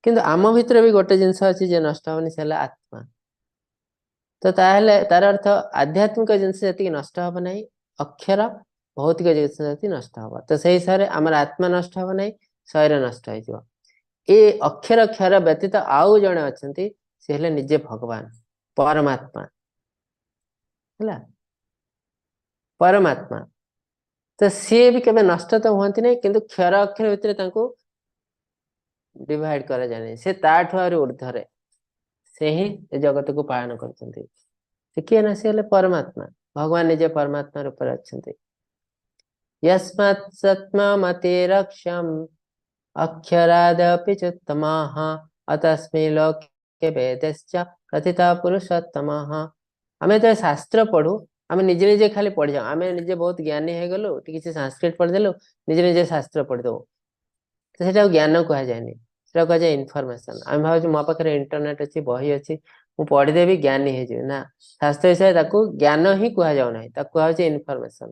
କିନ୍ତୁ ଆମ ଭିତରେ ବି ଗୋଟେ ଜିନିଷ ଅଛି ଯେ ନଷ୍ଟ ହବନି, ସେ ହେଲା ଆତ୍ମା। ତ ତାହେଲେ ତାର ଅର୍ଥ ଆଧ୍ୟାତ୍ମିକ ଜିନିଷ ଯେତିକି ନଷ୍ଟ ହବ ନାହିଁ, ଅକ୍ଷର ଭୌତିକ ଜିନିଷ ଯେତିକି ନଷ୍ଟ ହବ। ତ ସେଇ ହିସାବରେ ଆମର ଆତ୍ମା ନଷ୍ଟ ହବ ନାହିଁ, ଶରୀର ନଷ୍ଟ ହେଇଯିବ। ଏ ଅକ୍ଷର କ୍ଷର ବ୍ୟତୀତ ଆଉ ଜଣେ ଅଛନ୍ତି, ସେ ହେଲେ ନିଜେ ଭଗବାନ ପରମାତ୍ମା। ହେଲା ପରମାତ୍ମା। ତ ସିଏ ବି କେବେ ନଷ୍ଟ ତ ହୁଅନ୍ତି ନାହିଁ, କିନ୍ତୁ କ୍ଷର ଅକ୍ଷର ଭିତରେ ତାଙ୍କୁ ଡିଭାଇଡ କରାଯାଏ ନାହିଁ। ସେ ତାଠୁ ଆହୁରି ଉର୍ଦ୍ଧ୍ୱରେ, ସେ ହିଁ ଏ ଜଗତକୁ ପାଳନ କରୁଛନ୍ତି। ସେ କିଏ ନା ସେ ହେଲେ ପରମାତ୍ମା। ଭଗବାନ ନିଜେ ପରମାତ୍ମା ରୂପରେ ଅଛନ୍ତି। ଯସ୍ମାତ୍ ସତ୍ମମତିରକ୍ଷମ୍ ଅକ୍ଷରାଦପି ଚୁତ୍ତମାଃ ଅତସ୍ମି ଲୋକେ ବେଦଶ୍ଚ ପ୍ରଥିତଃ ପୁରୁଷୋତ୍ତମଃ। ଆମେ ଯେତେବେଳେ ଶାସ୍ତ୍ର ପଢୁ ଆମେ ନିଜେ ନିଜେ ଖାଲି ପଢିଯାଉ, ଆମେ ନିଜେ ବହୁତ ଜ୍ଞାନୀ ହେଇଗଲୁ, କିଛି ସାଂସ୍କ୍ରିଟ ପଢିଦେଲୁ, ନିଜେ ନିଜେ ଶାସ୍ତ୍ର ପଢିଦବୁ, ତ ସେଇଟାକୁ ଜ୍ଞାନ କୁହାଯାଏନି, ସେଟା କୁହାଯାଏ ଇନଫରମେସନ। ଆମେ ଭାବୁଛୁ ମୋ ପାଖରେ ଇଣ୍ଟରନେଟ ଅଛି, ବହି ଅଛି, ମୁଁ ପଢିଦେବି ଜ୍ଞାନୀ ହେଇଯିବି। ନା, ଶାସ୍ତ୍ର ହିସାବରେ ତାକୁ ଜ୍ଞାନ ହିଁ କୁହାଯାଉ ନାହିଁ, ତାକୁ କୁହାଯାଉଛି ଇନଫରମେସନ।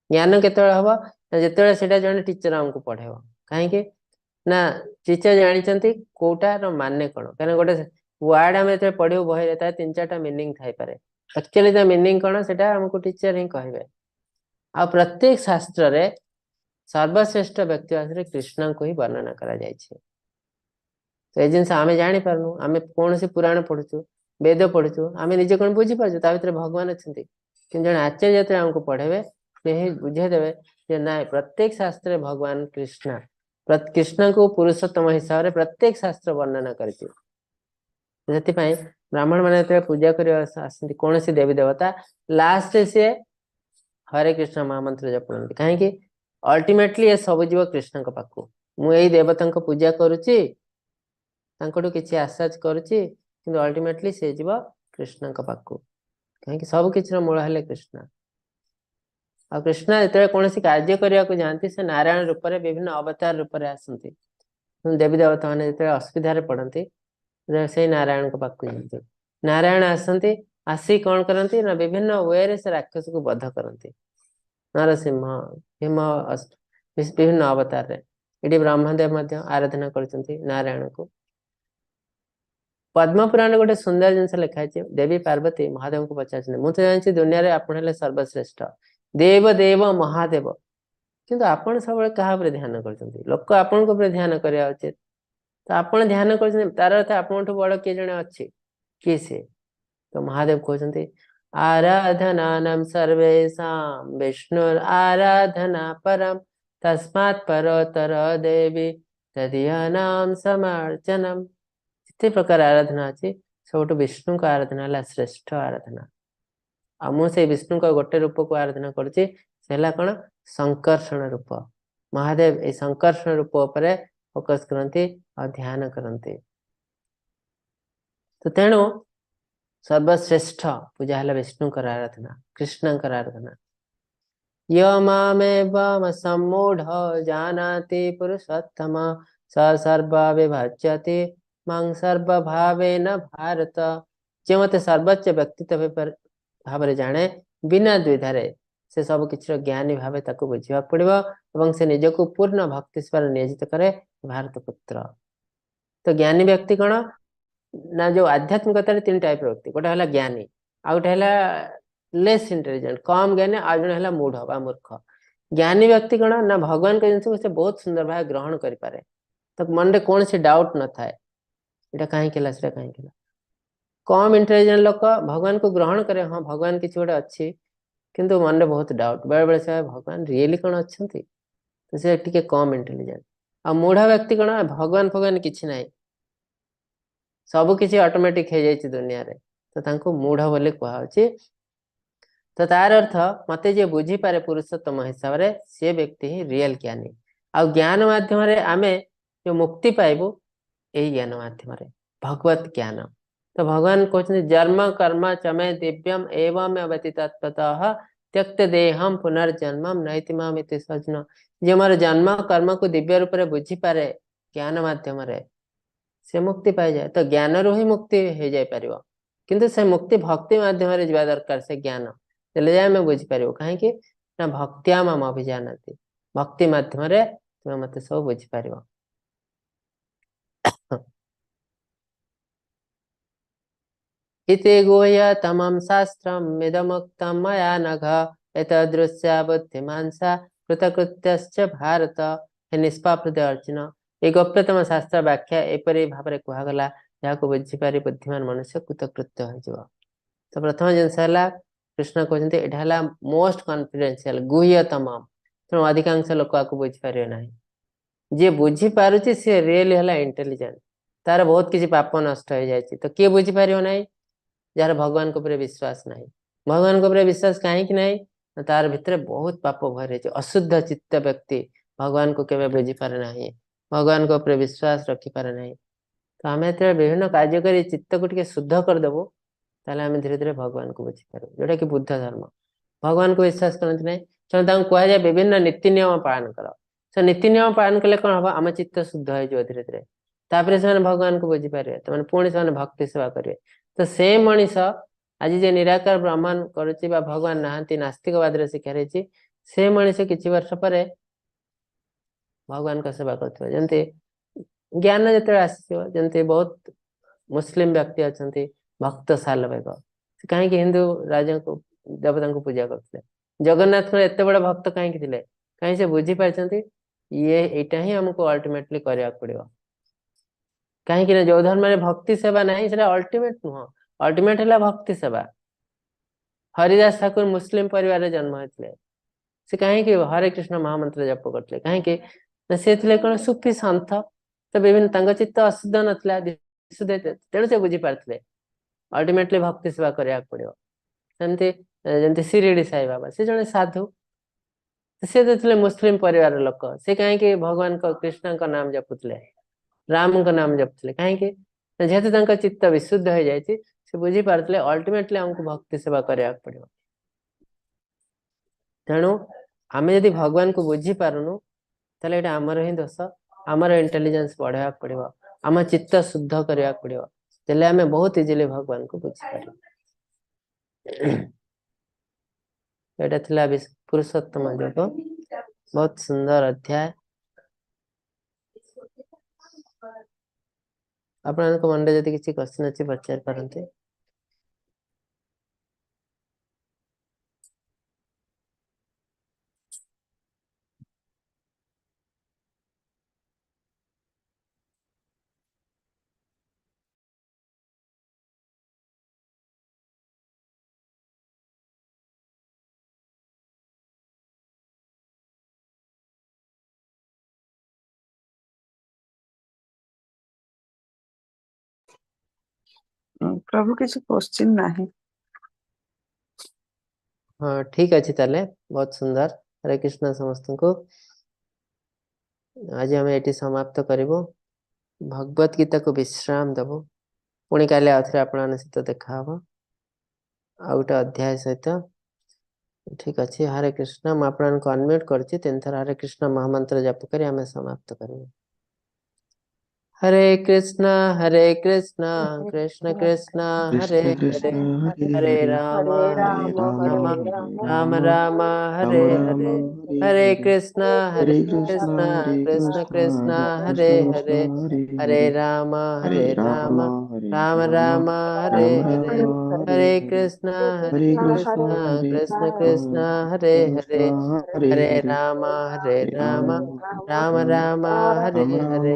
ଜ୍ଞାନ କେତେବେଳେ ହବ ନା ଯେତେବେଳେ ସେଇଟା ଜଣେ ଟିଚର ଆମକୁ ପଢେଇବ। କାହିଁକି ନା ଟିଚର ଜାଣିଛନ୍ତି କୋଉଟାର ମାନେ କଣ। କାହିଁକିନା ଗୋଟେ ୱାର୍ଡ ଆମେ ଯେତେବେଳେ ପଢିବୁ ବହିରେ ତାର 3-4ଟା ମିନିଂ ଥାଇପାରେ, ଆକ୍ଚୁଆଲି ତା ମିନିଂ କଣ ସେଟା ଆମକୁ ଟିଚର ହିଁ କହିବେ। ଆଉ ପ୍ରତ୍ୟେକ ଶାସ୍ତ୍ରରେ ସର୍ବଶ୍ରେଷ୍ଠ ବ୍ୟକ୍ତି ଭାବରେ କୃଷ୍ଣଙ୍କୁ ହିଁ ବର୍ଣ୍ଣନା କରାଯାଇଛି। ତ ଏ ଜିନିଷ ଆମେ ଜାଣିପାରୁନୁ। ଆମେ କୌଣସି ପୁରାଣ ପଢୁଛୁ, ବେଦ ପଢୁଛୁ, ଆମେ ନିଜେ କଣ ବୁଝିପାରୁଛୁ ତା ଭିତରେ ଭଗବାନ ଅଛନ୍ତି? କିନ୍ତୁ ଜଣେ ଆଚାର୍ଯ୍ୟ ଯେତେବେଳେ ଆମକୁ ପଢେଇବେ, ସେ ହିଁ ବୁଝେଇଦେବେ ଯେ ନାଇଁ, ପ୍ରତ୍ୟେକ ଶାସ୍ତ୍ରରେ ଭଗବାନ କୃଷ୍ଣ, କୃଷ୍ଣଙ୍କୁ ପୁରୁଷୋତ୍ତମ ହିସାବରେ ପ୍ରତ୍ୟେକ ଶାସ୍ତ୍ର ବର୍ଣ୍ଣନା କରିଛି। ସେଥିପାଇଁ ବ୍ରାହ୍ମଣ ମାନେ ଯେତେବେଳେ ପୂଜା କରିବା ଆସନ୍ତି କୌଣସି ଦେବୀ ଦେବତା, ଲାଷ୍ଟରେ ସିଏ ହରେ କୃଷ୍ଣ ମହାମନ୍ତ୍ର ଜପ କରନ୍ତି। କାହିଁକି? ଅଲ୍ଟିମେଟଲି ଏ ସବୁ ଯିବ କୃଷ୍ଣଙ୍କ ପାଖକୁ। ମୁଁ ଏଇ ଦେବତାଙ୍କ ପୂଜା କରୁଛି, ତାଙ୍କଠୁ କିଛି ଆଶା କରୁଛି, କିନ୍ତୁ ଅଲ୍ଟିମେଟଲି ସେ ଯିବ କୃଷ୍ଣଙ୍କ ପାଖକୁ। କାହିଁକି? ସବୁ କିଛିର ମୂଳ ହେଲେ କୃଷ୍ଣ। ଆଉ କୃଷ୍ଣ ଯେତେବେଳେ କୌଣସି କାର୍ଯ୍ୟ କରିବାକୁ ଯାଆନ୍ତି, ସେ ନାରାୟଣ ରୂପରେ ବିଭିନ୍ନ ଅବତାର ରୂପରେ ଆସନ୍ତି। ଦେବୀ ଦେବତା ମାନେ ଯେତେବେଳେ ଅସୁବିଧାରେ ପଡନ୍ତି, ସେଇ ନାରାୟଣଙ୍କ ପାଖକୁ ଯାଆନ୍ତି। ନାରାୟଣ ଆସନ୍ତି, ଆସି କଣ କରନ୍ତି ନା ବିଭିନ୍ନ ୱେରେ ସେ ରାକ୍ଷସକୁ ବଧ କରନ୍ତି। ନରସିଂହ, ଭୀମ, ବିଭିନ୍ନ ଅବତାରରେ। ଏଠି ବ୍ରହ୍ମଦେବ ମଧ୍ୟ ଆରାଧନା କରୁଛନ୍ତି ନାରାୟଣକୁ। ପଦ୍ମ ପୁରାଣ ଗୋଟେ ସୁନ୍ଦର ଜିନିଷ ଲେଖା ହେଇଛି। ଦେବୀ ପାର୍ବତୀ ମହାଦେବଙ୍କୁ ପଚାରୁଛନ୍ତି, ମୁଁ ତ ଜାଣିଛି ଦୁନିଆରେ ଆପଣ ହେଲେ ସର୍ବଶ୍ରେଷ୍ଠ, ଦେବ ଦେବ ମହାଦେବ, କିନ୍ତୁ ଆପଣ ସବୁବେଳେ କାହା ଉପରେ ଧ୍ୟାନ କରୁଛନ୍ତି? ଲୋକ ଆପଣଙ୍କ ଉପରେ ଧ୍ୟାନ କରିବା ଉଚିତ, ତ ଆପଣ ଧ୍ୟାନ କରୁଛନ୍ତି, ତାର ଅର୍ଥ ଆପଣଙ୍କଠୁ ବଡ କିଏ ଜଣେ ଅଛି, କିଏ ସିଏ? ତ ମହାଦେବ କହୁଛନ୍ତି, ଆରାଧନାନମ ସର୍ବେଷାಂ ବିଷ୍ଣୁର ଆରାଧନା ପରମ ତସ୍ମାତ୍ ପରୋତର ଦେବୀ ତଦୀୟାନାମ ସମାର୍ଚନମ। ଯେତେ ପ୍ରକାର ଆରାଧନା ଅଛି, ସବୁଠୁ ବିଷ୍ଣୁଙ୍କ ଆରାଧନା ହେଲା ଶ୍ରେଷ୍ଠ ଆରାଧନା। ଆଉ ମୁଁ ସେଇ ବିଷ୍ଣୁଙ୍କ ଗୋଟେ ରୂପକୁ ଆରାଧନା କରୁଛି, ସେ ହେଲା କଣ? ସଂକର୍ଷଣ ରୂପ। ମହାଦେବ ଏଇ ସଂକର୍ଷଣ ରୂପ ଉପରେ ଫୋକସ କରନ୍ତି ଆଉ ଧ୍ୟାନ କରନ୍ତି। ତ ତେଣୁ ସର୍ବଶ୍ରେଷ୍ଠ ପୂଜା ହେଲା ବିଷ୍ଣୁଙ୍କର ଆରାଧନା, କୃଷ୍ଣଙ୍କର ଆରାଧନା। ୟମାମେବମ ସମ୍ମୂଢ ଜାନାତି ପୁରୁଷୋତ୍ତମ ସ ସର୍ବ ବିଭଜ୍ୟତି ମାଂ ସର୍ବଭାବେନ ଭାରତ। ଯିଏ ମତେ ସର୍ବୋଚ୍ଚ ବ୍ୟକ୍ତିତ୍ୱ ଭାବରେ ଜାଣେ, ବିନା ଦ୍ୱିଧାରେ ସେ ସବୁ କିଛିର ଜ୍ଞାନୀ ଭାବେ ତାକୁ ବୁଝିବାକୁ ପଡିବ ଏବଂ ସେ ନିଜକୁ ପୂର୍ଣ୍ଣ ଭକ୍ତି ସେବାରେ ନିୟୋଜିତ କରେ, ଭାରତ ପୁତ୍ର। ତ ଜ୍ଞାନୀ ବ୍ୟକ୍ତି କଣ ନା, ଯୋଉ ଆଧ୍ୟାତ୍ମିକତାରେ ତିନି ଟାଇପ ର ବ୍ୟକ୍ତି, ଗୋଟେ ହେଲା ଜ୍ଞାନୀ, ଆଉ ଗୋଟେ ହେଲା ଲେସ୍ ଇଣ୍ଟେଲିଜେଣ୍ଟ, କମ ଜ୍ଞାନୀ, ଆଉ ଜଣେ ହେଲା ମୂଢ ବା ମୂର୍ଖ। ଜ୍ଞାନୀ ବ୍ୟକ୍ତି କଣ ନା, ଭଗବାନଙ୍କ ଜିନିଷକୁ ସେ ବହୁତ ସୁନ୍ଦର ଭାବେ ଗ୍ରହଣ କରିପାରେ, ତାକୁ ମନରେ କୌଣସି ଡାଉଟ ନଥାଏ, ଏଇଟା କାହିଁକି ହେଲା, ସେଟା କାହିଁକି ହେଲା। କମ ଇଣ୍ଟେଲିଜେଣ୍ଟ ଲୋକ ଭଗବାନଙ୍କୁ ଗ୍ରହଣ କରେ, ହଁ ଭଗବାନ କିଛି ଗୋଟେ ଅଛି, କିନ୍ତୁ ମନରେ ବହୁତ ଡାଉଟ, ବେଳେ ବେଳେ ସେ ଭଗବାନ ରିଏଲି କଣ ଅଛନ୍ତି, ତ ସେ ଟିକେ କମ ଇଣ୍ଟେଲିଜେଣ୍ଟ। ଆଉ ମୂଢ ବ୍ୟକ୍ତି କଣ, ଭଗବାନ ଫଗବାନ କିଛି ନାହିଁ, ସବୁ କିଛି ଅଟୋମେଟିକ ହେଇଯାଇଛି ଦୁନିଆରେ, ତ ତାଙ୍କୁ ମୂଢ ବୋଲି କୁହାହଉଛି। ତ ତାର ଅର୍ଥ ମତେ ଯିଏ ବୁଝିପାରେ ପୁରୁଷୋତ୍ତମ ହିସାବରେ, ସେ ବ୍ୟକ୍ତି ହିଁ ରିଏଲ ଜ୍ଞାନୀ। ଆଉ ଜ୍ଞାନ ମାଧ୍ୟମରେ ଆମେ ଯୋଉ ମୁକ୍ତି ପାଇବୁ, ଏଇ ଜ୍ଞାନ ମାଧ୍ୟମରେ, ଭଗବତ ଜ୍ଞାନ। ତ ଭଗବାନ କହୁଛନ୍ତି, ଜନ୍ମ କର୍ମ ଚମେ ଦିବ୍ୟମ ଏବଂ ଅବତି ତତ୍ତ୍ୱତଃ ତ୍ୟକ୍ତ ଦେହମ ପୁନର୍ଜନ୍ମମ ନୈତି ମାମିତି ସଜ୍ନ। ଯିଏ ମୋର ଜନ୍ମ କର୍ମକୁ ଦିବ୍ୟ ରୂପରେ ବୁଝିପାରେ ଜ୍ଞାନ ମାଧ୍ୟମରେ, ସେ ମୁକ୍ତି ପାଇଯାଏ। ତ ଜ୍ଞାନରୁ ହିଁ ମୁକ୍ତି ହେଇଯାଇ ପାରିବ, କିନ୍ତୁ ସେ ମୁକ୍ତି ଭକ୍ତି ମାଧ୍ୟମରେ ଯିବା ଦରକାର। ସେ ଜ୍ଞାନ ଦେଲେ ଯାଇ ଆମେ ବୁଝିପାରିବୁ। କାହିଁକି ନା ଭକ୍ତ୍ୟା ମାମ ଅଭିଜାନାତି, ଭକ୍ତି ମାଧ୍ୟମରେ ତୁମେ ମତେ ସବୁ ବୁଝିପାରିବ। ଇତି ଗୁହ୍ୟତମଂ ଶାସ୍ତ୍ରମ୍ ଇଦମୁକ୍ତಂ ମୟା ନଘ ଏତଦୃଶ୍ୟା ବୁଦ୍ଧିମାଂସା କୃତକୃତ୍ୟଶ୍ଚ ଭାରତ। ହେ ନିଷ୍ପାପ ହୃଦୟ ଅର୍ଜୁନ, ଏଇ ଗୋପ୍ୟତମ ଶାସ୍ତ୍ର ବ୍ୟାଖ୍ୟା ଏପରି ଭାବରେ କୁହାଗଲା, ଯାହାକୁ ବୁଝିପାରି ବୁଦ୍ଧିମାନ ମନୁଷ୍ୟ କୃତକୃତ୍ୟ ହୋଇଯିବ। ତ ପ୍ରଥମ ଜିନିଷ ହେଲା, କୃଷ୍ଣ କହୁଛନ୍ତି ଏଇଟା ହେଲା ମୋଷ୍ଟ କନଫିଡେନ୍ସିଆଲ, ଗୁହ୍ୟତମ, ତେଣୁ ଅଧିକାଂଶ ଲୋକ ଆକୁ ବୁଝିପାରିବେ ନାହିଁ। ଯିଏ ବୁଝିପାରୁଛି ସିଏ ରିଏଲି ହେଲା ଇଣ୍ଟେଲିଜେଣ୍ଟ, ତାର ବହୁତ କିଛି ପାପ ନଷ୍ଟ ହେଇଯାଇଛି। ତ କିଏ ବୁଝିପାରିବ ନାହିଁ? ଯାହାର ଭଗବାନଙ୍କ ଉପରେ ବିଶ୍ୱାସ ନାହିଁ। ଭଗବାନଙ୍କ ଉପରେ ବିଶ୍ୱାସ କାହିଁକି ନାହିଁ? ତାର ଭିତରେ ବହୁତ ପାପ ଭରି ରହିଛି। ଅଶୁଦ୍ଧ ଚିତ୍ତ ବ୍ୟକ୍ତି ଭଗବାନଙ୍କୁ କେବେ ବୁଝିପାରେ ନାହିଁ, ଭଗବାନଙ୍କ ଉପରେ ବିଶ୍ୱାସ ରଖିପାରେ ନାହିଁ। ତ ଆମେ ଯେତେବେଳେ ବିଭିନ୍ନ କାର୍ଯ୍ୟ କରି ଚିତ୍ତକୁ ଟିକେ ଶୁଦ୍ଧ କରିଦେବୁ, ତାହେଲେ ଆମେ ଧୀରେ ଧୀରେ ଭଗବାନଙ୍କୁ ବୁଝିପାରିବୁ, ଯୋଉଟା କି ବୁଦ୍ଧ ଧର୍ମ। ଭଗବାନଙ୍କୁ ବିଶ୍ୱାସ କରନ୍ତି ନାହିଁ, ତେଣୁ ତାଙ୍କୁ କୁହାଯାଏ ବିଭିନ୍ନ ନୀତି ନିୟମ ପାଳନ କର। ସେ ନୀତି ନିୟମ ପାଳନ କଲେ କଣ ହବ? ଆମ ଚିତ୍ତ ଶୁଦ୍ଧ ହେଇଯିବ ଧୀରେ ଧୀରେ, ତାପରେ ସେମାନେ ଭଗବାନଙ୍କୁ ବୁଝିପାରିବେ, ସେମାନେ ପୁଣି ସେମାନେ ଭକ୍ତି ସେବା କରିବେ। ତ ସେ ମଣିଷ ଆଜି ଯେ ନିରାକାର ବ୍ରହ୍ମନ କରୁଛି ବା ଭଗବାନ ନାହାନ୍ତି, ନାସ୍ତିକବାଦରେ ଶିକ୍ଷା ରହିଛି, ସେ ମଣିଷ କିଛି ବର୍ଷ ପରେ ଭଗବାନଙ୍କ ସେବା କରୁଥିବ। ଯେମିତି ଜ୍ଞାନ ଯେତେବେଳେ ଆସିଥିବ, ଯେମିତି ବହୁତ ମୁସଲିମ ବ୍ୟକ୍ତି ଅଛନ୍ତି ଭକ୍ତ ସାଲବେଗ, ସେ କାହିଁକି ହିନ୍ଦୁ ରାଜାଙ୍କୁ ଦେବତାଙ୍କୁ ପୂଜା କରୁଥିଲେ? ଜଗନ୍ନାଥଙ୍କର ଏତେ ବଡ ଭକ୍ତ କାହିଁକି ଥିଲେ? କାହିଁକି ସେ ବୁଝିପାରିଛନ୍ତି ଇଏ ଏଇଟା ହିଁ ଆମକୁ ଅଲ୍ଟିମେଟଲି କରିବାକୁ ପଡିବ। କାହିଁକି ନା ଯୋଉ ଧର୍ମରେ ଭକ୍ତି ସେବା ନାହିଁ ସେଟା ଅଲ୍ଟିମେଟ ନୁହଁ। ଅଲ୍ଟିମେଟ ହେଲା ଭକ୍ତି ସେବା। ହରିଦାସ ଠାକୁର ମୁସଲିମ ପରିବାରରେ ଜନ୍ମ ହେଇଥିଲେ। ସେ କାହିଁକି ହରେ କୃଷ୍ଣ ମହାମନ୍ତ୍ର ଜପ କରୁଥିଲେ? କାହିଁକି ନା ସେ ଥିଲେ କଣ ସୁଫି ସନ୍ଥ, ତ ବିଭିନ୍ନ ତାଙ୍କ ଚିତ୍ତ ଅଶୁଦ୍ଧ ନଥିଲା, ବିଶୁଦ୍ଧ, ତେଣୁ ସେ ବୁଝିପାରିଥିଲେ ଅଲ୍ଟିମେଟଲି ଭକ୍ତି ସେବା କରିବାକୁ ପଡିବ। ସେମିତି ଯେମିତି ଶିରିଡି ସାଇ ବାବା, ସେ ଜଣେ ସାଧୁ, ସେ ତ ଥିଲେ ମୁସଲିମ ପରିବାର ଲୋକ, ସେ କାହିଁକି ଭଗବାନଙ୍କ କୃଷ୍ଣଙ୍କ ନାମ ଜପୁଥିଲେ, ରାମଙ୍କ ନାମ ଜପୁଥିଲେ? କାହିଁକି? ଯେହେତୁ ତାଙ୍କ ଚିତ୍ତ ବିଶୁଦ୍ଧ ହେଇଯାଇଛି, ସେ ବୁଝିପାରୁଥିଲେ ଅଲ୍ଟିମେଟଲି ଆମକୁ ଭକ୍ତି ସେବା କରିବାକୁ ପଡିବ। ତେଣୁ ଆମେ ଯଦି ଭଗବାନଙ୍କୁ ବୁଝିପାରୁନୁ ତାହେଲେ ଏଇଟା ଆମର ହିଁ ଦୋଷ। ଆମର ଇଣ୍ଟେଲିଜେନ୍ସ ବଢେଇବାକୁ ପଡିବ, ଆମ ଚିତ୍ତ ଶୁଦ୍ଧ କରିବାକୁ ପଡିବ, ଦେଲେ ଆମେ ବହୁତ ଇଜିଲି ଭଗବାନଙ୍କୁ ବୁଝିପାରିବୁ। ଏଇଟା ଥିଲା ପୁରୁଷୋତ୍ତମ ଯୋଗ, ବହୁତ ସୁନ୍ଦର ଅଧ୍ୟାୟ। ଆପଣଙ୍କ ମନରେ ଯଦି କିଛି କ୍ୱେଶ୍ଚନ ଅଛି ପଚାରି ପାରନ୍ତି। ପ୍ରଭୁ କିଛି କ୍ୱେଶ୍ଚିନ୍ ନାହିଁ। ହଁ ଠିକ ଅଛି, ତାହେଲେ ବହୁତ ସୁନ୍ଦର। ହରେ କୃଷ୍ଣ ସମସ୍ତଙ୍କୁ। ଆଜି ଆମେ ଏଠି ସମାପ୍ତ କରିବୁ, ଭଗବତ ଗୀତାକୁ ବିଶ୍ରାମ ଦବୁ। ପୁଣି କାଲି ଆଉଥରେ ଆପଣମାନଙ୍କ ସହିତ ଦେଖାହବ ଆଉ ଗୋଟେ ଅଧ୍ୟାୟ ସହିତ। ଠିକ ଅଛି, ହରେ କୃଷ୍ଣ। ମୁଁ ଆପଣଙ୍କୁ ଅନମ୍ୟୁଟ କରୁଛି, ତିନିଥର ହରେ କୃଷ୍ଣ ମହାମନ୍ତ୍ର ଜପ କରି ଆମେ ସମାପ୍ତ କରିବୁ। ହରେ କୃଷ୍ଣ ହରେ କୃଷ୍ଣ କୃଷ୍ଣ କୃଷ୍ଣ ହରେ କୃଷ୍ଣ ହରେ, କୃଷ୍ଣ ହରେ ହରେ ହରେ, ରାମ ହରେ ହରେ ରାମ ରାମ ହରେ ରାମ ରାମ ରାମ ହରେ ରାମ ରାମ ହରେ, ହରେ ହରେ ହରେ, କୃଷ୍ଣ ହରେ ହରେ କୃଷ୍ଣ କୃଷ୍ଣ ହରେ କୃଷ୍ଣ କୃଷ୍ଣ କୃଷ୍ଣ କୃଷ୍ଣ ହରେ କୃଷ୍ଣ ହରେ, ହରେ ହରେ ହରେ, ରାମ ହରେ ହରେ ରାମ ରାମ ହରେ ରାମ ରାମ ରାମ ହରେ ରାମ ହରେ, ରାମ ହରେ ହରେ ହରେ, କୃଷ୍ଣ ହରେ ହରେ କୃଷ୍ଣ କୃଷ୍ଣ ହରେ କୃଷ୍ଣ କୃଷ୍ଣ କୃଷ୍ଣ ହରେ କୃଷ୍ଣ ହରେ, ହରେ ହରେ ହରେ, ରାମ ହରେ ହରେ ରାମ ରାମ ହରେ ରାମ ରାମ ରାମ ହରେ ରାମ ହରେ। ରାମ ହରେ ହରେ।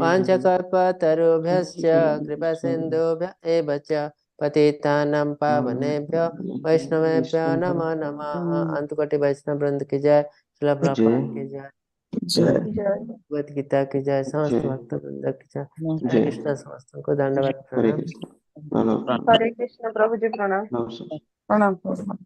वाञ्छकल्पतरुभ्यश्च कृपासिन्धुभ्य एव च पतितानां पावनेभ्यो वैष्णवेभ्यो नमो नमः। अंतकोटि वैष्णव वृंद की जय, श्रील जय प्रभुपाद की जय, ଜୟ। ଜୟ। भगवत गीता की जय, समस्त जय भक्त वृंद की जय। हरे जय। कृष्ण समस्त को दंडवत हरे प्रणाम। कृष्ण। प्रणाम ହରେ କୃଷ୍ଣ ପ୍ରଭୁଜୀ ପ୍ରଣାମ। ପ୍ରଣାମ। ପ୍ରଣାମ ପ୍ରଭୁ।